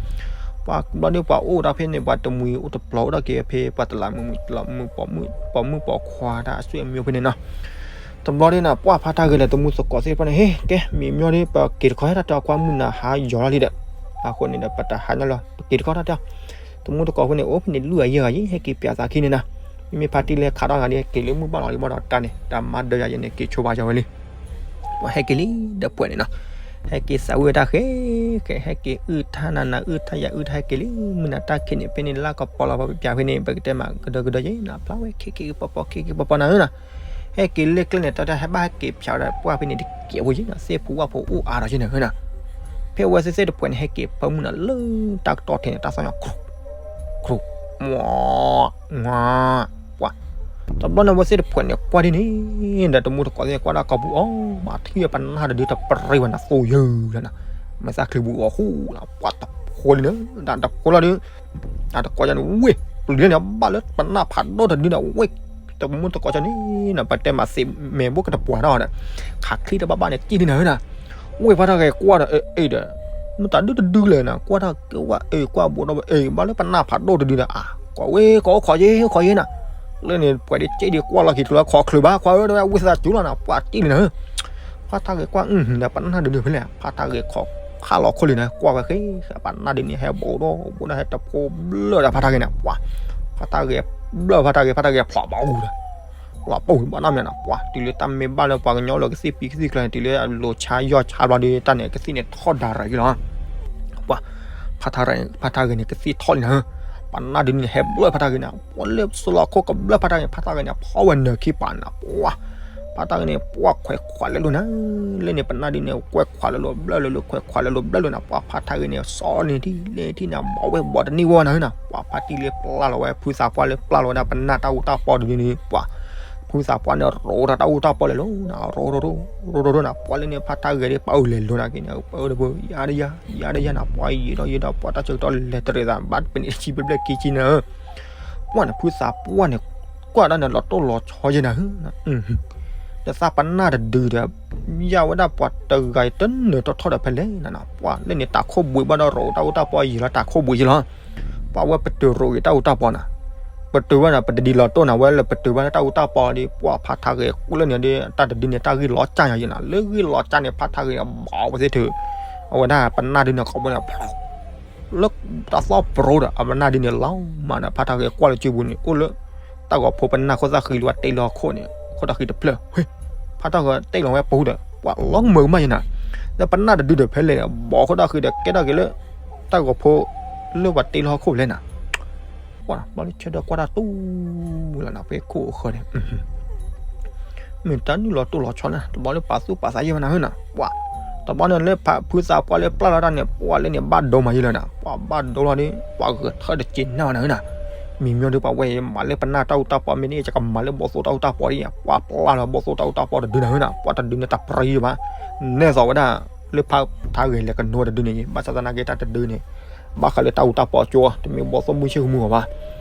ပှၤတဘျီဒီးပှၤအိၣ်ဒီးဖဲန့ၣ် ပှၤတမှံၤအိၣ်တပျီၤအိၣ်ဒီးက့ၤဖဲ ပှၤတလးမုၢ်မုၢ် တလးမုၢ်ပိာ်မုၣ် ပိာ်မုၣ်ပိာ်ခွါတၢ်အဆွေအမျိုးဖဲန့ၣ်နီၤ တဘျီဒီးနီၤ ပှၢ်ဖါထါဂဲၤလၢသမူသကိးသ့ၣ်တဖၣ်န့ၣ် ဟ့ၣ် ကဲ မ့ၢ်မ့ၢ်ဒီး ပက့ၤတခီ တၢ်တဲအီၤကွၢ်မုၢ်နၤဟးယီၤလီၤလံဒီး အဃိန့ၣ်ဒီး ပတဟးညီလီၤ ပက့ၤတခီတၢ်တဲအီၤ သမူသကိးဖိန့ၣ် အိၣ်ဖဲန့ၣ်လွံၢ်အယဲၢ်ဂၤယဲၢ် ဟဲက့ၤပျၢ်သးခံန့ၣ်နီၤ မ့မ့ၢ်ဖါတံၢ်လၢခးထီၣ်ဂၤဒီး က့ၤလၢမုၢ်ဘၣ်လီၤလံဘၣ်ဒီးတၢ်န့ၣ် တၢ်မၤဒၢယၤယဲၢ်န့ၣ် က့ၤဆိဘၣ်ယၤဝဲလံ ပှၤဟဲက့ၤလံ ဒီးပှဲၤန့ၣ်နီၤ ဟဲက့ၤသးဝံၣ်ဝဲတၢ်ဃဲ ဃဲ ဟဲက့ၤအုၣ်ထါနၤနၤအုၣ်ထါယၤအုၣ်ထါဟဲက့ၤလံ မုၢ်နၤတၢ်ခံးန့ၣ် ဖဲန့ၣ်လၢကပီၤလီၤ ပပျၢ်ဖဲန့ၣ် ပကတဲမး ကဒီးကဒီးယဲၢ်နီၤ ဖျါဝဲ ခဲက့ၤကပီၤပီၤ ခဲက့ၤကပီၤပီၤနၤဧၢနီၤ ဟဲက့ၤလၢကျဲန့ၣ် တၢ်တၢ်ဟဲဘၣ်ဟဲက့ၤဖျါဝဲဒၣ် ပှၢ်ဖဲန့ၣ်တကဲးဖိယဲၢ်နီၤ သ့ၣ်ဖူဝၣ်ဖိအိၣ်အါထီၣ်ယဲၢ်န့ၣ်ဧၢနီၤ ဖဲဝဲသ့ၣ်သ့ၣ်တပှဲၤန့ၣ် ဟဲက့ၤဖၢမုၢ်နၤလၢတၢ်ကတီၢ်ထဲန့ၣ် တၢ်သီၣ်ညီ ခရူၣ် ခရူၣ် မွ မွ ပှၢ် တဘျီန့ၣ် အဝဲသ့ၣ်တဖှဲးန့ၣ်ကွၢ်ဒ်န့ၣ်ဒီး တမူတကိးသ့ၣ်ကွၢ်ဒၣ်ကိာ်ပူၤအီၤ မ့ၢ်ထံၣ်ပနၢ်တဒုတပရံဝဲနၤ သိယုၢ်လီၤနၤ, မ့ၢ်သၣ်ချံပူၤအီၤဃူလီၤ ပှၤတဖိလံနၤ တၢ်တဖိလီၤဒီး အတကိးကန့ၣ် ဝ့ၢ် ပျံၤလၢန့ၣ် ဘၣ်လၢပနၢ်ဖးဒိၣ်တဒုန့ၣ် ဝ့ၢ် တမူတကိးကန့ၣ်နၤ ပတဲမးသ့ၣ်မဲာ်ဘိၣ်ကတပှၤထီၣ်ဒီး ခးချံတဘၣ်ဘၣ်န့ၣ် ကံၣ်လံနၤဧၢနၤ ဝ့ၢ်ဖါတၢ်ဂဲၤကွၢ်ဒီး အ့ဒီး မ့ၢ်တၢ်ဒုတဒုလဲၣ်နၤ ကွၢ်တၢ်က့ၤဝဲ အ့ ကွၢ်ဘိးဒီး အ့ ဘၣ်လၢပနၢ်ဖးဒိၣ်တဒုဒီး အါ ကိးဝ့ၢ် ကိးအိၣ်ခိးယ့ၢ် အိၣ်ခိးယ့ၢ်နၤ လၢန့ၣ် ပှၤဒ်က့ဒ်ကွၢ်လီၤက့ၤတုၤလၢခိးချုးဘၣ် ခိးဝဲဒၣ်ဝ့ၢ်သးစူၤလီၤနၤ ပှၤကံၣ်လံနၤဧၢ ဖါတၢ်ဂဲၤကွၢ် ဒီးပနၢ်တဒုဖဲလဲၣ် ဖါတၢ်ဂဲၤခိးခါလီၤခိၣ်လံနၤ ကွၢ်ဝဲဃ့ ပနၢ်ဒုန့ၣ် ဟဲဘိးဒီး ဘိးဒီး ဟဲတဖိဘျၢၣ်ဒီးဖါတၢ်ဂဲၤန့ၣ် ပှၤ ဖါတၢ်ဂဲၤဘျၢၣ် ဖါတၢ်ဂဲၤ ဖါတၢ်ဂဲၤဖျိးဘၣ်အူဒီး လီၤပူၤဘၣ်နီတမံၤနၤ ပှၤ တုၤလၢတၢ်မ့ၢ်ဘၣ်လၢပှၤကညီလၢကသံၣ်ဖံးကသံၣ်ကျါန့ၣ် တုၤလၢအလိၤဆါယီၢ်ဆါဘျီဒီး တၢ်န့ၣ်ကသံၣ်န့ၣ်ထီၣ်ဒၣ်ရၤက့ၤလီၤ ပှၤ ဖါတၢ်ဂဲၤ ဖါတၢ်ဂဲၤန့ၣ် ကသံၣ်ထီၣ်လံနၤဧၢ ပနၢ်ဒုန့ၣ် ဟဲဘျၢၣ်ဖါတၢ်ဂဲၤန့ၣ် ပှၤလၢစလီၤခိၣ်ကဘျၢၣ်ဖါတၢ်ဂဲၤန့ၣ် ဖီဝဲနၢၤခံပာ်နၤ ပှၤ ဖါတၢ်ဂဲၤန့ၣ် ပှၤခွဲးခွးလၢလိၤနၤ လၢန့ၣ် ပနၢ်ဒုန့ၣ် ကွဲးခွးလၢလိၤ ဘျၢၣ်လၢလိၤ ခွဲးခွးလၢလိၤ ဘျၢၣ်လိၤနၤ ပှၤ ဖါတၢ်ဂဲၤန့ၣ် စီၤန့ၢ်ထံၣ်လဲၤထံၣ်နၤ ဘီဝဲဘီတနံၣ်ဝဲနၤဧၢနၤ ပှၤ ဖါတံၢ်လၢပျၢ်လီၤဝဲ ဖုသးပှၢ်လၢပျၢ်လီၤဝဲဒၣ်ပနၢ်တၢ်အူတၢ်ပီတဒုန့ၣ် ပှၤ ဖုသးပှၢ်န့ၣ် ရိးတၢ်တၢ်အူတၢ်ပီလဲၤလိၤနၤ ရိးရိးရိးရိးရိးနၤ ပှၤလၢန့ၣ် ဖါတၢ်ဂဲၤဒီး ပှၤအုၣ်လဲၤလိၤနၤက့န့ၣ် ပှၤအုၣ်တဘိ ယါတယါ ယါတယါနၤ ပှၤယံာ်ဒီးယံာ်ဒီး ပှၤတၢ်ဆၢကတီၢ်လဲၤတရံးသး ဘၣ်တပနံးဆံဘျဲၣ်ဘျဲၣ်ခံဆံနၤဧၢ ပှၤန့ၣ် ဖုသးပှၢ်န့ၣ် ကွၢ်ဒၣ်န့ၣ် လီၤတိၢ်လီၤဆီယဲနၤဧၢ ဒီးသးပနၢ်တဒုဒီး ယါဝဲဒၣ်ပှၤတဂၤတနၢၤထီၣ်ထီၣ်ဒီးဖဲလဲၣ်နၤ ပှၤလၢန့ၣ် တၢ်ခိၣ်ဘှံးဘၣ်ဒီးရိးတၢ်အူတၢ်ပီယံာ်လီၤ တၢ်ခိၣ်ဘှံးယံာ်လီၤ ပှၤဝဲပတုာ်ရိးက့ၤတၢ်အူတၢ်ပီနၤ ပတုာ်ဘၣ်နၤ ပတဒ်လီၤတိၢ်နၤ ဝဲလၢပတုာ်ဘၣ်လၢတၢ်အူတၢ်ပီဒီး ပှၤဖါတၢ်ဂဲၤကွၢ်လၢန့ၣ်ဒီး တၢ်တဒုန့ၣ် တၢ်ဂံၢ်လီၤကၢ်ညါယဲနၤ လၢဂံၢ်လီၤကၢ်န့ၣ် ဖါတၢ်ဂဲၤန့ၣ် ဘီဝဲသ့ၣ်ထုး အဝဲဒၣ်ပနၢ်ဒုန့ၣ် ကိးဘိန့ၣ် လၢတၢ်သီၣ်ပရိဒီး အပနၢ်ဒုန့ၣ် လီၤမးနၤ ဖါတၢ်ဂဲၤကွၢ်လၢစုပူၤန့ၣ် အိၣ်လၢ တၢ်ဂီၤဖိပနၢ်ခိၣ်သၣ်ဃံလၢပှၤတ့လီၤခိၣ်န့ၣ် ခိၣ်တၢ်ဃံတဖျၢၣ် ဖါတၢ်ဂဲၤတ့လီၤဝဲပူၤဒီး ပှၤလီၤမုာ်မးယဲနၤ လၢပနၢ်တဒုဒီးဖဲလဲၣ် ဘီခိၣ်တၢ်ဃံဒီးကဲထီၣ်က့ၤလၢ တၢ်ဂီၤဖိလၢပှၤတ့လီၤခိၣ်ဖဲလဲၣ်နၤ ပှၤဘီလၢဆၢဒီးကွၢ်တၢ်တူၢ်လီၤနၤ ဖဲခိၣ်အဃၢၤန့ၣ် မ့ၢ်တၢ်နုာ်လီၤတိၢ်လီၤဆီနၤ တဘျီလၢပာ်သူၣ်ပာ်သးယဲၢ်မးနၤဧၢနၤ ပှၤ တဘျီန့ၣ်လၢဖုသးပှၢ်လၢပျၢ်လီၤတၢ်န့ၣ် ပှၤလၢန့ၣ်ဘၣ်ဒိမးယဲလၢနၤ ပှၤဘၣ်ဒိလီၤဒီး ပှၤဂဲၤထၢၣ်တက့ၤနၢ်နၤဧၢနၤ မံၤမီၢ်ဒီးပှၤဝဲအံၤ မၤလၢပနၢ်တၢ်အူတၢ်ပီမ့ၢ်န့ၣ် ယကမၤလၢဘီၣ်သိၣ်တၢ်အူတၢ်ပီဒ်အံၤ ပှၤပျၢ်လီၤဘီၣ်သိၣ်တၢ်အူတၢ်ပီတဒုနၤဧၢနၤ ပှၤတဒုန့ၣ်တၢ်ပြံဘၣ် နဲၣ်သိးဝဲဒၣ် လၢဖါတၢ်ဂဲၤလဲၤကနိတဒုန့ၣ် ဘၣ်ဆၣ်သနာ်က့တၢ်တဒုန့ၣ် ဘၣ်ဃးလၢတၢ်အူတၢ်ပီကၠိ တမ့ၢ်ဘီၣ်သိၣ်မုၢ်ဆ့ၣ်မုၢ်ဂီၤဘၣ်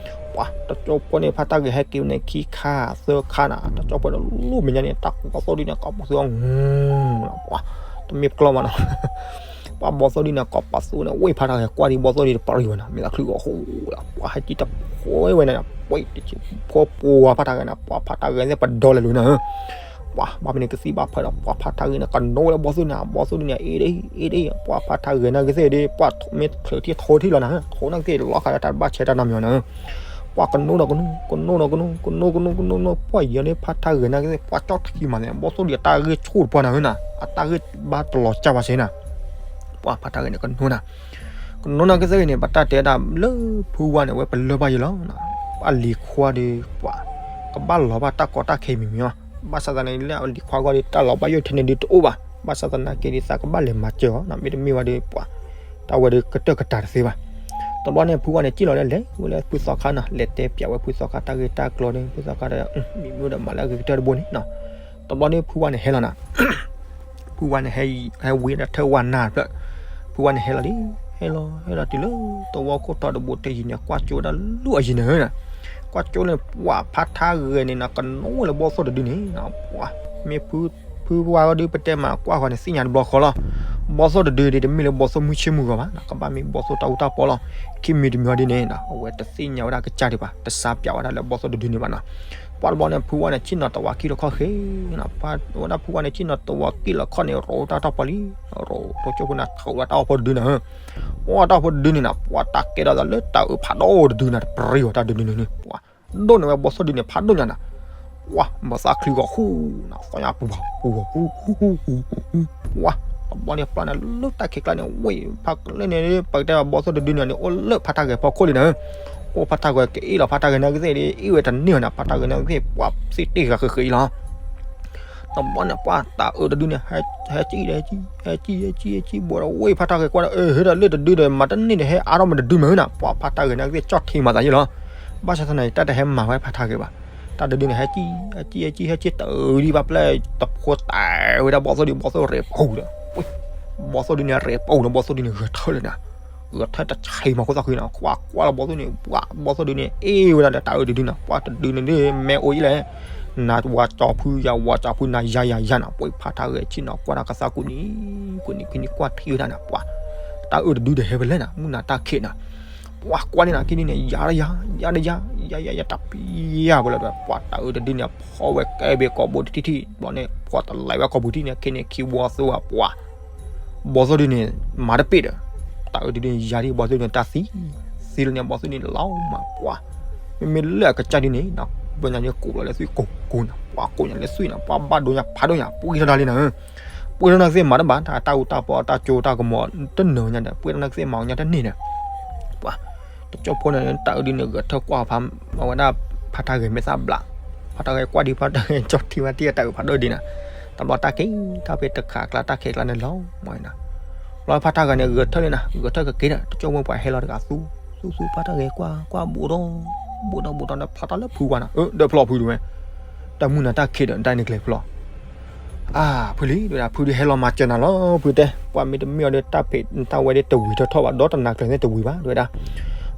ပှၤ တကၠိဖိန့ၣ် ဖါတၢ်ဂဲၤဟဲက့ၤန့ၣ်ခံခါသၢခါနၤ တကၠိဖိန့ၣ် လီၤမဲာ်ညါန့ၣ် တၢ်ဘီၣ်သိၣ်ဒုန့ၣ် ကိးပသူအငူလီၤ ပှၤ တမ့ၢ်ပကျီၢ်မးနီၤ ပှၤဘီၣ်သိၣ်ဒုန့ၣ် ကိးပသူန့ၣ် ဝ့ၢ်ဖါတၢ်ဂဲၤကွၢ်ဒ်ဘီၣ်သိၣ်ဒုတပရံဝဲနၤ မ့ၢ်သးချုးဂီၤဃိလီၤ ပှၤဟဲကံတဖိဝဲနၤ ပှၤတက့ၢ် ဖိပှၤဖါတၢ်ဂဲၤနၤ ပှၤဖါတၢ်ဂဲၤသ့ၣ်ပဒီလဲၤလိၤနၤဧၢ ပှၤဘၣ်မနုၤကသံၣ်ဘၣ်ဖၢဒီး ပှၤဖါတၢ်ဂဲၤန့ၣ် ကနိလၢဘီၣ်သိၣ်န့ၣ် ဘီၣ်သိၣ်ဒုန့ၣ် အ့ဒ့ အ့ဒ့ ပှၤဖါတၢ်ဂဲၤနၤကသ့ၣ်ဒ် ပှၤမ့ၢ်ချုးထံၣ်ထိထံၣ်လီၤနၤ ထိနၤကသ့ၣ်လီၤဃာ်လၢတၢ်ဘၣ်ဆဲးတၢ်နီတမံၤနၤဧၢ ပှၤကနိဒီးကနိ ကနိဒီးကနိ ကနိကနိကနိကနိ ပှၤယံၤန့ၣ် ဖါတၢ်ဂဲၤနၤကသ့ၣ် ပှၤကၠီၣ်ထံမးန့ၣ် ဘီၣ်သိၣ်ဒုအတၢ်ဂ့ၢ်ဆိၣ်တပှၢ်နၤဧၢနၤ အတၢ်ဂ့ၢ်ဘၣ်တလီၤကၢ်ဘၣ်စ့ၢ်နၤ ပှၤဖါတၢ်ဂဲၤန့ၣ် ကနိနၤ ကနိနၤကသ့ၣ်ဂ့ၤန့ၣ် ပတၢ်တဲဒၣ်လၢဖုဝါန့ၣ် အဝဲပလၢၢ်ဘၣ်ယဲလီၤ ပှၤလံၤခွါဒီး ပှၤ ကဘၣ်လီၤဘၣ်တၢ်ကီတၢ်ခဲမံၤမံၤအီၤ ဘၣ်ဆၣ်သနာ်က့လၢအလံၤခွါဂီၢ်ဒီး တၢ်လီၤဘၣ်ယိၣ်ထဲန့ၣ်ဒုးတအိၣ်ဘၣ် ဘၣ်ဆၣ်သနာ်က့ဒ်သးကဘၣ်လဲၤမၤစၢၤအီၤ မ့တမ့ၢ်ဝဲဒီး ပှၤ တၢ်ဝဲဒီးကတၢၢ်ကတၢၢ်တသ့ဘၣ် တဘျီန့ၣ် ဖုဝါန့ၣ် စံၣ်လီၤလၢလဲၤဝဲလၢဖုသီခါနီၤ လဲၤတဲပျးဝဲဖုသီခါတၢ်ဂ့ၢ်တၢ်ကျိၤန့ၣ် ဖုသီခါဒီး မံၤမ့ၢ်ဒီးမၤလၢအဂ့ၤကတၢၢ်တဘိန့ၣ်နီၤ တဘျီန့ၣ် ဖုဝါန့ၣ်ဟဲလီၤနၤ ဖုဝါန့ၣ် ဟဲဝံဒၣ်ထၢၣ်ဝါနၢ်တဖျၢၣ် ဖုဝါန့ၣ်ဟဲလီၤလံ ဟဲလီၤ ဟဲလီၤတုၤလၢသဝီခိၣ်ထီတဘိတယံၤန့ၣ် ကွၢ်ကၠိဝဲဒၣ်လၢအယံၤန့ၣ် ကွၢ်ကၠိန့ၣ် ပှၤဖါထါဂဲၤန့ၣ်နီၤ ကနိလၢဘီၣ်သိၣ်တဒုန့ၣ် ပှၤ မ့ၢ်ဖု ဖုဝါဒီးပတဲမၤကွၢ်ဃီန့ၣ် သ့ၣ်ညါတဘျီဃီလီၤ ဘီၣ်သိၣ်တဒုဒ်တမ့ၢ်လၢဘီၣ်သိၣ်မုၢ်ဆ့ၣ်မုၢ်ဂီၤဘၣ် ကဘၣ်မ့ၢ်ဘီၣ်သိၣ်တၢ်အူတၢ်ပီလီၤ ခံမံၤတမံၤဒ်န့ၣ် အဝဲတသ့ၣ်ညါဝဲဒၣ်ကစၢ်ဒံးဘၣ် တစါပျးဝဲဒၣ်လၢဘီၣ်သိၣ်တဒုန့ၣ်ဘၣ်နီၤ ပှၤတဘျီန့ၣ် ဖုဝါန့ၣ် ဆ့ၣ်နီၤတဝးကံၢ်လီၤခီၣ်ဃ့ ဝဲဒၣ်ဖုဝါန့ၣ်ဆ့ၣ်နီၤတဝးကံၢ်လီၤခီၣ်န့ၣ် ရိးတၢ်တၢ်ပီလံ ရိးတိကၠိဖိန့ၣ် ထုးဝဲတၢ်အိၣ်ဖိတဒုန့ၣ် အိၣ်တၢ်အိၣ်ဖိတဒုန့ၣ်နီၤ ပှၤတၢ်ကဲထီၣ်သးလၢတၢ်အုးဖးဒိၣ်တဒုန့ၣ် တပရံဝဲတၢ်ဒုန့ၣ်န့ၣ် ပှၤ ဒိၣ်န့ၢ်ဝဲဘီၣ်သိၣ်တဒုန့ၣ် ဖးဒိၣ်ညါနၤ ပှၤ မၤသးချံဂီၤဃူနၤ သီညါပူၤပူၤပူၤ ပှၤ တဘျီန့ၣ်ပျၢ်န့ၣ် လၢတၢ်ခံးကျါန့ၣ် ဝ့ၢ်ဖးလၢန့ၣ် ပကတဲဘီၣ်သိၣ်တဒုန့ၣ်န့ၣ် အိၣ်လၢဖါတၢ်ဂဲၤဖီခိၣ်လံနၤ အိၣ်ဖါတၢ်ဂဲၤကအ့ၣ်လီၤ ဖါတၢ်ဂဲၤန့ၣ်ကသ့ၣ်ဒီး အ့ၣ်ဝဲတန့ၢ်နၤ ဖါတၢ်ဂဲၤန့ၣ်ကသ့ၣ် ပှၤသ့ၣ်တ့ၢ်ဂၤဃ့ဃ့အံၤလီၤ တဘျီန့ၣ် ပှၤတၢ်အုးတဒုန့ၣ် ဟဲကံၣ်ဒီး ဟဲကံၣ် ဟဲကံၣ် ဟဲကံၣ် ဟဲကံၣ် ဘီၣ်ဒီး ဝ့ၢ်ဖါတၢ်ဂဲၤကွၢ်ဒီး အၢ ဟဲဒီးလၢတဒုဒီး မၤတန့ၢ်ဒီး ဟဲအါထီၣ်မးတဒုမးနၤ ပှၤဖါတၢ်ဂဲၤန့ၣ်ကသ့ၣ် ကၠီၣ်ထံမၤသးယဲလီၤ ဘၣ်ဆၣ်သနာ်က့ တၢ်တဟဲမၤဝဲဖါတၢ်ဂဲၤဘၣ် တၢ်တဒုန့ၣ် ဟဲကံၣ် ဟဲကံၣ် ဟဲကံၣ် ဟဲကံၣ် တၢ်ဒုဘၣ်ဖျၢၣ် တဖိတၢ်ဝဲဒၣ်ဘီၣ်သိၣ်ဒု ဘီၣ်သိၣ်ရဲၣ်ပူၤဒီး ဘီၣ်သိၣ်ဒုန့ၣ် ရဲၣ်ပူၤဒီး ဘီၣ်သိၣ်ဒုန့ၣ် ဂဲၤထၢၣ်လၢၤနၤ, ဂဲၤထၢၣ်တဆံးမၤခိၣ်သၣ်ဃံနီၤ, ကွၢ်ကွၢ်လီၤဘီၣ်သိၣ်န့ၣ် ပှၤဘီၣ်သိၣ်ဒုန့ၣ် အ့ၣ်ဝဲဒၣ်ဒီးတၢ်အၢတဒုနီၤ, ပှၤတဒုန့ၣ်ဒ် မ့ၢ်အိၣ်အံၤလဲၣ်, နၤဝၤကၠီဖု ယၤဝၤကၠီဖု နၤယၤယၤယၤနီၤ, ပှၤဖးထါဂဲၤဆ့ၣ်နီၤ ကွၢ်တၢ်ကသါကူၣ်နံၤ ကူၣ်နံၤ ဖံနံၤ ကွၢ်ထံဝဲဒၣ်နၤ, ပှၤ တၢ်အၢတဒုဒီးဟဲဖဲလဲၣ်နၤ, မုၢ်နၤတၢ်ခံးနၤ ပှၤကွၢ်န့ၣ်နၤ က့ၤန့ၣ်န့ၣ် ယၤဒီးယၤ ယၤဒီးယၤ ယၤယၤယၤ တပျံၤယၤဝဲလီၤဒီး ပှၤတၢ်အၢတဒုန့ၣ် ဖီဝဲကဲဘ့ၣ်ကိာ်ဘိတထံၣ်ထံၣ် ဘျီန့ၣ် ဖီတလံးဝဲကိာ်ပူၤထံၣ်န့ၣ် ခဲန့ၣ်ခံဝီသၢဝီ ပှၤ ဘီၣ်သိၣ်ဒုန့ၣ် မၤတပ့ၢ်ဒီး တၢ်အၢတဒုန့ၣ် ယၤဒ်ဘီၣ်သိၣ်ဒုန့ၣ် တၢ်သံ သံလၢန့ၣ် ဘီၣ်သိၣ်ဒုန့ၣ် လီၤမး ပှၤ မ့မ့ၢ်လၢအကစၢ်ဒုန့ၣ် ဘီၣ်ညါန့ၣ် ကိးလီၤလၢသွံၣ်ကိၢ်ကိၢ်နၤ ပှၤကိးညါလၢသွံၣ်နၤ ပှၤဘၣ်ဒိညါဖးဒိၣ်ညါ ပှ့ၤထီၣ်တၢ်လံနၤ ပှ့ၤထီၣ်နၢ်ကသ့ၣ်မၤတဘၣ် တၢ်တၢ်အူတၢ်ပီတၢ်ကၠိတၢ်ကမီၤ တနၢၤညါဒီး ပှ့ၤထီၣ်နၢ်ကသ့ၣ်မၤအီၤညါတန့ၢ်ဒီး ပှၤ တကၠိဖိန့ၣ် တၢ်အၢဒုန့ၣ် ဂဲၤထၢၣ်ကွၢ်ဖး အဝဲဒၣ် ဖးထါဂဲၤမ့ၢ်သၣ်ဘျး ဖးထါဂဲၤကွၢ်ဒံး ဖးထါဂဲၤကၠီထံဝဲတံၢ်တၢ်အၢဖးဒိၣ်ဒံးနၤ တဘျီတၢ်က့ၤ တၢ်ဖဲတခးကျါ တၢ်ခဲကျါန့ၣ်လီၤမးနၤ ဘျီဖးထါဂဲၤန့ၣ် ဂဲၤထၢၣ်န့ၣ်နၤ ဂဲၤထၢၣ်ကက့ၤဒီး တကၠိဖိပှၤဟဲလီၤတဂၤသူ သူသူဖးထါဂဲၤကွၢ် ကွၢ်ဘူးဒီး ဘူးဒီးဘူးဒီး ဖျီတၢ်လၢဖုဝါနၤ အၢ ဒီးဖျီဖုတဝဲ တၢ်မုၢ်နၤတၢ်ခံးဒီး တၢ်န့ၣ်ကျဲၤဖျီ အါ ဖုလံ တဝဲဒၣ် ဖုဒုးဟဲလီၤမၤစၢၤနၤလီၤ ဖုတဲ ပှၤမ့ၢ်တမ့ၢ်အီၤဒီး တၢ်ဖံးတၢ်ဝဲဒၣ်တဝံၤထီၣ်ထီၣ်ဘၣ် ဒီးတနၤကျၢၤန့ၣ်တဝံၤဘၣ် တဝဲဒၣ်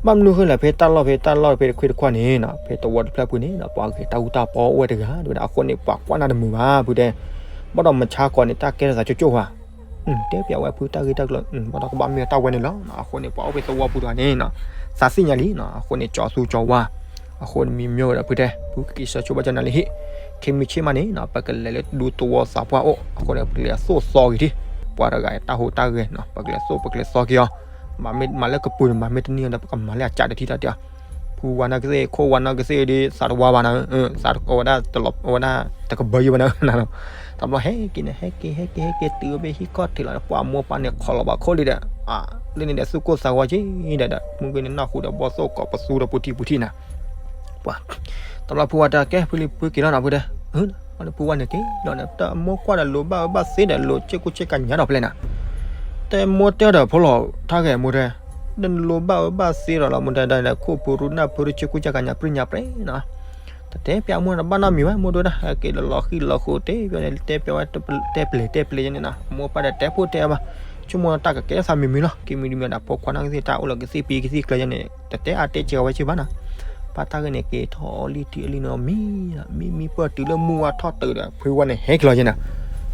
ဘၣ်မနုၤဃိလဲၣ် ဖဲတၢ်လီၢ်ဖဲတၢ်လီၢ်ဖဲတခွ့တခွါန့ၣ်နီၤ ဖဲသဝီတဖျၢၣ်ပူၤန့ၣ်နီၤ ပှၤဂဲၤတၢ်အူတၢ်ပီအိၣ်ဝဲတဂၤ တဝဲဒၣ် အဃိန့ၣ် ပှၤကွၢ်နၢ်တမုာ်ဘၣ် ဖုတဲ ဘၣ်ဒီးမဆါကီးန့ၣ် တၢ်ကဲထီၣ်သးကၠိကၠိဝဲ တဲပျးဝဲဖုတၢ်ဂ့ၢ်တၢ်ကျိၤ ဘၣ်ဒီးကဘၣ်မ့ၢ်တၢ်ဝဲန့ၣ်လီၤ အဃိန့ၣ် ပှၤအိၣ်ဖဲသဝီပူၤတဂၤန့ၣ်နီၤ သးသ့ၣ်ညါလံနီၤ အဃိန့ၣ် ကၠီသူကၠီဝါ အဃိန့ၣ်မံမံဝဲဒီးဖုတဲ ဖုက့ၤဆၢဆိဘၣ်ကၠီနၤလံဟံၣ် ခဲမုၢ်ဆ့ၣ်မးန့ၣ်နီၤ ပကလဲၤလၢဒူသဝီသးပှၢ်အိၣ် အဃိန့ၣ် ပကလဲၤသိၣ်သီက့ၤထံၣ် ပှၤတဂၤတၢ်ဟူးတၢ်ဂဲၤနီၤ ပကလဲၤသိၣ်ပကလဲၤသီက့ၤအီၤ မၤမ့ၢ်မၤလၢကပူၤန့ၣ် မၤမ့ၢ်တန့ၢ်ဒီး ပကမၤလၢအကးတထံၣ်တၢ်တဲအီၤ ဖုဝါနီၢ်ကသ့ၣ် ခိၣ်ဝါနီၢ်ကသ့ၣ်ဒီး သးတဝါဘၣ်နၤ သးတဝါဝဲဒၣ်တလီၤဝဲဒၣ်တကဘၢယိဘၣ်နၤ တဘျီဟဲက့ၤန့ၣ် ဟဲက့ၤ ဟဲက့ၤ ဟဲက့ၤ တုၤဝဲဖဲဟံၣ်ခီၣ်ထံးလီၤ ပှၤမိၢ်ပၢ်န့ၣ် ခိးလီၤဘၣ်ခိၣ်လံဒီး လၢန့ၣ်ဒီး သူၣ်ကိၢ်သးဂီၤက့ၤဒီး မုၢ်ဂ့ၤန့ၣ် နၢ်ဟူဒီး ဘီၣ်သိၣ်ကိးပသူဒီး ပူၤထံပူၤထံနၤ ပှၤ တဘျီဖုဝါတဲကဲ ဖုလံ ဖုက့ၤလီၤနၤ ဖုတဲ အၢ န့ၣ်ဖုဝါန့ၣ်က့ၤလီၤန့ၣ် တၢ်မိၢ်ကွၢ်ဒီး လိၤဘၣ်အၢဘၣ်သီဒီး လိၤဆ့ကူဆ့ကညးဒီးဖဲလဲၣ်နၤ တဲမိၢ်တဲဒီးဖိလီၤ ထါဂဲၤမိၢ်တဲ နလိၤဘၣ်အၢဘၣ်သီဒီးလီၤ မိၢ်တဲဒၣ်န့ၣ် ခိၣ်ဖုရူနၢ်ဖုရူဆ့ကူဆ့ကညး ပြံညါပြဲနီၤ တတဲပျးမိၢ်န့ၣ် ဘၣ်နီတမံၤဘၣ် မိၢ်တဲဝဲဒၣ် ဟဲက့ၤလီၤလီၤဃံလီၤဃိတဲပျးန့ၣ် တဲပျးဝဲ တဲပျဲၤတဲပျဲၤယဲန့ၣ်နီၤ မိၢ်ပၢ်ဒီးတဲဖိတဲအဘၣ် ဆိကမိၣ်တၢ်ကကဲထီၣ်သးမံၤမံၤလီၤ က့ၤမံၤတမံၤဒီး ဖိခွါနီၢ်ကသ့ၣ်တၢ်အိၣ်လၢကသ့ၣ်ပံၤကသ့ၣ်ကျၢၤယဲန့ၣ် တတဲအါတဲစှၤဝဲစ့ၢ်ဘၣ်နီၤ ဖါတၢ်ဂ့ၢ်န့ၣ် က့ၤထီၣ်အီၤလံထံအလံနီၤ မံ မံမံပၢၢ်တုၤလၢမုၢ်ဝါထီၣ်တုၤဒီး ဖုဝါန့ၣ်ဟဲက့ၤလီၤယဲနီၤ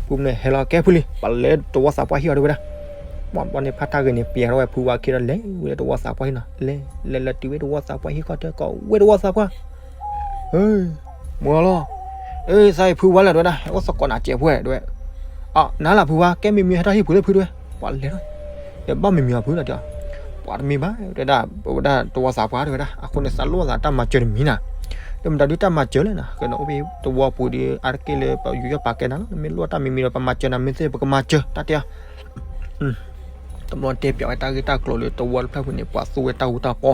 ဖုဝါန့ၣ်ဟဲလီၤ ကဲဖုလံ ပလဲၤသဝီသးပှၢ်ဟံၣ်အီၤတဲဝဲဒၣ် ပှၤဘျီန့ၣ် ဖါတၢ်ဂ့ၢ်န့ၣ် ပျးထီၣ်ဝဲဖုဝါခံဒီး လဲၤဝဲလၢသဝီသးပှၢ်ဟံၣ်နီၤ လဲၤ လဲၤလဲၤတုၤဝဲသဝီသးပှၢ်ဟံၣ်ခီၣ်ထံးကီး ဝဲသဝီသးပှၢ် မိၢ်လီၤ အၢ သးအံၤဖုဝါလၢတဲဝဲဒၣ် ဟဲအိၣ်သကိးနၤစဲးဖိတဲဝဲ အ နၤလၢဖုဝါ ကဲမံၤမံၤဟဲထီၣ်ဟံၣ်ပူၤလၢဖုတဲဝဲ ပှၤလဲၤထီၣ် ယဘၣ်မံၤမံၤအီၤဖုလီၤတဲ ပှၤတမံၤဘၣ်တဲဒၣ် ပဝဲဒၣ်သဝီသးပှၢ်တဲဝဲဒၣ် အဃိန့ၣ် သးလိၣ်သးတၢ်မၤစၢၤတမံၤနၤ လၢမတၤဒုတၢ်မၤစၢၤလဲၣ်နၤ ကဲနအိၣ်ဖဲသဝီပူၤဒီး အါတက့ၢ်လၢပယူးယီၣ်ပာ်ကဲနၤလီၤ နမ့ၢ်လိၣ်တၢ်မံၤမံၤဒီး ပမၤစၢၤနၤ မ့ၢ်သ့ပကမၤစၢၤ တၢ်တဲအီၤ တဘျီတဲပျးဝဲတၢ်ဂ့ၢ်တၢ်ကျိၤလၢသဝီတဖျၢၣ်ပူၤန့ၣ် ပှၤသူဝဲတၢ်အူတၢ်ပီ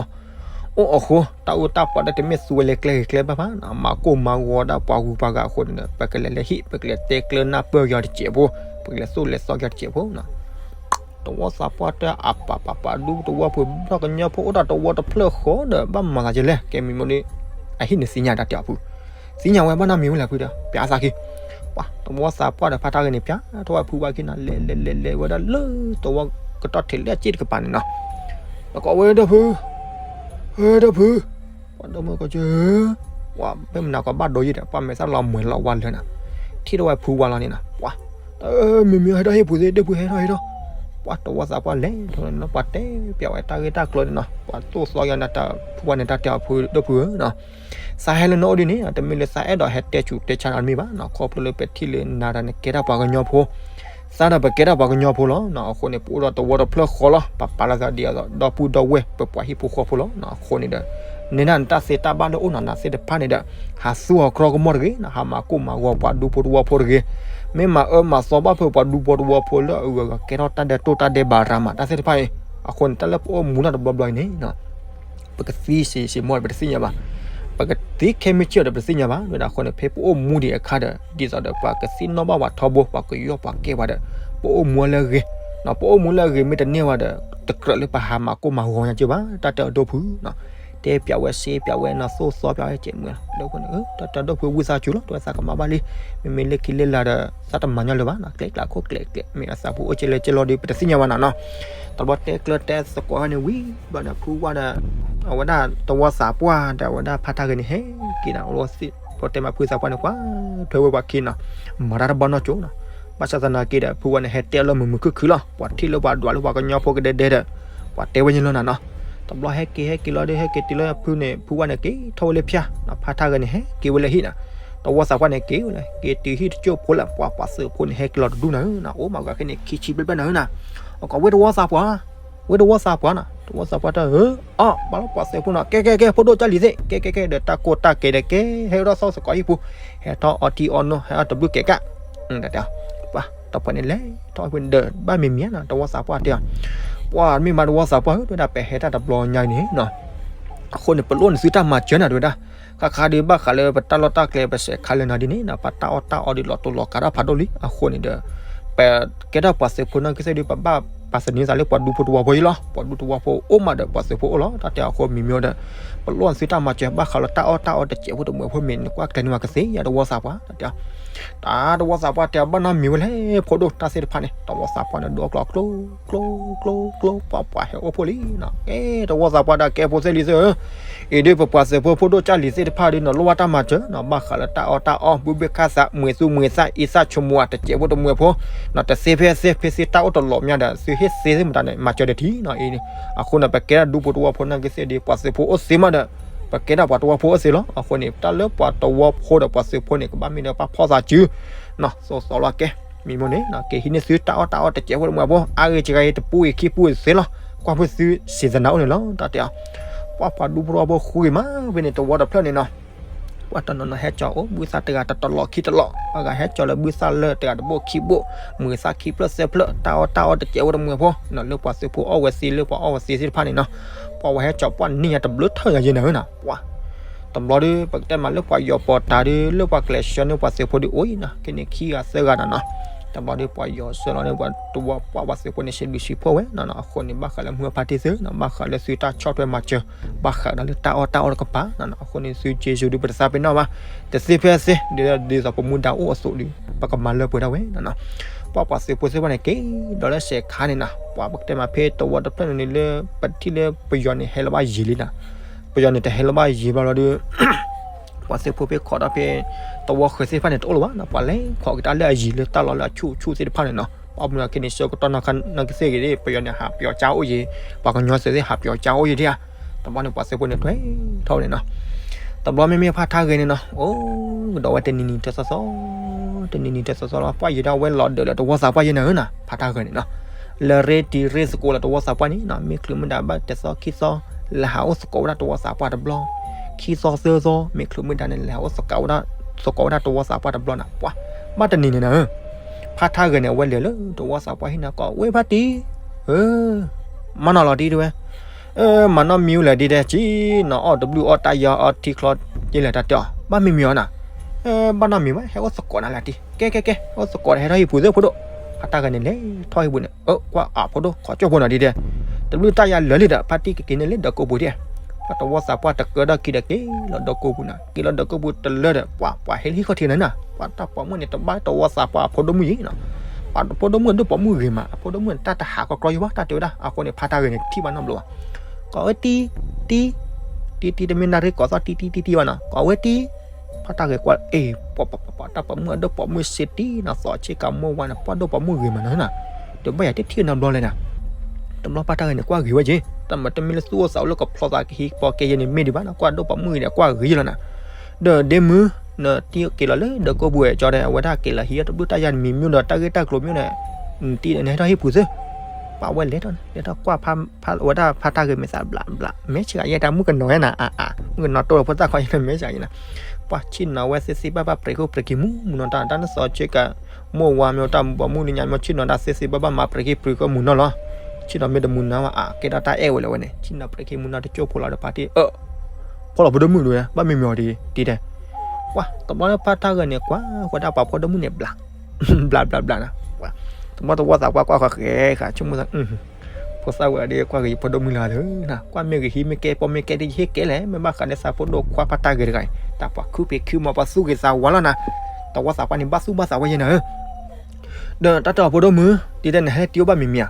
အိၣ်အဃိ တၢ်အူတၢ်ပီဒီးတမ့ၢ်သူဝဲလၢကျဲဂ့ၤကျဲဘၣ်ဘၣ်နီၤ မၤကိၢ်မၤဂီၤဒၣ်ပှၤဂုၤပှၤဂၤအဃိန့ၣ်ဒီး ပကလဲၤလၢဟံၣ် ပကလဲၤတဲကျၢၤနၢ်ပၢၢ်က့ၤအီၤတစဲးဖိ ပကလဲၤသိၣ်လဲၤသီက့ၤအီၤတစဲးဖိနီၤ သဝီသးပှၢ်တၢ်အပာ်ပာ်ပာ်ဒူသဝီဖိ ဘျီၣ်ကညီဖိအိၣ်တၢ်သဝီတဖျၢၣ်ဃီဒီး ဘၣ်မၤသးက့ၤလဲၣ် ကဲမံၤမိၢ်ဒီး အဟံၣ်န့ၣ်သ့ၣ်ညါတၢ်တဲအီၤဖု သ့ၣ်ညါဝဲဘၣ်နီတမံၤဝဲလဲၣ်ဖုဒီး ပျးသးက့ၤ ပှၤသဝီသးပှၢ်ဒီးဖါတၢ်ဂ့ၢ်န့ၣ် ပျးထီၣ်ဝဲဖုဝါခံနီၤ လဲၤလဲၤလဲၤလဲၤဝဲဒၣ်လၢသဝီကတီၢ်ထံးလၢအစ့ၣ်တကပၤန့ၣ်နီၤ ပကိးဝဲဒီးဖု ဒီးဖု ပှၤဒီမုၢ်ကီၢ်စၢ ပှၤဖဲမနၤကီးဘၣ်ဒိယံၤဒီး ပှၤမဲာ်သၣ်လီၤမှဲၤလီၤဝါလၢနၤ ထံၣ်ထီၣ်ဝဲဖုဝါလီၤန့ၣ်နီၤ ပှၤ မံၤမံၤဟဲထီၣ်ဟံၣ်ပူၤသ့ ဒီးဖုဟဲထီၣ်ဟဲထီၣ် ပှၤသဝီသးပှၢ်လဲၤထီၣ်န့ၣ်နီၤ ပှၤတဲပျးဝဲတၢ်ဂ့ၢ်တၢ်ကျိၤန့ၣ်နီၤ ပှၤသိၣ်သီက့ၤနၤတၢ်ဖုဝါန့ၣ် တၢ်တဲအီၤဖု ဒီးဖုဧၢနီၤ သးဟဲလၢနအိၣ်ဒ်န့ၣ် တမ့ၢ်လၢသးအဲၣ်ဒိးဟဲတဲဆူးတဲဆါနၤတမံၤဘၣ်နီၤ ခီဖျိလၢပထံၣ်လၢနၤတၢ်န့ၣ်ကဲထီၣ်ပှၤကညီဖိ သးဒီးပကဲထီၣ်ပှၤကညီဖိလီၤနီၤ အဃိန့ၣ် ပအိၣ်ဒီးသဝီတဖျၢၣ်ဃီလီၤ ပပာ်လီၤသးဒ်အသိး ဒီပုၢ်ဒီဝဲၢ် ပပှၤဟံၣ်ဖိဃီဖိလီၤနီၤ အဃိန့ၣ်ဒီး နဲဒၣ်နတၢ်သ့တၢ်ဘၣ်လၢအိၣ်နီၤ နၤသ့ၣ်တဖၣ်န့ၣ်ဒီး ဟးသူအီၤကြီကမီၢ်တဂ့ၤနီၤ ဟးမၤကိၢ်မၤဂီၤပှၤဒူဖိသဝီဖိတဂ့ၤ မ့ၢ်မၤအၢမၤသီဘၣ်ဖဲပှၤဒူဖိသဝီဖိလၢအဂုၤအဂၤကဲထီၣ်တၢ်ဒဲးတိၢ်တၢ်ဒဲးဘးရၤမး တၢ်သ့ၣ်တဖၣ်အံၤ အဃိန့ၣ်တၢ်လၢပအိၣ်မူတၢ်တဘျီဘျီအံၤန့ၣ်နီၤ ပကသံစ့စ့မီၢ်ဒီး ပတသ့ၣ်ညါဘၣ်. ပကသံခဲမုၢ်ဆ့ၣ်ဒီး ပတသ့ၣ်ညါဘၣ်. ဝဲဒၣ်အဃိန့ၣ် ဖဲပအိၣ်မူဒံးအခါဒီး ဒ်သိးဒီး ပှၤကသ့ၣ်နီၣ်ဘၣ်ပှၤထီဘိ ပှၤကယူးယီၣ်ပှၤကဲပှၤဒီး ပအိၣ်မူလၢအဂ့ၤ, ပအိၣ်မူလၢအဂ့ၤမ့ၢ်တန့ၢ်ဝဲဒီး တကြၢးလၢပဟးမၤကိၢ်မၤဂီၤညါက့ဘၣ်. တၢ်တဲအဒိဖု, တဲပျးဝဲစ့ပျးဝဲနီၤ သိၣ်သီပျးဝဲကဲးမုာ်လီၤ ဒီးအဃိန့ၣ် တၢ်တဲဒီပုၢ်ဝဲၢ်သးစူၤလီၤ တဲဝဲသးကမၣ်ဘၣ်လံ မ့မ့ၢ်လၢခံလၢလာ်ဒီး သးတမၤညီလၢၤဘၣ်နီၤ ကျဲကျးခိၣ်ကျဲကျဲ မ့ၢ်အသးပူၤအိၣ်ကဲလဲၣ်ကဲလီၤဒီး ပတသ့ၣ်ညါဘၣ်နီၤနီၤ တဘျီတဲကျၢၤတဲသကိးန့ၣ်ဝံၤ ဘျီဒီးဖုဝဲဒီး အဝဲဒၣ်တဝီသးပှၢ်ဒီး အဝဲဒၣ်ဖါတၢ်ဂဲၤန့ၣ် ဟဲက့ၤနီၤ အဝဲသ့ၣ် ပတဲမးဖုသးပှၢ်န့ၣ် ကွၢ်ထွဲဝဲပှၤခံနီၤ မၤတၢ်တဘၣ်နီၢ်ကၠိနီၤ ဘၣ်ဆၣ်သနာ်က့ဒီး ဖုဝဲန့ၣ် ဟဲတဲလၢမုာ်မုာ်ခုၣ်ခုၣ်လီၤ ပှၤထံၣ်လၢပှၤဒွးလၢပှၤကညီဖိကဒဲဒဲဒီး ပှၤတဲဝဲညါလီၤနၤနီၤ တဘျီဟဲက့ၤဟဲက့ၤလီၤဒီး ဟဲက့ၤတုၤလၢဖုန့ၣ် ဖုဝဲန့ၣ်က့ၤထီၣ်ဝဲလၢဖၠၣ်နီၤ ဖါတၢ်ဂဲၤန့ၣ် ဟဲက့ၤဝဲလၢဟံၣ်နီၤ တဝီသးပှၢ်န့ၣ်က့ၤဝဲလၢ က့ၤတုၤဟံၣ်တကၠိၢ်ဖိလၢ ပှၤပှၤသုးဖိန့ၣ် ဟဲက့ၤလီၤတဒူၣ်နၤနီၤ အိၣ်မးဂၤခဲန့ၣ် ခံဆံဘျဲၣ်ဘျဲၣ်နၤနီၤ အကိးဝဲတဝီသးပှၢ် ဝဲတဝီသးပှၢ်နီၤ တဝီသးပှၢ်တၢ်ဧၢ အီၣ် ဘၣ်လီၤပှၤသုးဖိနီၤ ကဲကဲကဲ ဖိဒိၣ်ကၢ်လံၤသ့ၣ် ကဲကဲကဲ ဒီးတၢ်ကိၢ်တၢ်ကဲဒီးကဲ ဟဲဝဲဒၣ်သီၣ်သကိးဟံၣ်ပူၤ ဟဲထီၣ်အီထံအီနိ ဟဲအီၣ်တဘျုးကဲးကၣ် တၢ်တဲအီၤ ပှၤတပှၢ်န့ၣ်လဲၤထီၣ်ဟံၣ်ပူၤဒီး ဘၣ်မံၤမံၤနီၤ တဝီသးပှၢ်တဲအီၤ ပှၤမ့ၢ်မးတဝီသးပှၢ်ဧၢ တဲဝဲဒၣ် ပဟဲတၢ်တဘျီညါအံၤန့ၣ်နီၤ အဃိန့ၣ် ပလိၣ်န့ၢ်သုတၢ်မၤစၢၤနၤ တဲဝဲဒၣ် ခါခါဒုးဘၣ်ဃးလၢပတၢ်လီၢ်တၢ်ကျဲ ပစဲးခါလၢနၤဒ်န့ၣ်နီၤ ပတၢ်အီၣ်တၢ်အီဒုးလီၤတိၢ်လီၤကးတၢ်ဖးဒိၣ်လံ အဃိန့ၣ်ဒီး ပကဲထီၣ်ပှၤသုးဖိနီၢ်ကစၢ်ဒုး ပဘၣ်ပာ်သန့ၤသးလၢပှၤဒူဖိတဝီဖိအံၤလီၤ ပှၤဒူတဝီဖိအိၣ်မးဒီးပှၤသုးဖိအိၣ်လီၤ တၢ်တဲအီၤအဃိမံၤမံၤဒီး ပလိၣ်သုတၢ်မၤစၢၤ ဘၣ်ဃးလၢတၢ်အီၣ်တၢ်အီတစဲးဖိတမှဲၤဖိမ့ၢ် နကွၢ်ကျဲၤန့ၢ်ဝဲကသ့ယၤတဝီသးပှၢ် တၢ်တဲအီၤ တၢ်တဝီသးပှၢ်တဲ ဘၣ်နီတမံၤဝဲလဲၣ် ဖိဒိၣ်တၢ်သ့ၣ်တဖၣ်န့ၣ် တဝီသးပှၢ်န့ၣ် ဒိကျီကျိ ကျိ ကျိ ကျိ ပှၤပှၤဟဲအိၣ်ဖှိၣ်လံနီၤ ကဲ တဝီသးပှၢ်တၢ် ကဲဖိသ့ၣ်လံသ့ၣ်ဧၢ အံၤဒုးပပှၤသုးဖိဖိဒိၣ်ကၢ်လံၤသ့ၣ်တဖၣ်ဒုးနီၤ လိၣ်ဘၣ်တၢ်မၤစၢၤနီၤ ဘၣ်ဃးလၢတၢ်အီၣ်တၢ်အီ ဘုဘ့ၣ်ခၣ်သး မှဲၤသူမှဲၤသၣ် အံသၣ်ဆိမိၣ် တစဲးဖိတမှဲၤဖိနီၤ တသ့ဖဲသ့ ဖဲသ့တၢ်အိၣ်တလီၤမးဒီး သုဟ့ၣ်သ့သ့ၣ်မတၤန့ၣ် မၤစၢၤဒီးထံနီၤ အံၤ အဃိန့ၣ် ပကဲဒၣ်ဒူဖိတဝီဖိနီၢ်ကစၢ်ဒုး ပှၤသုးဖိအိၣ်သ့မးဒီး ပကဲဒၣ်ပှၤတဝီဖိအိၣ်သ့လီၤ အဃိန့ၣ် တၢ်လၢပှၤတဝီဖိဒီးပှၤသုးဖိန့ၣ် ကဘၣ်မ့ၢ်ဒီးပှၤဖီၣ်သးစု နီၤ သိၣ်သီလီၤကဲ မံၤမိၢ်န့ၣ် က့ၤဟံးန့ၢ်သုတၢ်အီၣ်တၢ်အီတစဲးဖိတမှဲၤဖိ အါဂ့ၤစှၤဂ့ၤ တပူၤဂ့ၤခံပူၤဂ့ၤသ့လီၤ ကွၢ်ဖုသုစံးသနာ်အိၣ်န့ၣ်လီၤ တၢ်တဲအီၤ ပှၤပှၤဒူဖိတဝီဖိဃုဂ့ၤမး ဖဲန့ၣ်တဝီတဖျၢၣ်န့ၣ်နီၤ ပှၤတနီၤနီၤဟဲကၠီအိၣ် ဘုသၣ်တဂၤတတလီၤခံတလီၤ အဂၤဟဲကၠီလၢဘုသၣ်လၢတဂၤတဘိခံဘိၣ် မှဲၤသၣ်ခံဖျၢၣ်သၢဖျၢၣ် တၢ်အီၣ်တၢ်အီတစဲးဖိတမှဲၤဖိ နီၤ လၢပှၤသုးဖိအီၣ်ဝဲသ့ လၢပှၤအီၣ်ဝဲသ့သ့ၣ်တဖၣ်န့ၣ်နီၤ ပှၤဝဲဟဲကၠီပှၢ်နံၣ်ညါတဘျုးထၢၣ်ညါယဲၢ်နၤဧၢနီၤ ပှၤ တဘျီဒီး ပကတဲမးလၢပှၤယီၤပီၤတၢ်ဒီး လၢပှၤကျဲးစၢးန့ၢ်ပှၤသုးဖိဒီးအိၣ်အံၤနီၤ ခဲန့ၣ်ခံဂၤသၢဂၤနီၤနီၤ တဘျီဒီးပှၤယီၤဆၢလီၤန့ၣ် ပှၤတဝီပှၤပှၤသုးဖိန့ၣ် စံးဘျုးစံးဖှိၣ်ဝဲနီၤနီၤ အဃိန့ၣ် ဘၣ်ဃးလၢမုၢ်အဖါတံၢ်သ့နီၤ ဘၣ်ဃးလၢသုတၢ်ဆီၣ်ထွဲမၤစၢၤ ဘၣ်ဃးဒီးလၢတၢ်အီၣ်တၢ်အီတကပၤနီၤနီၤ အဃိန့ၣ် သုက့ၤစူၤဒုးပတသးပ့ၤနီၣ်ဘၣ် တသ့ဖဲသ့ ဒ်သိးပမူဒါအိၣ်အသိးဒီး ပကမၤလၢပှဲၤဒၣ်ဝဲနီၤနီၤ ပှၤပှၤသုးဖိသ့ၣ်တဖၣ်န့ၣ် က့ၤဒီးလၢစဲးခါန့ၣ်နီၤ ပှၤပကတဲမးဖဲတဝီတဖျၢၣ်န့ၣ်လၢ ပထံၣ်လၢပယီၤန့ၣ် ဟဲလီၤဘၣ်ယံၤလံနီၤ ပယီၤန့ၣ် တဟဲလီၤဘၣ်ယံၤဘျီလီၤဒီး ပှၤသုးဖိဖဲခိးဒီးဖဲ တဝီဃၢၤသ့ၣ်တဖၣ်န့ၣ် တအိၣ်လၢၤဘၣ်နီၤ ပှၤလဲၤခိးက့ၤတၢ်လၢအယံၤလၢတၢ်လီၢ်လၢအဆူၣ်ဆူၣ်သ့ၣ်တဖၣ်န့ၣ်နီၤ ပှၤမုၢ်နီၤက့ၤန့ၣ် ဆၢကတီၢ်နီၢ်ကစၢ်ဂ့ၤ ပယီၤန့ၣ် ဟးပယီၤကၠါအိၣ်ယံၤ ပှၤကညီသုးသ့ၣ် ဟးပယီၤကၠါအိၣ်ယံၤဒံးဧါ တဘျီန့ၣ် ပှၤသုးဖိန့ၣ် ထွဲထီၣ်န့ၣ်နီၤ တဘျီမ့မ့ၢ်ဖါထါဂဲၤန့ၣ်နီၤ အိၣ်ကဒီးဝဲတနံၤနံၤတသီသီ တနံၤနံၤတသီသီလီၤ ပှၤယံၤဒၣ်ဝဲလီၤဒၢးလၢတဝီသးပှၢ်ယဲၢ်နၤဧၢနီၤ ဖါထါဂဲၤန့ၣ်နီၤ လၢရ့တံၤရ့သကိးလၢတဝီသးပှၢ်န့ၣ်နီၤ မ့ၢ်ချုးမုၢ်ဒါဘၣ်တသီခံသီ လဲၤဟးအိၣ်သကိးဝဲဒၣ်တဝီသးပှၢ်တဘျီ ခံသီသၢသီ မ့ၢ်ချုးမုၢ်ဒါန့ၣ် လဲၤဟးအိၣ်သကိးဝဲဒၣ် သကိးဝဲဒၣ်တဝီသးပှၢ်တဘျီနီၤ ပှၤ ဘၣ်တနံၤန့ၣ်နၤဧၢ ဖါထါဂဲၤန့ၣ် အဝဲလဲၤလၢတဝီသးပှၢ်ဟံၣ်နီၤ ကိးဝဲဖါတံၢ် ဧၢ မၤနီၢ်လီၤတံၢ်တဲဝဲ မၤနီၢ်မံၤဝဲလဲၣ်ဒ်တဲ ဆံနီၤအီၣ်တဘျုးအီၣ်တၢ်ယီအီထံချီ ယလဲၤတၢ်တဲအီၤ ဘၣ်မံၤမံၤအီၤနၤ ဘၣ်နီၢ်မံၤဝဲ ဟဲအိၣ်သကိးနၤလၢတံၢ် ကဲကဲကဲ ဟဲအိၣ်သကိးဟဲထီၣ်ဟံၣ်ပူၤသ့ၣ်ဖိဒိၣ် ဖါထါဂဲၤန့ၣ် လဲၤထီၣ်ဟံၣ်ပူၤန့ၣ် အၢ ကွၢ်အဖိဒိၣ် ခိးကၠိဖိနီၤဒ်တဲ တဘျုးတၢ်ယၤလၢာ်လံဒီး ဖါတံၢ်ကက့ၤန့ၢ်လၢဒီးကိးပူၤဒ် ပှၤတဝီသးပှၢ်တကၢထီၣ်ခံဒီးက့ၤလီၤဒီးကိးပူၤနီၤ က့ၤလီၤဒီးကိးပူၤတလၢဒီး ပှၤပှၤဟ့ၣ်လံဃီထံးနၤနီၤ ပှၤတၢ်ပိာ်မုၣ်န့ၣ် တဘၣ်တဝီသးပှၢ်အဖိဒိၣ်မုၣ်ယံၤနီၤ ပှၤဖိဒိၣ်မုၣ်ဒိၣ်ပိာ်မုၣ်ဂ့ၤမး အဖိဒိၣ်မုၣ်န့ၣ် တၢ်တဟးကီကီယဘၣ် တၢ်တဲဝဲဒၣ် အဃိန့ၣ် ဖါထါဂဲၤန့ၣ် ထံၣ်ဘၣ်နီတဘျီဘၣ် ကိးဝဲတံၢ် တံၢ် တံၢ်တံၢ် တမ့ၢ်နၣ်ရံၣ်ကိးသီၣ်တံၢ်တံၢ်တံၢ်တံၢ်ဘၣ်နီၤ ကိးဝဲတံၢ် ဖါထါဂဲၤကွၢ် အ့ၣ် ပှၤပှၤပှၤပှၤတၢ်ပိာ်မုၣ်အဒိၣ်ပိာ်မုၣ်စ့တံၢ်နီၤ သီးဆ့ကၤမိၢ်ဝါန့ၣ် ပှၤဒိၣ်ပိာ်မုၣ်ဂ့ၤမးနီၤနီၤ တဘၣ်ယၤတထံၣ်နီတဘျီလဲၣ်နီၤ တဘျီဖါထါဂဲၤန့ၣ် ကွၢ်ဂ့ၤဝဲက့ၤ တၢ်မၤတမ့ၢ်လၢသူၣ်အိၣ်သးအိၣ်လၢကဖျီသးကဟံးကပီၤကဲယဲၢ်န့ၣ်မ့ၢ်ဒံးဘၣ်နီၤ ကွၢ်ဒိၣ်ပိာ်မုၣ်ဂ့ၤန့ၣ် ကွၢ်ဂ့ၤလီၤနီၤ ဒီးဒ့မုၢ် နတံၢ်က့ၤလီၤလၢဒီးကိးပူၤဝဲကၠီဒီး အဝဲဒၣ်က့ၤလီၤဟံးတဘျုးတၢ်ယၤတမံၤမံၤဒီး တၢ်ဂ့ၢ်တၢ်ကျိၤမံၤဒီး နတံၢ်ဒီးနဟဲထီၣ်ဟံၣ်ပူၤသ့ ပှၤဝဲလဲၤထီၣ်န့ၣ် လဲၤထီၣ်ကွၢ်ဖါ ဝဲဒၣ်ဖါထါဂဲၤမဲာ်သးဘျးဘျး မဲာ်ဆှးယဲတၢ်မုၣ်ကနီၤဝဲနၤ အါအါ မုၣ်ကနီၤတိၢ်လီၤဖိသၣ်ခီယဲၢ်မဲာ်ဆှးယဲနၤ ပှၤဆ့ၣ်နီၤဝဲသ့သ့ဘၣ်ဘၣ် ပြဲၤခိၣ်ပြဲၤခံမူမူနီၤ တၢ်တၢ်နသီးဆ့ကၤ မိၢ်ဝါမ့ၢ်တၢ်ပိာ်မုၣ်လၢညါမ့ၢ်ဆ့ၣ်နီၤတၢ်သ့သ့ဘၣ်ဘၣ် မၤပြဲၤခံပြဲၤခိၣ်မူနီၤလီၤ ဆ့ၣ်နီၤမ့ၢ်တမူနီၤဘၣ် အါ ကဲထီၣ်တၢ်အဲၣ်ဝဲလၢၤဝဲန့ၣ် ဆ့ၣ်နီၤပြဲၤခံမူနီၤတကၠိၢ်ဖိလီၤဒီးဖါတံၢ် အၢ ဖီၣ်လီၤဖိဒိၣ်မုၣ်ဒၣ်ဝဲ ဘၣ်မံၤမံၤအီၤဒ်တဲ ပှၤ တဘျီလၢဖါထါဂဲၤန့ၣ် ကွၢ်ဝဲဒၣ်ပှၤဖိဒိၣ်မုၣ်န့ၣ် ဘျး ဘျးဘျးဘျးနၤ ပှၤ တဘျီတဝီသးပှၢ်ကွၢ်ဃီဃဲဃာ် ဆိကမိၣ်သး ပ ဖိသၣ်ဝဲဒၣ်ကွၢ်ဂ့ၤယဖိဒိၣ်မုၣ်လၢၤသၢနၤ, ကွၢ်မ့ၢ်ဂ့ၤဟံးမ့ၢ်ကဲပိာ်မ့ၢ်ကဲဒ်ယဟ့ၣ်ကဲလဲၣ်, မ့ၢ်ဘၣ်ဃးဒီးသးဖိဒိၣ်ခွါဖါတၢ်ဂ့ၤတဂၤအံၤ တၢ်ပှၤခုဖံးခုမၤပှၤသူၣ်ဂ့ၤသးဝါလီၤနၤ, တဝီသးပှၢ်န့ၣ်ဘၣ်သူၣ်ဘၣ်သးဝဲယဲနၤဧၢ ဒီးတၢ်တဲအီၤဖိဒိၣ်မုၣ် တံၤတဲနဟဲတံၤအိၣ်ဘၣ်မံၤမံၤဧါ,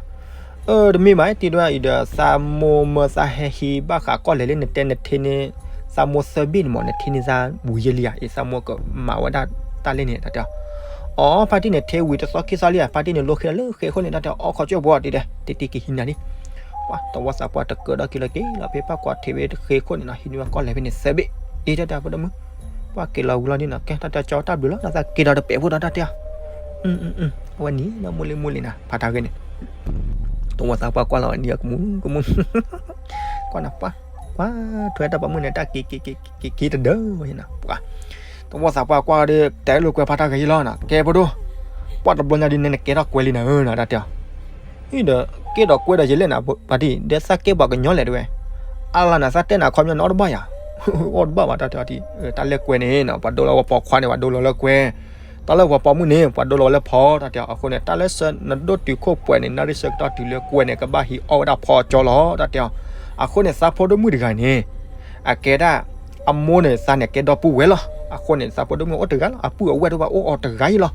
အၢ တမ့ၢ်ဘၣ် တံၤဒွဲအံၤဒီး သးမိၢ်မၢသးဟဲဟံးဘၣ်ဃးကီၢ်လဲၣ်လၢနတဲနထ့န့ၣ်, သးမိၢ်သၢဘ့ၣ်န့ၣ်မး နထ့န့ၢ်သးဝံၤယဲလံဧါ, အံၤသးမိၢ်ကမၤဝဲဒၣ်တၢ်လဲၣ်န့ၣ် တၢ်တဲအီၤ, အီ ဖါတံၢ်န့ၣ်ထ့ဝံၤတသီခံသီလံဧါ, ဖါတံၢ်န့ၣ်လိၣ်ဃ့လၢဃ့အဃိန့ၣ် တၢ်တဲအီၤ အီခီကၠိၣ်ဘှီ တံၤတဲ တံၤတံၤကဟံးနၤလံ ပှၤတဝီသးပှၢ်တကၢဒီးက့ၤလီၤက့ၤလီၤဖဲပၢ်ကွၢ်ထံးဝဲတဃ့ခိၣ်န့ၣ်နီၤ ဟံးန့ၢ်ဝဲကီၢ်လဲၣ်ဖဲန့ၣ်သၢဘ့ၣ်, အံၤတၢ်တဲဖိဒိၣ်မုၣ်, ပှၤက့ၤလီၤဝံၤလီၤဒ်နီၤ ကဲတၢ်တဲကၠီတၢ်ဘျုးလီၤ နသးက့ၤဒီးတပဲာ်ဖိဒီးတၢ်တဲအီၤ, အဝဲနံၤဒီးမူလံမူလံနၤ ဖါတၢ်ဂ့ၤန့ၣ်, တဝီသးပှၢ်ကွၢ်လီၤဝဲနံၤကမူကမူ, ကွၢ်နၤပှၤ, ပှၤထွဲတၢ်ပိာ်မုၣ်န့ၣ် တၢ်က့ၤက့ၤက့ၤက့ၤတဒၢဝဲနၤ, ပှၤ တဝီသးပှၢ်ကွၢ်ဒီး တဲလိာ်ကွဲဖါတၢ်ဂ့ၤယလီၤနၤ ကဲဖိဒိၣ်, ပှၤတဘျီညါဒ်န့ၣ် နကဲထီၣ်ကွဲလံနၤဧၢနၤ တၢ်တဲအီၤ အံၤဒီး ကဲဒီးကွဲဒီးယလဲၣ်နၤ ဖါတံၢ် ဒီးသးကဲပှၤကညီလဲၣ်တဝဲ, အါလီၤနၤ သးတဲနၤခီပညီနအီၣ်တဘၣ်ယၤ, အီၣ်တဘၣ်ဘၣ် တၢ်တဲအီၤတံၤ, တၢ်လဲၣ်ကွဲန့ၣ်နီၤ ပှၤဒိလီၤဝဲပိာ်ခွါန့ၣ် ပှၤဒိလီၤလၢကွဲ, တၢ်လၢပှၤပိာ်မုၣ်န့ၣ် ပှၤဒိလီၤဝဲလၢဖီ တၢ်တဲအီၤ အဃိန့ၣ် တၢ်လၢဆၢနဒိၣ်တုၤခိၣ်ပှဲၤန့ၣ် နၣ်ရံၣ်ဆၢကတီၢ်တုၤလၢကွဲန့ၣ် ကဘၣ်ဟံးအီၣ်ဝဲဒၣ်ဖီကၠီလီၤ တၢ်တဲအီၤ, အဃိန့ၣ် သးဖိဒိၣ်မုၣ်တဂၤန့ၣ် အကဲဒၣ် အမိၢ်န့ၣ် သးန့ၣ်ကဲဒီပုၢ်ဝဲၢ်လီၤ, အဃိန့ၣ် သးဖိဒိၣ်မုၣ်အိၣ်တဂၤလီၤ အပုၢ်အဝဲၢ်တအိၣ်ဘၣ်အိၣ်အီၤတဂၤအံၤလီၤ,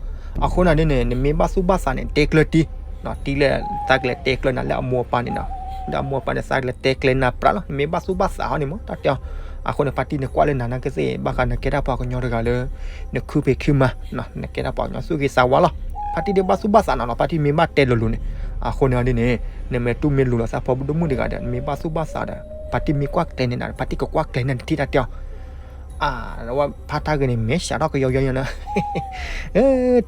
အဃိန့ၣ်ဒ်န့ၣ် နမ့ၢ်ဘၣ်သူၣ်ဘၣ်သးန့ၣ် တဲကျၢၤတံၢ်, တံၢ်လၢသးကလဲၤတဲကျၢၤနၤလၢအမိၢ်အပၢ်န့ၣ်နီၤ, လၢအမိၢ်အပၢ်န့ၣ် သးကလဲၤတဲကျဲၤနၤပြးလီၤ နမ့ၢ်ဘၣ်သူၣ်ဘၣ်သးဟီန့ၣ်မး တၢ်တဲအီၤ, အဃိန့ၣ် ဖါတံၢ်န့ၣ်ကွၢ်လၢနၤနာ်က့သ့ၣ် ဘၣ်ဃးနကဲတၢ်ပှၤကညီတဂၤလၢ နခုဖံးခုမၤ နကဲတၢ်ပှၤကညီသူၣ်ဂ့ၤသးဝါလီၤ, ဖါတံၢ်ဒ်ဘၣ်သူၣ်ဘၣ်သးနၤနီၤ ဖါတံၢ်မ့ၢ်ဘၣ်တဲလိၤလိၤန့ၣ်, အဃိန့ၣ်ဒ်န့ၣ် နမ့ၢ်တူၢ်မ့ၢ်လိၤလီၤသးဖိဒိၣ်မုၣ်တဂၤဒီး နမ့ၢ်ဘၣ်သူၣ်ဘၣ်သးဒီး ဖါတံၢ်မ့ၢ်ကွၢ်ကျဲၤန့ၣ်နၤ ဖါတံၢ်ကကွၢ်ကျဲၤန့ၣ်နထံၣ်တၢ်တဲအီၤ အဝဲဖါတၢ်ဂ့ၤန့ၣ် မဲာ်ဆှးထီၣ်ကယီယီညါနၤ,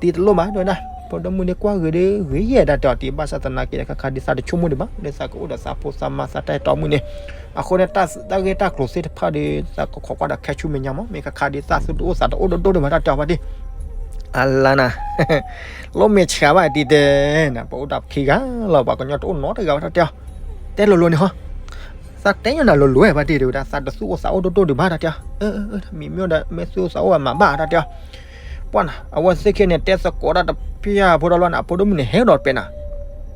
တံၤတလိၣ်မး တဲဝဲဒၣ် ဖိဒိၣ်မုၣ်ဒ်ကွၢ်ဂ့ၤဒ်ဂ့ၤယဲၢ်တၢ်တဲအီၤတံၤ ဘၣ်ဆၣ်သနာ်က့ ခါခါဒ်သးတဆိကမိၣ်ဒံးဘၣ် လၢသးကအိၣ်ဒီးသးဖိသးမါသးတၢ်အဲၣ်တီမုၣ်န့ၣ်, အဃိန့ၣ် တၢ်ဂ့ၢ်တၢ်ကျိၤသ့ၣ်တဖၣ်ဒီး သးကခိးကွၢ်ဒီးခဲဆူမဲာ်ညါမး မ့ၢ်ခါခါဒ်သးသူၣ်တအိၣ်သးတအိၣ်ဒိၣ်ဒိၣ်ဒံးဘၣ်တၢ်တဲအီၤဖါတံၢ် အလါနၤ, လိၣ်မဲာ်ဆှးဘၣ်တံၤတဲ, နပအိၣ်တၢ်ခံဂၤလီၤ ပှၤကညီတအိၣ်နီတဂၤဘၣ်တၢ်တဲအီၤ, တဲလိၤလိၤန့ၣ်ဟီ, သးတဲညါနၤလိၤလိၤဝဲဖါတံၢ်တဲဝဲဒၣ် သးတသူၣ်အိၣ်သးအိၣ်ဒိၣ်ဒိၣ်ဒံးဘၣ်တၢ်တဲအီၤ, မ့မ့ၢ်ဒီး မ့ၢ်သူၣ်အိၣ်သးအိၣ်ဘၣ်မၤဘၣ်တၢ်တဲအီၤ, ပှၤနၤ အဝဲသ့ၣ်ခဲန့ၣ် တဲသကိးတၢ်တဖၣ်ဖိဒီးလီၤနၤ ဖိဒိၣ်မုၣ်န့ၣ် ဟဲဒီးပဲနၤ,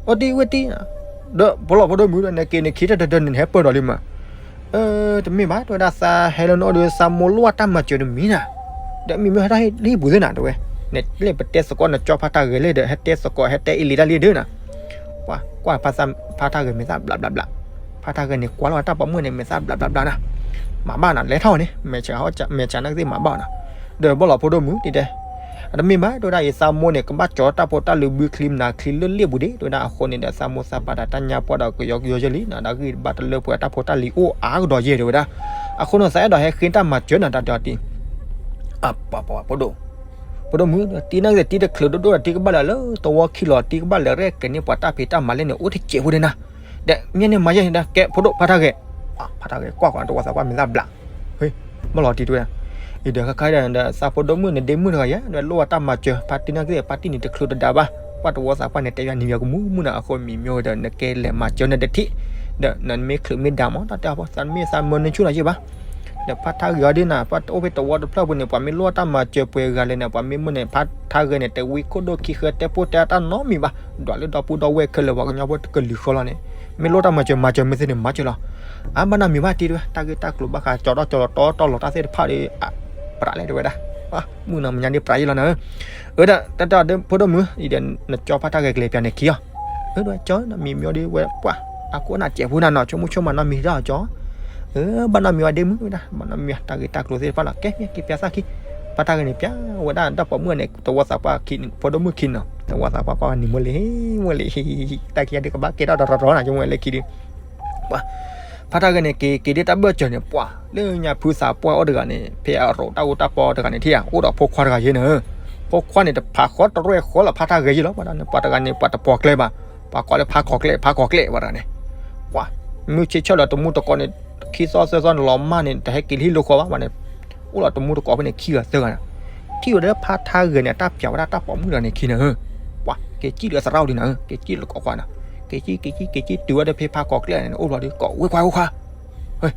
အိၣ်တံၢ်ဝဲတံၢ်, ဒီးပလီၢ်ဖိဒိၣ်မုၣ်ဒီး နက့ၤနခံတၢ်တဒၢန့ၣ် နဟဲပၢၢ်ဒီးလံမး တမ့ၢ်ဘၣ် တဲဝဲဒၣ် သးဟဲလၢနအိၣ်ဒီး သးမိၢ်လိၣ်တၢ်မၤစၢၤတမံၤနၤ, ဒီးမ့မ့ၢ်ဟဲထီၣ်ဟ့ၣ်လံပူၤသ့ၣ်နၤ တဲဝဲ, နလၢပတဲသကိးနကၠီဖါတၢ်ဂဲၤလဲၣ်ဒီး ဟဲတဲသကိးဟဲတဲအ့လံတၢ်လံဒၢနၤ, ပှၤကွၢ်ဖါတၢ်ဂဲၤမဲာ်သၣ်ဘျးဘျးဘျး, ဖါတၢ်ဂဲၤန့ၣ် ကွၢ်လီၤတၢ်ပိာ်မုၣ်န့ၣ် မဲာ်သၣ်ဘျးဘျးဘျးနၤ, မၤဘၣ်နၤ လဲၤထီၣ်န့ၣ် မဲာ်ဆှးနာ်က့သ့ၣ်မၤဘၣ်နၤ, ဒီးပလီၢ်ဖိဒိၣ်မုၣ်တံၤတဲ တမ့ၢ်ဘၣ် တဲဝဲဒၣ်အံၤ သးမိၢ်န့ၣ် ကဘၣ်ကၠီတၢ်ဖိတၢ်လံၤဘုချံမနၤချံလၢလ့ၣ်ပူၤဒံး တဲဝဲဒၣ်အဃိန့ၣ်ဒီး သးမိၢ်သးပၢ်ဒီးတၢ်ညါပှၢ်ဒီးကယီကယီယဲၢ်လံနၤ ဒီးဂံၢ်ဘၣ်တလၢပှဲၤတၢ်ဖိတၢ်လံၤအိၣ်အါကဒီးယဲၢ်တဲဝဲဒၣ်, အဃိန့ၣ် သးအဲၣ်ဒိးဟဲဃ့တၢ်မၤစၢၤနၤတၢ်တဲအီၤတံၤ အပပဝဲဖိဒိၣ်, ဖိဒိၣ်မုၣ် တံၤနာ်က့သ့ၣ်တံၤတချုးဒိၣ်ဒိၣ်ဒီးတံၤကဘၣ်လၢာ်လၢသဝီခံလီၤ တံၤကဘၣ်လဲၤရဲၣ်ကဲၤန့ၢ်ပှၤတၢ်ဖံးတၢ်မၤလဲၣ်န့ၣ် အိၣ်တစဲးဖိဒၣ်နၤ, ဒီးမ့ၢ်န့ၣ်မၤယဲၢ်န့ၣ်ဒီး ကဲဖိဒိၣ်ဖါတၢ်ဂဲၤ, ဖါတၢ်ဂဲၤကွၢ်ကွၢ်တဝီသးပှၢ်မဲာ်သၣ်ဘျး, ဟ့ၣ်, မ့ၢ်လီၤတံၤတဲဝဲဒၣ်, အံၤဒီးခါခါဒီး သးဖိဒိၣ်မုၣ်န့ၣ်ဒ့မုၣ်တဂၤယဲၢ် ဒီးလိၣ်ဝဲတၢ်မၤစၢၤ ဖါတံၢ်နာ်က့သ့ၣ် ဖါတံၢ်န့ၣ်တချုးတဒါဘၣ်, ကွၢ်တဝီသးပှၢ်န့ၣ် တဲယွၤနံၤယွၤကမူမုၢ်နၤ အဃိမံၤမ့ၢ်ဝဲဒီး နကဲလဲၤမၤစၢၤနတထံၣ်, ဒီးနမ့ၢ်ချုးမ့ၢ်ဒါမး တၢ်တဲအီၤ သးမ့ၢ်သးမၢနဆူၣ်နၤယဲၢ်ဘၣ် ဒီးဖါထါဂဲၤအီၤဒ်နၤ ပှၤအိၣ်ဖဲတဝီတဖျၢၣ်ပူၤန့ၣ် ပှၤမ့ၢ်လိၣ်တၢ်မၤစၢၤပှဲၤဂၤလဲၣ်န့ၣ် ပှၤမ့ၢ်မုၢ်န့ၣ် ဖါထါဂဲၤန့ၣ် တဝံခိၣ်ဒိၣ်ခံဃၢ တဲပိၢ်တဲတၢ်နီတမံၤဘၣ်, ဒွးလၢဒီပုၢ်ဒီဝဲၢ်ခဲလၢာ် ပှၤကညီဖိတကလုာ်ဃီလီၤန့ၣ်, မ့ၢ်လိၣ်တၢ်မၤစၢၤ မၤစၢၤမ့ၢ်သ့န့ၣ် မၤစၢၤလီၤ. အါ ဘၣ်နီတမံၤဘၣ်တံၤတဲဝဲ တၢ်ဂ့ၢ်တၢ်ကျိၤဘၣ်ဃး ကၠီထီၣ်ကၠီလီၤတီတီလီၤတၢ်သ့ၣ်တဖၣ်ဒီး ပြးလဲၣ်တဲဝဲဒၣ်, မုၢ်နီၤမဲာ်ညါဒ်ပြးယဲၢ်လီၤနၤ, အၢ ဒီးတၢ်တဲအီၤဒီး ဖိဒိၣ်မုၣ် အံၤဒီး နကၠီဖါထါဂဲၤကလဲၤပၠးန့ၣ်ခံအီၤ, အၢ ဒီးကၠီ မံၤမ့ၢ်ဒ်ဝဲပှၢ် အကိးနၤစဲးဖိနၤနီၤ ဆိကမိၣ်ဆိကမးနီတမံၤတၢ်အီၤကၠီ အၢ ဘၣ်နီတမံၤဝဲဒ့မုၣ်ဝဲဒၣ် ဘၣ်နီတမံၤ တၢ်ဂ့ၢ်တၢ်ကျိၤသ့ၣ်တဖၣ်လီၤ ကဲ မ့ၢ်က့ၤပၠးသၣ်ခံ, ဖါထါဂဲၤန့ၣ် ပၠးဝဲဒၣ်တၢ်ပိာ်မုၣ်န့ၣ် တဝီသးပှၢ်ခံ ဖိဒိၣ်မုၣ်ခံနီၤ တဝီသးပှၢ်ကွၢ်နံၤမုၢ်လံ မုၢ်လံ တၢ်ခံဂၤဒုးကဘၣ်ကဲထီၣ်တရီတရီနၤ ဆိကမိၣ်ဝဲလၢခံဒုး ပှၤ ဖါထါဂဲၤန့ၣ် က့ၤက့ၤဒ်တၢ်ဘၢၣ်စၢၤန့ၣ် ပှၤ လၢညါဖုသးပှၢ်အိၣ်တဂၤန့ၣ် ဖဲအရိးတၢ်အူတၢ်ပီတဂၤန့ၣ်ထံၣ်ဧါ အိၣ်ဒီးဖိခွါတဂၤယဲၢ်န့ၣ်, ဖိခွါန့ၣ် တဖးဃီတရဲၣ်ဃီလီၤ ဖါထါဂဲၤယဲၢ်လီၤ ပှၤတဂၤန့ၣ် ပှၤတပိာ်ကျဲဘၣ်, ပှၤကိးလၢဖါခိးကျဲ ဖါခိးကျဲ ပှၤတဂၤန့ၣ်, ပှၤ မုၢ်ဆ့ၣ်ဆၢလီၤတမူတကိးန့ၣ် ခံသီသၢသီန့ၣ် လီၤမၢ်န့ၣ် တဟဲက့ၤလၢဟံၣ်လၢဃီဘၣ် ပှၤန့ၣ်, အိၣ်လီၤတမူတကိးဖဲန့ၣ် ခံဂၤသၢဂၤန့ၣ်, ထံၣ်ဝဲလၢဖါထါဂဲၤန့ၣ် တၢ်ပၠးဝဲဒၣ်တၢ်ပိာ်မုၣ်တဂၤန့ၣ်ခံန့ၣ်, ပှၤ က့ၤစံၣ်လၢသရၣ်ဒ်န့ၣ် က့ၤစံၣ်လၢကိးခွါန့ၣ်, က့ၤစံၣ် က့ၤစံၣ် က့ၤစံၣ်တုၤဝဲဒီးဖဲဖါခိးကျဲန့ၣ် အိၣ်ဘျီဒီး ကိးဝဲခွါဝဲခွါ ဟဲ,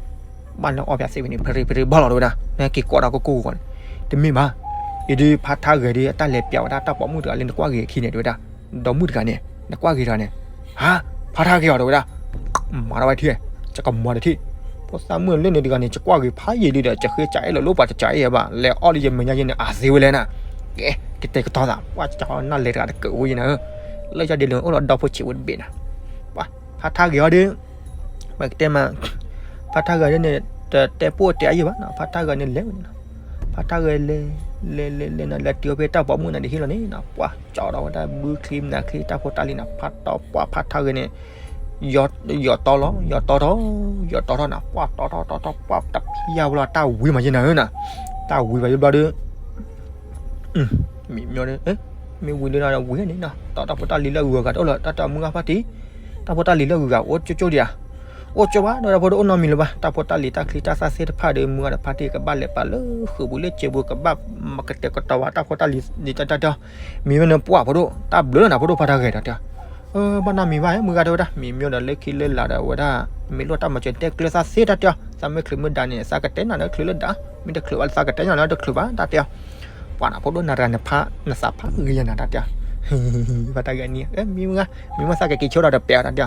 ဘၣ်လၢအီၣ်ပၠးစ့ၢ်ဖဲန့ၣ် ဖရံဖရံဘၣ်လီၤတဲဝဲဒၣ်, နက့ၤကိးဒီးကကိၢ်ဂီၤန့ၣ်, တမ့ၢ်ဘၣ်, အံၤဒုးဖါထါဂဲၤဒုး အတၢ်လဲၤပၠးဝဲဒၣ်တၢ်ပိာ်မုၣ်တဂၤလၢနကွၢ်ဂ့ၤအခံန့ၣ်တဲဝဲဒၣ်, ဒီမုၣ်တဂၤန့ၣ် နကွၢ်ဂ့ၤတဂၤန့ၣ်, ဟါ, ဖါထါဂဲၤအီၤတဲဝဲဒၣ်, မၤထီၣ်ဝဲထံၣ်, ယကမၤတထံၣ်, ဖိသၣ်မုၣ်လၢန့ၣ်တဂၤန့ၣ် ယကွၢ်ဂ့ၤဖးယံာ်လံဒီး ယဃ့ကးအဲၣ်လၢၤလၢပှၤတကးအဲၣ်ဘၣ်, လဲၤအီၣ်လၢယမဲာ်ညါယဲန့ၣ် အသ့ဝဲလဲၣ်နၤ, ကဲ, ကတဲာ်ကတီၤသး, ပှၤကၠီနၢ်လဲၤတဂၤတကၢးဝဲယဲနၤဧၢ, လၢယၤဒ်လဲၣ်အိၣ်လီၤဒီဖိဆံးဝဲတဘ့ၣ်နၤ, ပှၤ, ဖါထါဂဲၤအီၤဒီး ပကတဲမး, ဖါထါဂဲၤန့ၣ် တတဲပိၢ်တဲအယံာ်ဘၣ်နီၤ, ဖါထါဂဲၤန့ၣ်လဲၤဝဲန့ၣ်နီၤ, ဖါထါဂဲၤလဲၤ, လဲၤလဲၤလဲၤနီၤ လဲၤတုၤဖဲတၢ်ပိာ်မုၣ်နၤဒ်ဟံၣ်လီၤန့ၣ်နီၤ, ပှၤကၠီဒီးဝဲဒၣ်ဘုချံမနၤချံတၢ်ဖိတၢ်လံၤနီၤ, ဖါတီပှၤဖါထါဂဲၤန့ၣ် ယီၤတီလီၤ, ယီၤတီထီၣ်, ယီၤတီထီၣ်နီၤ, ပှၤတီထီၣ်တီထီၣ် ပှၤတဖျါဝဲလီၤ တၢ်ဝံၤမးယဲနၤဧၢနီၤ, တၢ်ဝံၤဘၣ်ယဘျီဒီး မံၤမီဒီး, မ့ၢ်ဝံၤလၢဝံၤန့ၣ်နီၤ, တၢ်တၢ်ဖိတၢ်လံၤလၢအဂုၤအဂၤတအိၣ်လၢၤ, တၢ်တၢ်မုၢ်ဂၤဖါတံၢ်, တၢ်ဖိတၢ်လံၤလၢအဂုၤအဂၤအိၣ်ကၠိကၠိဒံးဧါ, အိၣ်ကၠိဘၣ် ဒီးတၢ်ဖိတအိၣ်နီတမံၤလၢၤဘၣ်, တၢ်ဖိတၢ်လံၤတၢ်ချံတၢ်သၣ်သ့ၣ်တဖၣ်ဒီး မုၢ်ဂၤဒီးဖါတံၢ်ကဘၣ်လဲၤပာ်လၢဃုာ်ပူၤလၢစဲးပူၤ ကဘၣ်မၤကတဲာ်ကတီၤဘၣ်တၢ်ဖိတၢ်လံၤတၢ်တဲ, မံၤမီန့ၣ်ပှၤဖိဒိၣ် တၢ်ဘျုးလီၤနၤဖိဒိၣ်ဖါထါဂဲၤတၢ်တဲ ဘၣ်နီတမံၤဘၣ် မုၢ်ဂၤတဲဝဲဒၣ် မံၤမီဒီးလၢခံလၢလာ်ဒီးဝဲဒၣ် မ့ၢ်လိၣ်တၢ်မၤစၢၤတဲကျၢၤသးသ့တၢ်တဲ, သးမ့ၢ်ချုးမ့ၢ်ဒါန့ၣ် သးကတဲနၤလၢချုးလၢဒါ, မ့ၢ်တချုးဘၣ်သးကတဲနၤလၢတချုးဘၣ်တၢ်တဲ, ပှၤနၤဖိဒိၣ်နၤတဂၤနဖး နသးဖးဂ့ၤယၤနၤတၢ်တဲ, ဖါထါဂဲၤန့ၣ် မံၤမုၢ်ဂၤ မံၤမီသးကက့ၤဆိဒီးတပျဲအီၤတၢ်တဲ,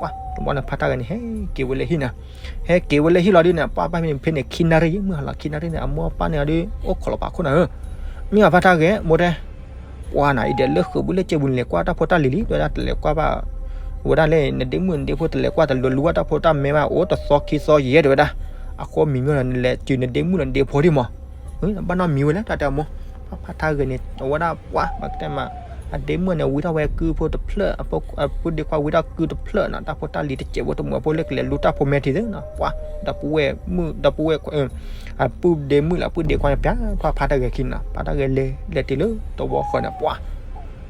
ပှၤတဘျီန့ၣ်ဖါထါဂဲၤန့ၣ် ဟဲက့ၤဝဲလၢဟံၣ်နၤ, ဟဲက့ၤဝဲလၢဟံၣ်လီၤဒ်န့ၣ် ပှၤဘၣ်မ့ၢ်ဖဲန့ၣ် ခံနၣ်ရံၣ်မုၢ်ဟါလီၤ ခံနၣ်ရံၣ်န့ၣ် အမိၢ်အပၢ်န့ၣ်ဒီး အိၣ်ခိးလီၤဖးခိၣ်နၤဧၢ, မ့ၢ်အဖါထါဂဲၤ မိၢ်တဲ ပှၤနၤအံၤဒီးလၢဃုာ်ပူၤလၢစဲးပူၤန့ၣ် လဲၤကွၢ်တၢ်ဖိတၢ်လံၤလံ တဲဝဲဒၣ် တလဲၤကွၢ်ဘၣ်, ဝဲဒၣ်လၢနဒ့မုၣ်နဒ့ဖိ တလဲၤကွၢ်တလူၤလူၤဘၣ်တၢ်ဖိတၢ်မဲဘၣ် အိၣ်တသီခံသီယဲၢ်တဲဝဲဒၣ်, အဃိမံၤမီဒီးနလဲၤတုၤနဒ့မုၣ်နဒ့ဖိဒံးမး, ဘၣ်နီတမံၤဝဲလဲၣ်တၢ်တဲအမိၢ်, ဖါထါဂဲၤန့ၣ် အဝဲဒၣ်ပှၤ ပကတဲမး အဒ့မုၣ်န့ၣ် ဝံထီၣ်ဝဲကုဖိတဖျၢၣ်, အပုၢ်ဒ့ခွါဝံထီၣ်ကုတဖျၢၣ်နီၤ, တၢ်ဖိတၢ်လံၤတစဲးဖိတမုာ်ဖိလၢကလဲၤလူၤတၢ်ဖိမဲာ်ထံသ့နီၤ, ပှၤ ဒီပုၢ်ဝဲၢ်မုၣ် ဒီပုၢ်ဝဲၢ် အပုၢ်ဒ့မုၣ်လၢအပုၢ်ဒ့ခွါန့ၣ် ပျဲထီၣ်ဖါထါဂဲၤခံနီၤ, ဖါထါဂဲၤလဲၤ လဲၤတုၤလၢတဝီဃၢၤန့ၣ် ပှၤ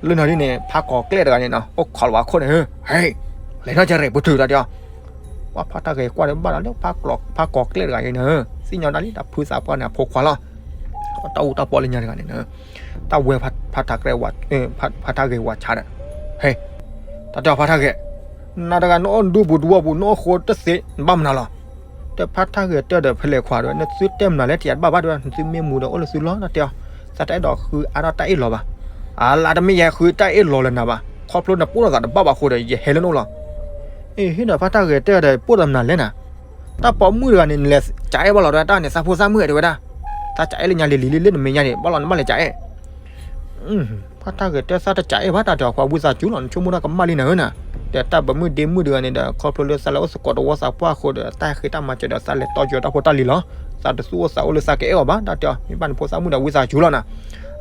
လၢနီၤဒ်န့ၣ် ဖးကိးကျဲၣ်တဂၤန့ၣ်နီၤ အိၣ်ခိးလီၤဝဲခိၣ်န့ၣ်, ဟဲ လဲၤထီၣ်ကရဲၣ်ပတုာ်တၢ်တဲအီၤ, ပှၤဖါထါဂဲၤကွၢ်ဒီးဘၣ်ဒီးလၢ ဖးကိးကျဲၣ်တဂၤန့ၣ်, သ့ၣ်ညါဒၣ်လံ တၢ်ဖုသးပှၢ်န့ၣ် အဖိခွါလီၤ, တၢ်အူတၢ်ပီလၢညါတဂၤန့ၣ်, တၢ်ဝဲ ဖါထါဂဲၤဝဲဆါဒီး, ဟဲ တၢ်တဲအီၤဖါထါဂဲၤ, နၤတဂၤနအိၣ်ဒူပူၤတဝီပူၤ နအိၣ်ဃိတသ့ နဘၣ်မနုၤလီၤ, တဲဖါထါဂဲၤတဲဒီး ဖဲလဲၣ်ခွါဒီး နသုတဲမနုၤလဲၣ် တယၤတဘၣ်ဘၣ်တဲဝဲ နသုမ့ၢ်မူဒီးအိၣ်လၢသုလီၢ်တၢ်တဲအီၤ, သးတအဲၣ်ဒိးဃုအါထီၣ်တၢ်အ့ၣ်လီၤဘၣ်, အလါတမ့ၢ်ယဲဃုတၢ်အ့ၣ်လီၤလၢနၤဘၣ် ခီဖျိနပှိၣ်ထီၣ်သးတဘၣ်ဘၣ်အဃိဒီး ယဟဲလၢနအိၣ်လီၤ, အ့ ဟ့ၣ်ဒီးဖါထါဂဲၤတဲဒီး ပှိၣ်ဒီးမနုၤလဲၣ်နၤ, တၢ်ပိာ်မုၣ်တဂၤန့ၣ် နလဲၤကးအဲၣ်ဘၣ်လီၤတဲဝဲ တၢ်န့ၣ်သးဖိသၣ်မုၣ်တဲဝဲဒၣ်, သးကးအဲၣ်လၢညါလံၤလံၤလံၤလၢနမဲာ်ညါန့ၣ် ဘၣ်လီၤနဘၣ်လဲၤကးအဲၣ် ဖါထါဂဲၤတဲသးတကးအဲၣ်ဘၣ်တၢ်တဲအီၤ ပှၤဝံသးစူၤလီၤ နဆိကမိၣ်တၢ်ကမၣ်လံနၤဧၢနၤ, ဒီးတၢ်ပိာ်မုၣ်ဒ့မုၣ်တဂၤန့ၣ်ဒီး ခီဖျိလၢသးလဲၤအိၣ်သကိးတဝီသးပှၢ်အဃိဒီး သးဟဲဃ့တၢ်မၤစၢၤဒီး သးလဲၤတီယွၤတၢ်ဖိတၢ်လံၤလီၤ, သးတသူၣ်အိၣ်သးအိၣ်လၢသးကအဲၣ်အီၤဘၣ် တၢ်တဲအီၤ မ့ၢ်ဘၣ်နဖိသၣ်မုၣ်ဒီးဝံသးစူၤလီၤနၤ,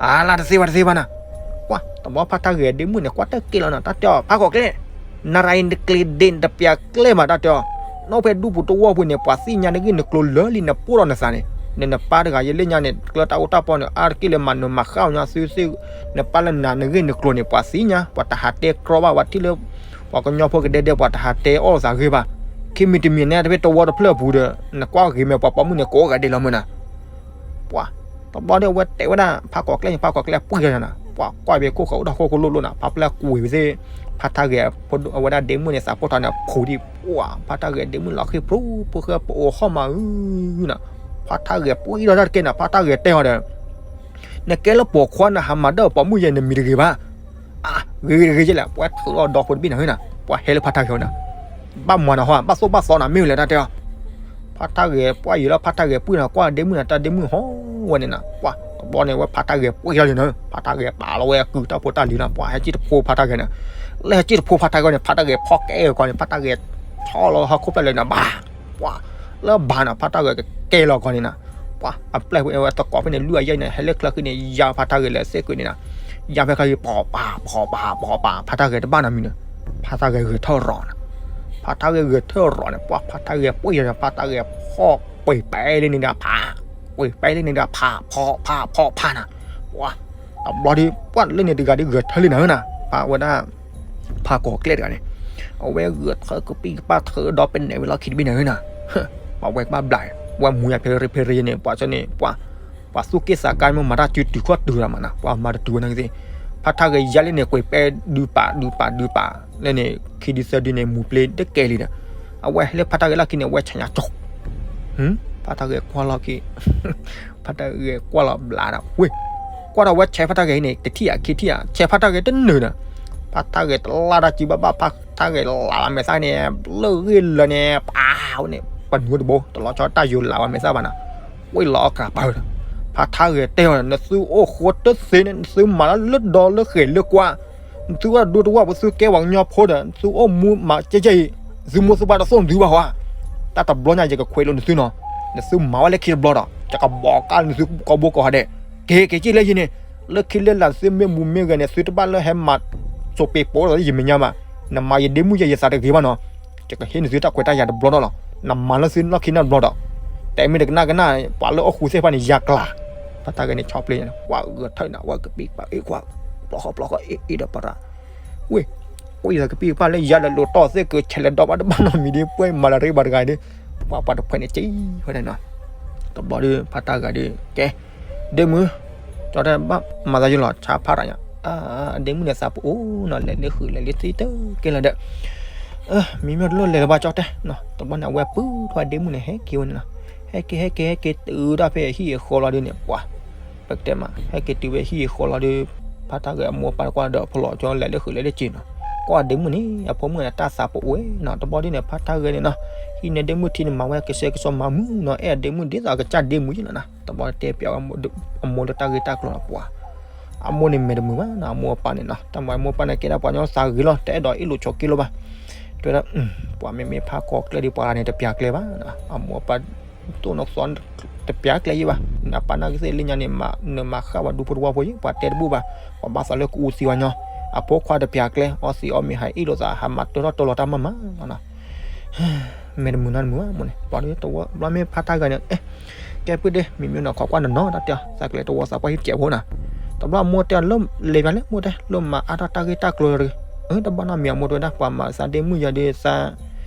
အလါတသ့ဘၣ်တသ့ဘၣ်နၤ, ပှၤတဘျီဖါထါဂဲၤဒ့မုၣ်န့ၣ် ကွၢ်တၢ်က့ၣ်လီၤနၤ တၢ်တဲအီၤ ဖးကိးကျဲၣ်, နရၤအံၤနကျ့ၤဒ့ နတပျးကျဲမး တၢ်တဲအီၤ, နအိၣ်ဖဲဒူပူၤတဝီပူၤန့ၣ် ပှၤသ့ၣ်ညါနဂ့ၢ်နကျိၤလၢာ်လံ နပှိၢ်ဒီးနသးန့ၣ်, နနပၢ်တဂၤယဲလၢညါန့ၣ် ကျၢတၢ်အိၣ်တၢ်ပီန့ၣ် အါတက့ၢ်လၢမၤနၢၤမၤဃၣ်အီၤညါသုသ့ၣ်, နပၢ်လၢနၤနဂ့ၢ်နကျိၤန့ၣ် ပှၤသ့ၣ်ညါ ပှၤတဟးတဲကြီဘၣ် ပှၤထံၣ်လၢ ပှၤကညီဖိကဒဲဒဲ ပှၤတဟးတဲအီၣ်သးဂ့ၤဘၣ်, ခံမံၤတမံၤန့ၣ် တဖဲတဝီတဖျၢၣ်အပူၤဒီး နကွၢ်ဂ့ၤမဲာ်ပှၤပိာ်မုၣ်န့ၣ် ကိးဂၤဒဲးလီၤမုၢ်နၤ ပှၤ, တဘျီဒီးအဝဲတဲဝဲဒၣ် ဖးကီၢ်ကျဲန့ၣ် ဖးကီၢ်ကျဲပှ့ၤလီၤနၤ, ပှၤကွၢ်ဘၣ်ခိၣ်ဃၢၤအိၣ်ဒီးခိၣ်ကလိၣ်လိၣ်နၤ, ဖးပျဲၢ်ကွံာ်ဝဲသ့ၣ်, ဖးထါဂဲၤ အဝဲဒၣ်ဒ့မုၣ်န့ၣ် သးပိာ်ထီၣ်န့ၣ် ခိၣ်ဒံးပှၤ, ဖးထါဂဲၤဒ့မုၣ်လီၤဃ့ၢ်ဖျိ ဖိၣ်ဃဲပအိးဟီၣ်မးဧၢနၤ, ဖးထါဂဲၤပှ့ၤလီၤတၢ်တက့ၢ်နၤ, ဖးထါဂဲၤတဲအီၤဒီး နကဲလၢပိာ်ခွါနဟးမၤဒၢၣ်ပိာ်မုၣ်ယဲ နမံၤတဂ့ၤဘၣ် အါ, ဂ့ၤဂ့ၤဂ့ၤယဲလဲၣ်, ပှၤထုးလီၤဒီဖိတဘ့ၣ်နၤဧၢနၤ, ပှၤဟဲလၢဖးထါဂဲၤအီၤနၤ, ဘၣ်မၤနၤဟီ, ဘၣ်သိၣ်ဘၣ်သီနၤ မ့ၢ်ဝဲလဲၣ်တၢ်တဲအီၤ, ဖးထါဂဲၤပှၤယံၤလီၤ ဖးထါဂဲၤပှ့ၤနၤ ကွၢ်ဒ့မုၣ်နၤ တၢ်ဒ့မုၣ်ဟီဝဲန့ၣ်နၤ, ပှၤတဘျီန့ၣ် ဝဲဖးထါဂဲၤပှ့ၤလီၤန့ၣ်နၤ, ဖးထါဂဲၤပာ်လီၤဝဲအကုၢ်တၢ်ဖိတၢ်လံၤနၤ, ပှၤဟဲက့ၢ်တဖိဖးထါဂဲၤန့ၣ်, လၢဟဲက့ၢ်တဖိဖးထါဂဲၤန့ၣ် ဖးထါဂဲၤဖီၣ်ကဲအီၤကီးန့ၣ် ဖးထါဂဲၤဆီလီၤဟီၣ်ခိၣ်ဖျၢၣ်လၢနၤ ဘၣ်, ပှၤ, လၢဘၣ်နၤ ဖးထါဂဲၤကကဲလီၤကီးန့ၣ်နၤ, ပှၤ, အပျဲၢ်ဝဲတကိးဖဲန့ၣ် လွံၢ်အယဲၢ်န့ၣ် ဟဲလၢချၢဃံန့ၣ် ယါဖးထါဂဲၤလၢသ့ၣ်ကွံာ်န့ၣ်နၤ, ယါဖဲချၢဃံ ဖီၣ်ပာ် ဖီၣ်ပာ် ဖီၣ်ပာ် ဖီၣ်ပာ် ဖးထါဂဲၤတဘၣ်နီတမံၤန့ၣ်, ဖးထါဂဲၤဂဲၤထၢၣ်ရီၤန့ၣ်, ဖးထါဂဲၤဂဲၤထၢၣ်ရီၤန့ၣ် ပှၤ ဖးထါဂဲၤပှ့ၤယါန့ၣ် ဖးထါဂဲၤဖီၣ်ကွံာ်ပဲလၢန့ၣ်ဒီးဖး, ကွံာ်ပဲလၢန့ၣ်ဒီးဖး ဖီၣ်ဖး ဖီၣ်ဖးနၤ, ပှၤ, တဘျီဒီး ပှၤလၢန့ၣ်တဂၤဒီးဂဲၤထၢၣ်လံနၤဧၢနၤ, ဖးဝဲဒၣ် ဖးကီၢ်ကျဲတဂၤန့ၣ်, အဝဲဂဲၤထၢၣ်ကပံၣ်ကပၣ်ထၢၣ်ဒီးပနဲၣ်ဝဲလီၢ်ခံတဘ့ၣ်နၤဧၢနၤ, ပှၤဝဲကဘၣ်ဘျး, ဝဲမူယါဖဲရ့ဖဲရ့န့ၣ် ပှၤကန့ၣ် ပှၤ, ပှၤသူၣ်က့ၣ်သးကါမ့ၢ်မၤတၢ်စုတုၤခီၣ်တုၤရၤမးနၤ, ပှၤမၤတတုၤဝဲနၤကသ့ၣ်, ဖးထါဂဲၤယါလၢန့ၣ် ကွံာ်ပဲဒုးပာ်ဒုးပာ်ဒုးပာ်, လၢန့ၣ် ခံဒုသၢဒုန့ၣ် မူၤပျ့တကဲလံဒီး, အဝဲဟဲလၢဖးထါဂဲၤလီၢ်ခံန့ၣ် အဝဲဆဲးညါကၠီ ဖးထါဂဲၤကွၢ်လီၢ်ခံ ဖးထါဂဲၤကွၢ်လီၤဘျးဒီး ဝ့ၢ်, ကွၢ်ဒီးဝဲဆဲးဖးထါဂဲၤန့ၣ် တထံၣ်ဧါခံထံၣ်ဧါ, ဆဲးဖးထါဂဲၤတနုာ်ဒီး, ဖါထါဂဲၤတလါတၢ်စုဘၣ်ဘၣ် ဖါထါဂဲၤလးဘၣ်မဲာ်သၣ်န့ၣ် လၢၢ်ဂ့ၢ်လၢန့ၣ် ပာ်ဝဲန့ၣ် ပှၤနူၤတဘိ တလီၤဆီတၢ်ယိၤလးဘၣ်မဲာ်သၣ်ဘၣ်နီၤ, ဝ့ၢ်လီၤအီၣ်ကးပာ်ဝဲဒီး ဖါထါဂဲၤတဲအီၤ နသုအိၣ်ဃိတသ့န့ၣ် နသုမၤလၢလၢဒီလၢဃဲၤလၢကွၢ် နသုအိၣ်ဒူတဝၢ်ပသုကဲပှၤကညီဖိဒီး နသုအိၣ်မူမၤကဲကဲအံၤ သုမိၢ်သုပၢ်တသိၣ်နသုဘၣ်ဟီဧါ, တၢ်တဘျီညါယကခွဲးလိာ်နသုနီၤ, နသုမၤဝဲလၢခံတဘျီဒီး ယကဘီးကၢ်နသုကိးဘိကိးဟီဒဲး, က့ၤက့ၤက့ၤလၢယံၤန့ၣ်, လၢခံလၢလာ်သုမ့ၢ်မူမ့ၢ်ဂဲၤန့ၣ် သုတဘၣ်လၢဟဲမၤစိးပ့းပိးဒီးယမဲာ်ညါဘၣ်, နမၤယဒ့မုၣ်ယဲယသးတဂ့ၤဘၣ်နီၤ, ယကဟ့ၣ်နသုတၢ်ခွဲးတၢ်ယာ်တဘျီဒီးလီၤ, နမၤလၢသုနီၢ်ခံနီတဘျီဒီး, တဲမ့ၢ်တကနၣ်ကနၣ် ပှၤလၢအိၣ်ဃူသ့ၣ်တဖၣ်န့ၣ် ယၤကျါ ဖါတၢ်ဂဲၤန့ၣ်ဆီပျ့ၤ ကွၢ်ဂဲၤထၢၣ်နၤ ဝဲကပံာ်ကပၣ်အ့ၣ်ကွၢ် ပျီဃီပျီဃီအ့ၣ်အ့ၣ်ဒီးပရၤ, ဝ့ၢ်, အိၣ်ယသးကပံာ်ကပၣ်လၢယၤဒီးလိာ်တီၢ်သ့ၣ်ကဆဲးလဲၤဒီးဘၣ်တဘၣ်နီတမံၤဒ် ပှဲၤမၤလၢရ့ဘၣ်တဂၤဒီး, ပှၤပှၤတဖှဲးန့ၣ်က့ဝဲဒၣ်နီၤ, တဘျီဒီးဖါတၢ်ဂဲၤဒီး ကဲ, ဒ့မုၣ်, ကၠီတဲဘၣ်မၤသးယလီၤဆါဖးတၢ်ညါ, ဒ့မုၣ်န့ၣ်သးပအိၣ်နီၤ လဲၤလၢဃုာ်လဲၤလၢသံတကဲလီၤဒီး မံမ့ၢ်တလိၣ်လဲၤလၢၤဘၣ်ကၠီတဲ, တဘျီန့ၣ် အဝဲပုၢ်ထီၣ်ဒ့မုၣ်န့ၣ် ဟဲက့ၤဝဲန့ၣ်နီၤ, ဟဲက့ၤ ဟဲက့ၤ ဟဲက့ၤတုၤဒၣ်ဖဲဟံၣ်အဃီလီၤဒုးန့ၣ် ပှၤ, ပကတဲမး ဟဲက့ၤတုၤဖဲဟံၣ်အဃီလီၤဒုး, ဖါတၢ်ဂဲၤအမိၢ်အပၢ်ကွၢ်ဒီးဖီလီၤကၠီလဲၤလၢဃုာ်လဲၤလၢက့ၤနီၤ, ကွၢ်ဒ့မုၣ်န့ၣ် အဖိမုၣ်န့ၣ်တၢ်သးပအိၣ်နီၤ, တဘျီဒုးန့ၣ် ဖါတၢ်ဂဲၤန့ၣ်နီၤ, ဟံးန့ၢ်ဒ့မုၣ်ထံန့ၣ် မၤဝဲကဆှဲကဆှီမၤမုာ်နီၤ, အဲၣ်ဒ့မုၣ်ဒ်သိးအကစၢ်ဒ့မုၣ်ယဲလီၤနီၤ, တဘျီတဲပၠးဝဲ အမိၢ်လၢတၢ်ဂ့ၢ်တၢ်ကျိၤနီၤ ပှၤ အမိၢ်န့ၣ်မဲာ်တမုာ်ဘၣ်နီၤ, အမိၢ်အပၢ်န့ၣ်နီၤ, တၢ်မၤအမိၢ်အပၢ်န့ၣ်ကဲဒၣ်ပှၤကညီသးဂ့ၤလီၤ, တအဲၣ်ဒိးအ့ၣ်လိာ်ဆိးက့လိာ်ဘၣ်, တဲဝဲဒၣ်, ပှၤမ့မ့ၢ်ဖးကီၤကျဲဒ်ပှၤဂၤန့ၣ် တပျးကျဲဘၣ်, အမိၢ်အပၢ်သိၣ်နီၢ်သီ တပျးကျဲယဲဘၣ်, အပၢ်နီၢ်ကသ့ၣ်လၢညါန့ၣ် နမၤဃၣ်ပှၤဒူဖိတဝီဖိယဲ ပှၤတဲတဘူၣ်ဘၣ်, ပှၤဘၣ်သးလၢကအူသံဝဲညီ, အဖိခွါတပျးကျဲ အီသံးအီမ့ၤဟးအ့ၣ်လိာ်သး ဟးမၤတၢထီၣ်တၢလီၤတၢ်မၤမၤလီၤနီၤ မဲာ်တမုာ်နီတမုာ်ဘၣ်မိၢ်န့ၣ်, ပှၤတဝီဘျီမ့ၢ်ဖါတၢ်ဂဲၤန့ၣ်, ကဲပုၢ်ဒ့ မံမ့ၢ်နီၤ ခိးကွၢ်နီၤနီၤ တၢ်တဲအီၤ သးကလဲၤတဝီသးပှၢ်ဟံၣ်စဲးဖိနီၤ, တဘျီအမိၢ်တဲအီၤလၢ လဲၤပၠးလၢမိၢ်တဲ လၢမၤအါထီၣ်တၢ်ဂ့ၢ်တၢ်ကျိၤတဂ့ၤ, တဘၣ်နီတမံၤအမိၢ်တဲဝဲဒၣ် ပှၤမၤသးဒ့မုၣ်ယၤဒီးသး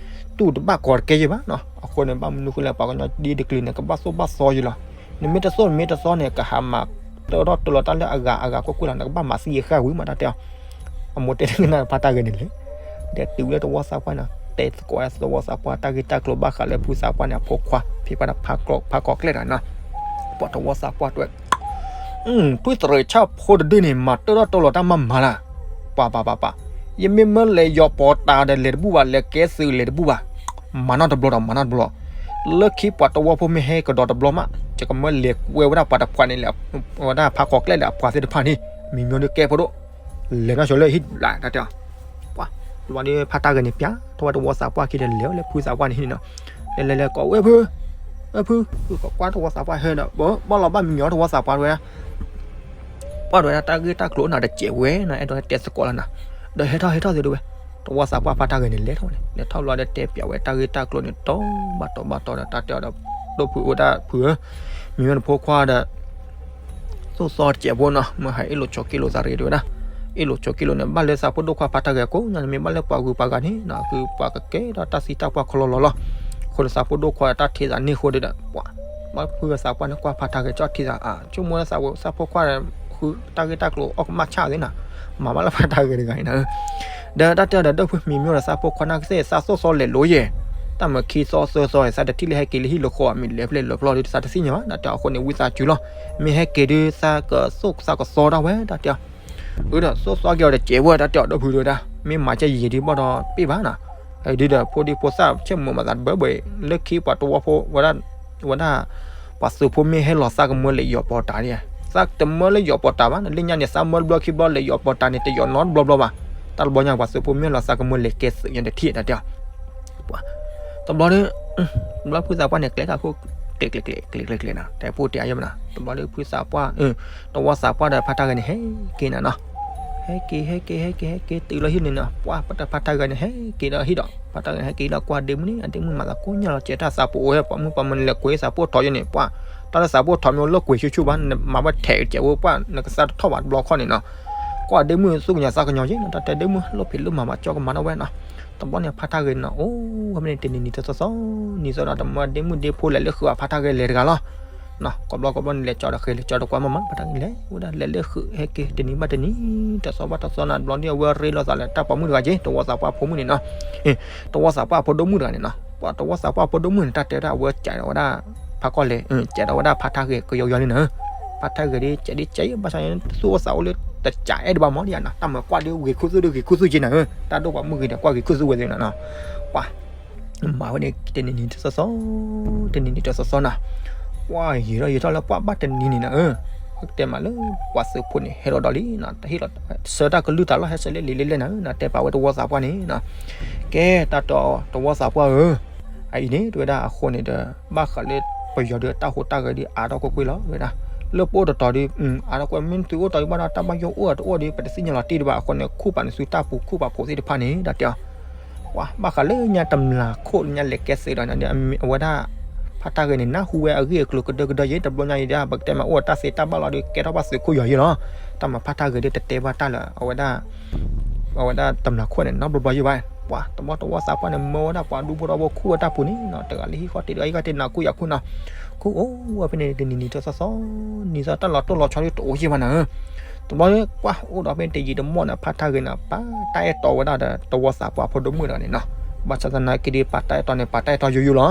တူၢ်တဘၣ်ကီၤတကဲယဲဘၣ်နီၤ, အဃိန့ၣ် ဘၣ်မနုၤဃိလဲၣ် ပှၤကညီဒ်တကလုာ်န့ၣ် ကဘၣ်သိၣ်ဘၣ်သီယဲလီၤ, နမ့ၢ်တသိၣ်နမ့ၢ်တသီန့ၣ် ကဟးမၤတၢထီၣ်တၢလီၤတၢ်လၢအဂၤအဂၤကွ့ၢ်ကွ့ၢ်လီၤ, နကဘၣ်မၤသံယဃၣ်ဝံၤမး တၢ်တဲအီၤ အမိၢ်တဲတကနၣ်ဖါတၢ်ဂဲၤန့ၣ်လဲၣ်, ဒီးတုၤလၢတဝီသးပှၢ်န့ၣ် တဲသကိးဝဲသဝီသးပှၢ်တၢ်ဂ့ၢ်တၢ်ကျိၤဘၣ်ဃးလၢဖုသးပှၢ်န့ၣ် အဖိခွါ ဖံးပှၢ်ဒီးဖးကီၤကျဲတဂၤနီၤ, ပှၤတဝီသးပှၢ်တဲဝဲ ဖုသရၣ်ဆၣ်ဖိတဒုန့ၣ် မၤတၢထီၣ်တၢလီၤတၢ်မၤမၤလၢ်, ပှၤပှၤပှၤပှၤ, ယမ့ၢ်မၢလဲၤယီၤပီၤတၢ်ဒီးလဲၤတဘူၣ်ဘၣ် လဲၤကဲသုးလဲၤတဘူၣ်ဘၣ်, မၤနီတဘျီဒီးမၤနီတဘျီ, လၢခံပှၤတဝီဖိမ့ၢ်ဟဲကဒီးတဘျီမး ယကမၢလဲၤကွဲဝဲဒၣ်ပှၤတဖှၣ်န့ၣ်လဲၣ်, ဝဲဒၣ်ဖးကီၤကျဲဒီးအပှၤသ့ၣ်တဖၣ်န့ၣ် မံမီဒုးကဲဖိဒိၣ် လဲၤနီၢ်ဆိလၢဟံၣ်ဘျးတၢ်တဲအီၤ, ပှၤ, တဘျီဒီးဖါတၢ်ဂဲၤန့ၣ်ပၠးထီၣ်ဝဲတဝီသးပှၢ်ခံဒီး လဲၤလၢဖုသးပှၢ်န့ၣ်ဟံၣ်န့ၣ်နီၤ, လဲၤလဲၤလဲၤကိးဝဲဖု, ဝဲဖု, ဖုကိးကွၢ်တဝီသးပှၢ်ဟဲဒီး ဘၣ်လီၤဘၣ်မံမီတဝီသးပှၢ်တဝဲဒၣ် ပှၢ်တဝဲဒၣ်တၢ်ဂ့ၢ်တၢ်ကျိၤနၤတစဲးဝဲနီၤ အဲၣ်ဒိးဟဲတဲသကိးလီၤနီၤ, ဒီးဟဲထီၣ်ဟဲထီၣ်သ့တဝဲ, တဝီသးပှၢ်ဖါတၢ်ဂဲၤန့ၣ်လဲၤထီၣ်ဝဲန့ၣ် လဲၤထီၣ်ဘျီဒီးတဲပၠးဝဲတၢ်ဂ့ၢ်တၢ်ကျိၤန့ၣ် တီဘၣ်တီဘၣ်တီဒီး တၢ်တဲအီၤဒီး ဒိၣ်ဖုအိၣ်ဒၣ်ဖုဧၢ, မံမီနဖိခွါဒီး သိၣ်သီတစဲးဖိနီၤ မ့ၢ်ဟးအ့ၣ်လိာ်ဆိးက့လိာ်သးတဂ့ၤတဝဲဒၣ်, အ့ၣ်လိာ်ဆိးက့လိာ်န့ၣ် ဘၣ်လၢသးဖိဒိၣ်ခွါဖါတၢ်ဂဲၤကိးညါန့ၣ် မ့ၢ်ဘၣ်လၢပှၤဂုၤပှၤဂၤန့ၣ်နီၤ အဃိပှၤကကဲထီၣ်တၢ်သံတၢ်ပှၢ်ခီလီၤလီၤလီၤ, အဃိန့ၣ်သးဖိဒိၣ်ခွါတၢ်ထံၣ်သးန့ၢ်ဃိဒီး ပှၤ, ဘၣ်ဖုသးပှၢ်န့ၣ်ကွၢ်ဖါတၢ်ဂဲၤကၠီထံၣ်သးအါ ဆိကမိၣ်လၢသးဖိခွါဒီး ဃုတၢ်ဂ့ၢ်တၢ်ကျိၤအီၣ်ကမၣ်ဆၣ်သ့နီၤ, မၤဘၣ်လၢဖါတၢ်ဂဲၤတဂၤအံၤနီၤ ဒီးတၢ်တဲအီၤဒီး ဒိၣ်ဖုမံမီဒီးသးဖိခွါနာ်က့သးသိၣ်သီလဲၤလိၤယဲၢ်, တၢ်မၤခံသီသၢသီ သးတထံၣ်လၢဟဲက့ၤလၢဟံၣ်လၢဃီဘၣ် မ့ၢ်လဲၤဖဲလဲၣ်လၢဖျီဒီးသးတသ့ၣ်ညါဘၣ် တၢ်တဲအီၤအဃိန့ၣ် ဝံသးစူၤလီၤ, မ့ၢ်ဟဲက့ၤဒုးသးကသိၣ်သးကသီဒၣ်ဝဲ တၢ်တဲအီၤ, အဒီးသိၣ်သီက့ၤအီၤတစဲးဝဲ တၢ်တဲအီၤ ဒိၣ်ဖုဒီးဒၣ် မ့ၢ်မၤကဲယံာ်ဒုးဘၣ်ဒီးပ့ၢ်ဘၣ်နီၤ, ဒုးဒီးဖိဒံဖိသၣ်ဆဲးမိၢ်မၤသးတဘၢဘၢအံၤ လၢခံပှၤတဝီဖိဝဲဒၣ် ဝဲဒၣ် ပှၤသုးဖိမ့ၢ်ဟဲလီၤသးကမၢလဲၤယီၤပီၤတၢ်န့ၣ်, သးတမၢလၢယီၤပီၤတၢ်ဘၣ် လၢညါန့ၣ် သးမၢတဘျီခံဘျီလဲၤယီၤပီၤတၢ်န့ၣ် တယီၤနီတဘျီဘျီဘၣ်, တၢ်တဘျီညါပှၤသုးဖိမ့ၢ်လီၤသးကမၢလဲၤကဲသုးညါတထံၣ်တၢ်တဲအီၤ, ပှၤ, တဘျီဒီး, ဘျီဖုသးပှၢ်န့ၣ် ကျဲခါခိၣ်, ကျဲကျဲကျဲကျဲကျဲကျဲနီၤ တဲဖိတဲအါယဲၢ်မနီၤ တဘျီဒီးဖုသးပှၢ်, တဝီသးပှၢ်ဒီးဖါတၢ်ဂဲၤန့ၣ် ဟဲက့ၤနၤနီၤ ဟဲက့ၤ ဟဲက့ၤ ဟဲက့ၤ ဟဲက့ၤ တုၤလီၤဟံၣ်န့ၣ်နီၤ ပှၤ ဖါတၢ်ဂဲၤန့ၣ် ဟဲက့ၤဒီးဟံၣ်ဒီး ဖါတၢ်ဂဲၤန့ၣ် ဟဲက့ၤဒီးကွၢ်ဒ့မုၣ်န့ၣ် အဒ့မုၣ်မၤသးကိးညါလီၤ ကဲတၢ်သးပအိၣ်ဟဲ ပှၤမုၣ်ပှၤမၢန့ၣ် လဲၤကွဲသးပိၢ်ထီၣ်ယဲၢ်န့ၣ် ပှၤ, တၢ်လၢသးပိၢ်ထီၣ်မ့ၢ်အိၣ်လၢကွဲၤဆူၣ်ဆူၣ်ဘၣ် နမၤဝဲထဲးကဲဝဲပှၤ နကသးတထီၣ်ဘၣ်တဘျီခီၣ်န့ၣ်နီၤ, ကွၢ်ဒ့မုၣ်သူၣ်ကညီၤသးကညီၤယဲၢ်နီၤ တၢ်တဲဒ့မုၣ်လိၣ်ဖံးလိၣ်မၤဘၣ်ကၠီကမၤထီၣ်ဝဲနီၤ, တဘျီန့ၣ်ဖါတၢ်ဂဲၤန့ၣ်နီၤ အိၣ်ဝဲမ့ၢ်န့ၣ်တနံၤနံၤသီသီသီ နံၤသီဒီး တမၢဒ့မုၣ်ဒ့ဖိလဲၤလၢဃုာ်ဘၣ်ဖါတၢ်ဂဲၤလဲၤတဂၤလီၤ နီၤ ကိးဘျီကိးဘျီန့ၣ် လဲၤကၠီဒီးဃဲၤ လဲၤကၠီဒီးကွၢ်မၤမၤ ဖါတၢ်ဂဲၤလဲၤဝဲဒၣ် လဲၤလၢဃုာ်ဟဲက့ၤ တနံၤဘၣ်တနံၤ တသီဘၣ်တသီနီၤ တဘျီန့ၣ် အဝဲရ့လိာ်သးလၢတၢ်ပိာ်မုၣ်တဂၤက့ၤ တဝီသးပှၢ်ဖိမုၣ်န့ၣ်နီၤ, တဝီသးပှၢ်ဖိဒိၣ်မုၣ်တဂၤန့ၣ်နီၤ ပှၤတဝီသးပှၢ်ဖိဒိၣ်မုၣ်န့ၣ် တၢ်တဲဝဲဒၣ်အဝဲကးဒီးဝဲဒၣ် ဖါကီၢ်လဲၤ ကးဒီးဝဲဒၣ်ဖါတၢ်ဂဲၤကယီကယီန့ၣ်နီၤ, ဖါတၢ်ဂဲၤဒ်ကးဒ်ကးဘၣ်ဆၣ်န့ၣ် သူၣ်အိၣ်သးအိၣ်လၢ တစးအဲၣ်ဒံးဘၣ်မီၢ်ဒံးဧါနီၤ, တၢ်မၤကွၢ်ဒုးဂ့ၤခူသူၣ်ဒုးဂ့ၤခူသူၣ်က့နီၤဧၢ, တၢ်ဒိၣ်ပှၤမုၢ်ဂ့ၤဒီးကွၢ်ဂ့ၤခူသူၣ်ဝဲသ့နီၤနီၤ, ပှၤ မၤဝဲန့ၣ်တနံၤနံၤတစီစီ, တနံၤနံၤတစီစီနီၤ, ပှၤယံာ်ထီၣ်ယံာ်ထီၣ်လၢပှၤဘၣ်တနံၤန့ၣ်နီၤဧၢ, တဲမးလၢပှၤသုးဖိန့ၣ် ဟဲထီၣ်ဒီးလံနီၤ, တဟ့ၣ်လီၤဆၢတၢ်ကလုၢ်တၢ်လီၢ် ဟဲဆၢလၢလံာ်လဲၢ်လဲၢ်နီၤဧၢ, တဲပာ်ဝဲတဝီသးပှၢ်န့ၣ်နီၤ, ကဲတၢ်တီတဝီသးပှၢ်ဧၢ, အအံၤန့ၣ် တဲဝဲဒၣ်အဃိန့ၣ်ဒီး ဘၣ်ဃးလၢပယီၤဒုးတၢ်ဟူးတၢ်ဂဲၤဒုးအါထီၣ်ကွ့ၢ်ကွ့ၢ်လီၤ တဲဝဲဒၣ်, လၢပအိၣ်တတီၤဒုး အါထီၣ်ကွ့ၢ် မ့ၢ်သုအိၣ်တီၤဒုးဘၣ်ဒီး တၢ်ဘၣ်ယိၣ်အိၣ်တအိၣ်ဒီး ပတသ့ၣ်ညါလီၤတံၢ်ဒံးဘၣ်အဃိန့ၣ် ခူၣ်ပာ်န့ၢ်သုတၢ်ပူၤခူၣ်ပာ်ဖိးသ့ၣ်တဖၣ်န့ၣ် ဒီးတဲအီၤ ပှၤဘၣ်ဃးလၢညါတမျးခိၣ်ညါလဲၤကဲသုးဒီး အဝဲဒၣ် ဖါတၢ်ဂဲၤန့ၣ် နၢ်ဟူဝဲအဂ့ၢ်အကျိၤကဒၢကဒၢယဲ တဘျီညါအံၤဒၣ် ပကတဲမးအိၣ်တၢ်သ့တၢ်ဘၣ်လီၤဒီး ကဲထီၣ်ဘၣ်သုးခိၣ်ယီၤယဲလီၤ, တၢ်မၤဖါတၢ်ဂဲၤဒုးတတဲဘၣ်တၢ်လၢ အဝဲဒၣ် အဝဲဒၣ်တမျးခိၣ်န့ၣ် နီတဘျီဘျီယဲဘၣ်, ပှၤတဘျီတဝီသးပှၢ်န့ၣ် မၢဝဲဒၣ်ပှၤဒူဖိတဝီဖိခူၣ်ဝဲတၢ်ပူၤန့ၣ်နီၤ, တဂၤလၢဟံၣ်ဃီတ့ၢ်တဂၤဟံၣ်ဃီတ့ၢ် နၤကူၣ်ယၤကူၣ်နီၤ, ခူၣ်အိၣ်ဝဲဖဲန့ၣ်တနံၤနံၤတစီစီ, နံၤစီတၢ်လီၤတိၢ်လီၤဆီဒုးတအိၣ်ယဲဘၣ်နီၤ, တဘျီကွၢ်အိၣ်ဒီးဖဲတယံာ်တမီၢ်န့ၣ် ဖါတၢ်ဂဲၤန့ၣ် ပာ်တၢ်အဲၣ်တီဝဲဒၣ်ဒီးတဝီသးပှၢ်ဖိဒိၣ်မုၣ်တဂၤန့ၣ်နီၤ, ဘၣ်ဆၣ်သနာ်က့ဒီး ပာ်တၢ်အဲၣ်တီန့ၣ် ပာ်တၢ်အဲၣ်တီယိယိလီၤ,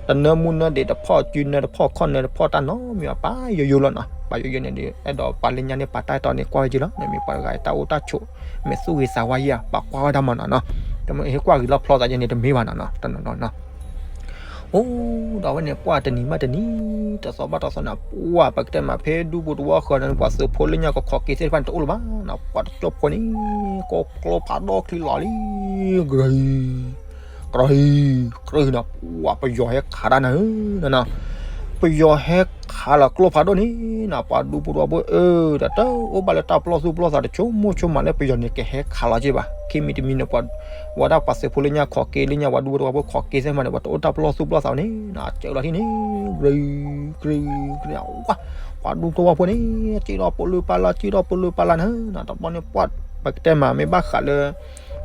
တနၢမူနၢဒံးတဖီၣ်စုနၢတဖီၣ်ခီၣ်နၢတဖီၣ်တၢ်နီတမံၤ ပာ်ယိယိလီၤနီၤ, ပာ်ယိယိန့ၣ်ဒီး အဲၣ်ဒိးပာ်လၢညါန့ၣ် ပာ်တၢ်အဲၣ်တီန့ၣ် ကွၢ်ဝဲက့ၤလီၤ, မ့ၢ်ပှၤတဂၤတၢ်အိၣ်တၢ်ဆိး မဲာ်သူၣ်ဂ့ၤသးဝါယဲ ပာ်ကွၢ်ဝဲဒၣ်မးနီၤနီၤ, တမ့ၢ်ဟဲကွၢ်ဂ့ၤလီၤဖျီသးယဲန့ၣ် တမ့ၢ်ဘၣ်နီၤနီၤ, တနီၤနီၤနီၤ အိၣ်ဒီးဝဲန့ၣ် ပှၤတနံၤဘၣ်တနံၤ တသီဘၣ်တသီန့ၣ် ပှၤပကတဲမး ဖဲဒူပူၤတဝီဃၢၤန့ၣ် ပှၤသုးဖိလၢညါကခီးက့ၤသ့ၣ်တဖၣ်န့ၣ် တအိၣ်လၢၤဘၣ်နီၤ, ပှၤတကၠိဖိန့ၣ် ကကျိဖးဒိၣ်ချံလီၤလံ, ကြၢး ကြၢး ကြၢးနီၤ, ပှၤပယီၤဟဲခးတၢ်နၤဧၢနီၤ, ပယီၤဟဲခးလီၤကျိဖးဒိၣ်န့ၣ်နီၤ, ပှၤဒူဖိတဝီဖိအၢ ဒီးတအိၣ်ဘၣ်လၢတၢ်ပလီၢ်သူၣ်ပလီၢ်သး တဆိကမိၣ်ဆိကမးလၢပယီၤန့ၣ် ကဟဲခးလီၤက့ၤဘၣ်, ခံမံၤတမံၤန့ၣ် ပှၤ ဝဲဒၣ်ပှၤသုးဖိလၢညါခီးက့ၤ လၢညါပှၤဒူဖိတဝီဖိခီးက့ၤသ့ၣ်တဖၣ်န့ၣ် ပှၤတအိၣ်တၢ်ပလီၢ်သူၣ်ပလီၢ်သးန့ၣ်နီၤ, ကၢးလီၤထံၣ်န့ၣ် ကြၢး ကြၢး ကြၢး ဝါ ပှၤဒူဖိတဝီဖိန့ၣ် စံၣ်ထီၣ်ပလူၤပလၢ် စံၣ်ထီၣ်ပလူၤပလၢ်နၤဧၢနီၤ, တဘျီန့ၣ်ပှၤ ပကတဲမး မ့ၢ်ဘၣ်ဃးလၢ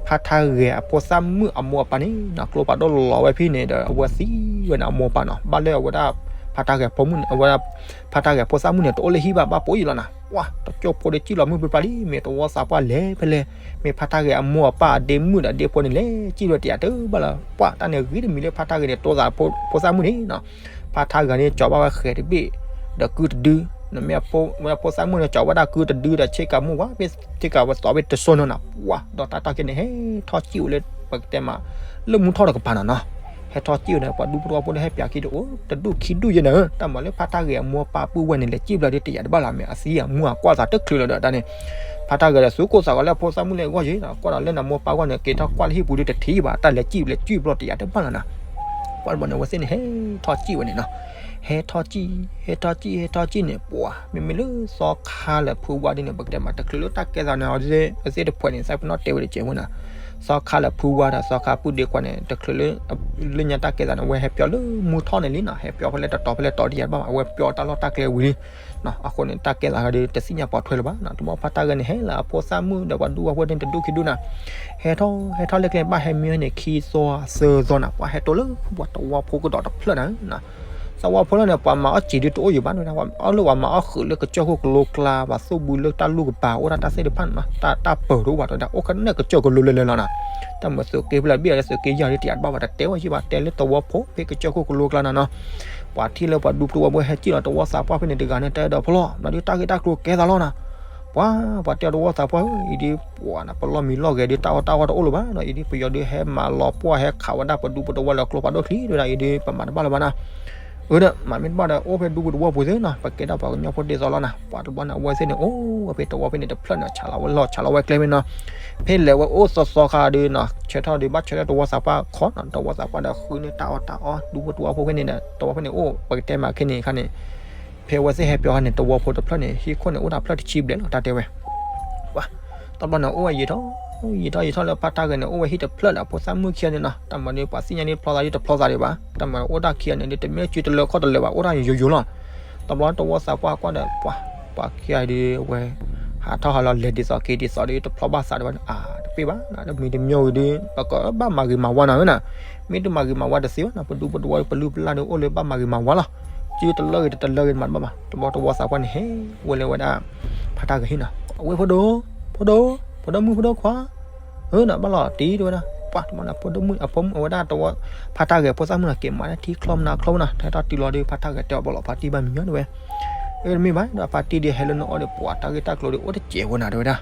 ဖါတၢ်ဂဲၤအဖိသၣ်မုၣ်အမိၢ်အပၢ်န့ၣ်နီၤ, ကျိဖးဒိၣ်လီၤဝဲဖဲန့ၣ်ဒီး အဝဲသံဝဲန့ၣ် အမိၢ်အပၢ်နီၤ, ဘၣ်လၢအဝဲဒၣ် ဖါတၢ်ဂဲၤအဖိမုၣ်န့ၣ် အဝဲဒၣ် ဖါတၢ်ဂဲၤအဖိသၣ်မုၣ်န့ၣ် တအိၣ်လၢဟံၣ်ဘၣ် ဘၣ်ပိာ်ယံာ်လီၤနီၤ, ပှၤတကၠိဖိဒီးစံၣ်လီၤမုၢ်ပြံပြါလံ, မ့ၢ်တဝီသးပှၢ်လဲၤဖဲလဲၣ်, မ့ၢ်ဖါတၢ်ဂဲၤအမိၢ်အပၢ်အဒ့မုၣ်ဒီးဒ့ဖိန့ၣ် လဲၤစံၣ်လီၤတယၤတဘၣ်လၢၤ, ပှၤတၢ်န့ၣ်ဂ့ၤတမံၤလၢဖါတၢ်ဂဲၤန့ၣ် တိသးဖိသၣ်မုၣ်န့ၣ်နီၤ, ဖါတၢ်ဂဲၤန့ၣ် ကၠီၤဘၣ်ဝဲဃဲၤတဘ့ၣ် ဒီးကုတဒု, နမ့ၢ်ဝဲဒၣ်ဖိသၣ်မုၣ်န့ၣ် ကၠီၤဝဲဒၣ်ကုတဒုဒီးဆ့ကၤမုၢ်ဝါ ဖဲဆ့ကၤဝဲသီဘ့ၣ်တစိၢ်နီၤနီၤ, ပှၤဒီးတၢ်တီၢ်က့ၤန့ၣ် ဟဲထီၣ်စံၣ်ဝဲလၢ ပကတဲမး လၢမူထီၣ်တကပၤနီၤနီၤ, ဟဲထီၣ်စံၣ်ဝဲန့ၣ် ပှၤဒူဖိတဝီဖိန့ၣ် ဟဲပၠးခံဒီး အိၣ်တဒူၣ်ခံဒူၣ်ယဲန့ၣ်ဧၢ, တၢ်မၤလၢဖါတၢ်ဂဲၤအမိၢ်အပၢ်ပုၢ်ဝဲၢ်န့ၣ် လဲၤစံၣ်ဘျီဒီးတယၤတဘၣ်လၢၤ, မ့ၢ်အသံအမူအကွၢ်သးတချုးလၢၤဒီးတၢ်န့ၣ်, ဖါတၢ်ဂဲၤဒီး သူၣ်ကိၢ်သးဂီၤလၢအဖိသၣ်မုၣ်လၢအဂီၢ်ယဲနီၤ, ကွၢ်ဒီးလၢနမိၢ်ပၢ်အဂီၢ်န့ၣ် က့ၤထီၣ်ကွၢ်လၢဟံၣ်ပူၤဒီးတထံၣ်ဘၣ်, တၢ်လဲၤစံၣ်လဲၤစံၣ်ဘျီတယၤတဘၣ်လၢၤနီၤ, ပှၤတဘျီန့ၣ် အဝဲသ့ၣ်န့ၣ် ဟဲထီၣ်စံၣ်ဝဲန့ၣ်နီၤ, ဟဲထီၣ်စံၣ် ဟဲထီၣ်စံၣ် ဟဲထီၣ်စံၣ်န့ၣ် ပှၤ မ့မ့ၢ်လၢသီခါလၢဖုဝါဒ်န့ၣ် ပကတဲမး တချုးလၢတၢ်ကဲသးန့ၣ် အဝဲသ့ၣ်တဖုန့ၣ် သးပနီၣ်တဲဝဲတကဲးဝဲနီၤ, သီခါလၢဖုဝါဒီးသီခါပုၢ်ဒ့ခွါန့ၣ် တချုးလၢ လၢညါတၢ်ကဲသးန့ၣ် အဝဲဟဲပၠီလၢမူထီၣ်န့ၣ်လံနီၤ, ဟဲပၠီဖဲလဲၣ်တတီၤဖဲလဲၣ်တီၤတယၤတဘၣ်ဘၣ်, အဝဲပၠီတၢ်လီၢ်တၢ်ကျဲဝံၤလံ, အဃိန့ၣ် တၢ်ကဲသးဒီး တသ့ၣ်ညါပိာ်ထွဲလၢၤဘၣ်နီၤ, တဘျီဖါတၢ်ဂဲၤန့ၣ် ဟဲလၢအဖိသၣ်မုၣ်ဒီးပှၤဒူပှၤဖိန့ၣ် တဒူၣ်ခံဒူၣ်နီၤ, ဟဲထီၣ် ဟဲထီၣ်လၢကျဲ ဘၣ်ဟဲမံဝဲန့ၣ် ခံသီသၢသီနီၤ, ပှၤဟဲတိၢ်လၢပှၤတဝီဖိကဒီးတဖျၢၣ်နီၤ သဝီဖိလၢန့ၣ် ပှၤမၤအီၣ်စံာ်ဒုးတအိၣ်ယံၤဘၣ်, အီၣ်လၢပှၤမၤအီၣ်ဃုာ်လၢကစၢၢ်ခိၣ်ကလိကျါ ပှၤသိၣ်ဘုလၢတၢ်လူၢ်ကပၤ အိၣ်ဒၣ်တၢ်သ့ၣ်တဖၣ်န့ၣ်နီၤ, တၢ် တၢ်ပၢၤတအိၣ်ဘၣ်တဲဝဲဒၣ် အိၣ်ခနဲၣ်ကစၢၢ်ကလိလၢလၢလီၤနီၤ, တၢ်မၤသုးက့ဖဲလဲၣ်ဘ့ၣ်အီၤလၢသုးက့ယီၤဒုးတယၤတဘၣ်ဘၣ် တတဲဝဲယံၤဘၣ်, တဲလၢသဝီဖိဖဲကစၢၢ်ခိၣ်ကလိကျါနီၤနီၤ, ပှၤထံၣ်လၢပှၤဒူပှၤဖိဟဲစံၣ်လီၤတဝီသးပှၢ်ဖဲန့ၣ်တဂၤန့ၣ် တဲဒီးဖျီလီၤ မၤဒုးတၢ်ဂ့ၢ်တၢ်ကျိၤကဲသးလီၤနီၤ ပှၤ ပှၤတဲအီၤတဝီသးပှၢ်ဧၢ အံၤဒုး ပှၤန့ၣ် ပလီၢ်မံၤလီၢ်ဂဲၤဒုး တၢ်အီၣ်တၢ်အီတအိၣ်လၢၤဘၣ်နီၤ, အံၤဒုး ပယီၤဒုးဟဲမၤလီၤပှီၢ်ဟဲခးဝဲဒၣ်ပဒူပတဝီလၢကျိဖးဒိၣ်ချံဒုးဒၣ်အံၤဒုး ပမၤတဘၣ်လၢၤဘၣ်နီၤ, အၢ ဒီးမၤမ့ၢ်တဘၣ်ဒီး အိၣ်ဖဲဒူပတဝီပူၤသ့နီၤ, ပကဲဒၣ်ပှၤကညီဖိဒ်သိးလီၤနီၤ, ပှၤတဘျီန့ၣ် အဝဲသ့ၣ်န့ၣ် အိၣ်ဝဲဖဲတဝီဖဲန့ၣ်တဖျၢၣ်န့ၣ် ဆးလီၤဝဲလီၢ်ဆးလီၤဝဲကျဲဖဲနီၤ, ဖဲလဲၤဝဲအိၣ်သီသီခါဒုးနီၤ ဆၢထီၣ်ဒုး ဘၣ်ဆၢထၢၣ်တဝီသးပှၢ်ခီနီၤ, တဝီသးပှၢ်ဒီးဃုန့ၢ်တၢ်အီၣ်တၢ်အီ ဒူပတဝီဖိဖဲန့ၣ်ဒီး တဝီဖဲန့ၣ်အိၣ် ပကတဲမးခဲန့ၣ်ခါန့ၣ် ဖဲအဝဲသ့ၣ်ဟဲပၠီခါန့ၣ် တဝီဖိတဖျၢၣ်န့ၣ် ဟံၣ်ခိၣ်န့ၣ် အိၣ်ဒၣ်ဖျၢၣ်တဆံဘျဲၣ်လီၤ တၢ်တဲဝဲ ပှၤ တဘျီန့ၣ် အိၣ်ဝဲယံာ်ထီၣ် ယံာ်ထီၣ်ယံာ်ထီၣ်လၢဖါတၢ်ဂဲၤန့ၣ် အိၣ်ဝဲဟံၣ်တဖျၢၣ်လၢ အဖိသၣ်မုၣ်ခံဂၤန့ၣ်နီၤ, တၢ်မၤဒုး ပှၤသ့ၣ်ညါဒုးတဖျီသးဒုးတဖျီသးဒံးဘၣ်, တၢ်မၤအိၣ်တၢ်ခံဂၤန့ၣ်ဒုး တမ့ၢ်စုတလၢခီၣ်တလၢဘၣ် အိၣ်ဒၣ်ယိယိလီၤ. တဘျီတဝီသးပှၢ်ကွၢ်ဒီး ပှၤ ပှၤခံဂၤဒုး အဝဲ ဟးထီၣ်ဟးလီၤလဲၤဒ်သိးက့ၤဒ်သိးဒုး တဖျီဘၣ်သးဒံးဘၣ်, အါ တပ့ၢ်ဘၣ်နီၤ, တမံၤတမံၤဝံၤဒုး ပကဘၣ်မၤဂ့ၤမၤဝါနီၤနီၤ, မ့ၢ်တမၤဂ့ၤမၤဝါတသ့ဘၣ်နီၤ, ပဒူပတဝီပလုၢ်ပလၢ်ဒုးအိၣ်လၢဘၣ်မၤဂ့ၤမၤဝါလီၤ. စုတလၢဂ့ၤတတလၢဂ့ၤမၤတဘၣ်ဘၣ်, တဘျီတဝီသးပှၢ်န့ၣ် ဟဲဝဲလၢဝဲဒၣ် ဖါတၢ်ဂဲၤဟံၣ်နီၤ, အဝဲဖိဒိၣ် ဖိဒိၣ် ဖိဒိၣ်မုၣ်ဖိဒိၣ်ခွါ ဧၢနီၤ ဘၣ်လီၤတံၢ်တဲဝဲဒၣ်, ပှၤတဘျီန့ၣ် ဖိဒိၣ်မုၣ်အဖိမုၣ်အဝဲဒၣ်တဝီ ဖါတၢ်ဂဲၤဖိသၣ်မုၣ်နီၤ က့ၤမၤတၢ်ထံချီမနၤချီနီၤ, ထဲထီၣ်တုၤလီၤဒုး ဖါတၢ်ဂဲၤတဲအီၤဘၣ်လီၤ ဖါတံၢ်ဘၣ်မံၤညီတဲဝဲ, အမ့ၢ်ဘၣ်ဒီး အပၢ်တံၢ်ဒုးဟဲလၢနအိၣ်ဒီး ပှၤတၢ်ဂ့ၢ်တၢ်ကျိၤဒီး အိၣ်တစဲးဝဲနၤ တဲဝဲဒၣ်.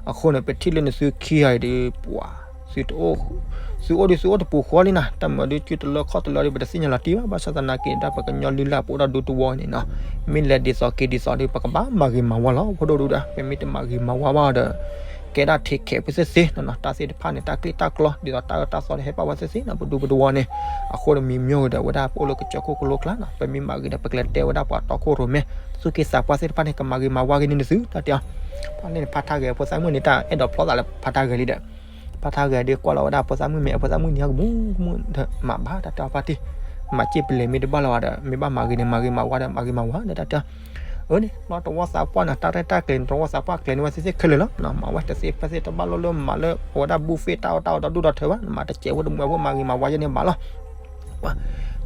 အဃိန့ၣ် ပထံၣ်လၢနသုခံဂၤအံၤဒီး ပှၤ သုအိၣ်ဒီးသုအိၣ်တပူၤဃီလံနၤ, တၢ်မၤဒုး ကၠုတလၢခီၣ်တလၢဒီး ပတသ့ၣ်ညါလီၤတံၢ်ဘၣ်. ဘၣ်ဆၣ်သနာ်က့ ဒၣ်ပှၤကညီလုၢ်လၢ် ပအိၣ်ဒီးဒူသဝီန့ၣ်နီၤ, မ့ၢ်လဲၤဒ်သိးက့ၤဒ်သိးဒီး ပကဘၣ်မၤဂ့ၤမၤဝါလီၤ. ဖိဒိၣ်ဒုဒီး ပမ့ၢ်တမၤဂ့ၤမၤဝါဘၣ်ဒီး ကဲဒၣ်ထဲခဲးဖိသ့ၣ်သ့နီၤ, တၢ်သ့ၣ်တဖၣ်န့ၣ် တၢ်ကျ့တၢ်ကျီ ဒ်သိးတၢ်အၢတၢ်သီန့ၣ် ဟဲပာ်ဝဲသ့ၣ်သ့နီၤ, ပဒူပသဝီန့ၣ်. အဃိဒီးမံၤမ့ၢ်ဝဲဒီး အဝဲဒၣ်ပအိၣ်လၢကစၢၢ်ခိၣ်ကလိကျါနီၤ, ပမ့ၢ်မၤဂ့ၤဒီး ပကလဲၤတဲဝဲဒၣ်ပှၤတီခိၣ်ရိၣ်မဲ သူၣ်က့သးပှၢ်သ့ၣ်တဖၣ်န့ၣ် ကမၤဂ့ၤမၤဝါက့ၤန့ၢ်နသု တၢ်တဲအီၤ. ဖဲန့ၣ် ဖါထါဂဲၤအဖိသၣ်မုၣ်န့ၣ် တၢ်အဲၣ်ဒိးဖျီသးလၢဖါထါဂဲၤလံဒီး ဖါထါဂဲၤဒုးကွၢ်လီၤဝဲဒၣ်ဖိသၣ်မုၣ်မ့ၢ် အဖိသၣ်မုၣ်န့ၣ် ကမူကမူ မၤဘၣ်တၢ်တဲအီၤ ဖါတံၢ်, မၤစ့ၢ်ပလဲၤမ့ၢ်တဘၣ်လၢၤဘၣ်ဒီး မ့ၢ်ဘၣ်မၤဂ့ၤန့ၣ် မၤဂ့ၤမၤဝါဒီး မၤဂ့ၤမၤဝါဒီး တၢ်တဲအီၤ. အန့ၣ် လီၤတဝီသးပှၢ်နီၤ, တၢ်ရဲၣ်တၢ်ကျဲၤန့ၣ် တဝီသးပှၢ်ကျဲၤန့ၢ်ဝဲသ့ၣ်သ့ၣ်ခဲလၢာ်လီၤ. မၤဝဲတသ့ဖဲသ့ၣ် တဘၣ်လိၣ်လၢမၤလၢအဝဲဒၣ်ဘူၣ်ဖ့ၣ်တၢ်အီၣ်တၢ်အီဒီဒူၣ်ဒီထၢဘၣ်, မၤတစဲးဖိတမုာ်ဖိ မၤဂ့ၤမၤဝါယဲန့ၣ်ဘၣ်လီၤ.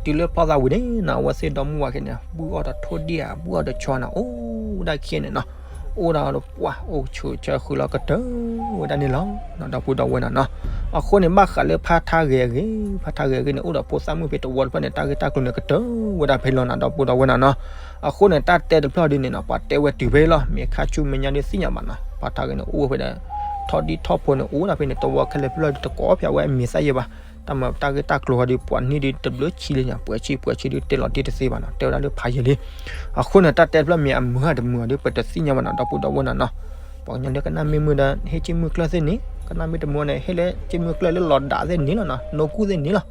တုၤလၢဖျီသးဝံၤန့ၣ်နီၤ, အဝဲသ့ၣ်ဒီမါဝၤခဲန့ၣ် ဘူၣ်အီၣ်ဒီးထိၣ်ဒံၣ်ဧါ, ဘူၣ်အီၣ်ဒီးဆီနီၤ, အိၣ်ဝဲဒၣ်ခဲန့ၣ်နီၤ, အိၣ်ဒီးပှၢ် အိၣ်ဆူၣ်ဆၢဃုာ်လီၤကတၢၢ်ဝဲဒၣ်န့ၣ်လီၤ. ဒီပုၢ်ဒီဝဲၢ်နီၤနီၤ, အဃိန့ၣ် ဘၣ်ဃးလၢဖါထါဂဲၤအဂ့ၢ်, ဖါထါဂဲၤအဂ့ၢ်န့ၣ် အိၣ်ဒီးဖိသၣ်မုၣ်ဖဲတဝီတဖျၢၣ်န့ၣ် တၢ်ဂ့ၢ်တၢ်ကျိၤန့ၣ် ကတၢၢ်ဝဲဒၣ်ဖဲလီၤနီၤ, ဒီပုၢ်ဒီဝဲၢ်နီၤနီၤ. အဃိန့ၣ် တၢ်တဲတဖျၢၣ်ဒ်န့ၣ်နီၤ ပှၤတဲဝဲတုၤဖဲလီၤ, မ့ၢ်ခါဆူမဲာ်ညါဒုးသ့ၣ်ညါဘၣ်နီၤ, ဖါထါဂဲၤန့ၣ် အိၣ်ဝဲဖဲဒီး ထီၣ်ဒံၣ်ထီၣ်ဖိန့ၣ် အိၣ်ဝဲဒၣ်ဖဲန့ၣ် တဝီခဲလၢာ်ဖျၢၣ်ဒုး တကိးဖျါဝဲအမံၤသၣ်ယဲဘၣ်. တၢ်မၤတၢ်ဂ့ၢ်တၢ်ကျိၤဃီဒုး ပှၤနံၣ်ဒုးတဘျုးဆံလံနီၤ, ပှဲၤဆံ ပှဲၤဆံဒုး တဲလီၤတံၢ်တသ့ဘၣ်နီၤ, တဲဝဲဒၣ်လၢဖးယံာ်လံ. အဃိန့ၣ် တၢ်တဲတဖျၢၣ်မ့ၢ်အမုာ်ဧါတမုာ်ဧါဒုး ပတသ့ၣ်ညါဘၣ်နီၤ, ဒီပုၢ်ဒီဝဲၢ်နီၤနီၤ. ပှၤကညီလၢကနၣ်မ့ၢ်မုာ်ဒီး ဟ့ၣ်က့ၢ်မုၢ်ကျၢၢ်သ့ၣ်န့ၣ်, ကနၣ်မ့ၢ်တမုာ်န့ၣ် ဟ့ၣ်လၢက့ၢ်မုၢ်ကျၢၢ်လၢလီၤဒးသ့ၣ်န့ၣ်လီၤနီၤ, နိကူၣ်သ့ၣ်န့ၣ်လီၤ.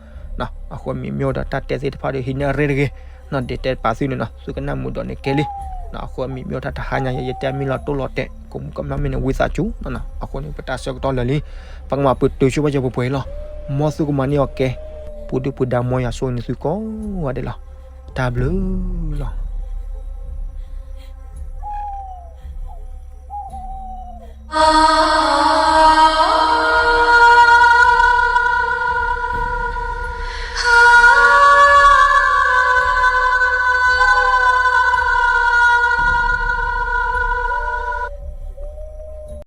အဃိမံၤမ့ၢ်အိၣ်ဒီး တၢ်တဲသ့ၣ်တဖၣ်ဒီး ဟံးန့ၢ်အရ့တဂ့ၤနီၤ, ဒ်တဲပာ်သုန့ၣ်နီၤ, သုကနၣ်မုာ်ဒီးန့ၣ်ကဲလံ. အဃိမံၤမ့ၢ်အိၣ်တၢ်တဟါညါ ယဲယတဲမ့ၢ်လီၤတိၢ်လီၤတဲာ် ကိးမုၢ်ကီၢ်မ့ၢ်န့ၣ် ဝံသးစူၤနီၤနီၤ. အဃိန့ၣ် ပတၢ်ဆၢကတီၢ်လၢာ်လံ, ပကမၤပတုာ်ဆိပာ်စၢၤပှဲၤပှဲၤအံၤလီၤ. မ်သုကမၤန့ၢ်အီၤကဲ, ပူၤဒုၣ်ပူၤဒါ မ်ယွၤဆိၣ်ဂ့ၤန့ၢ်သုကိးဂၤဒဲးလီၤ. တၢ်ဘျုးလီၤ.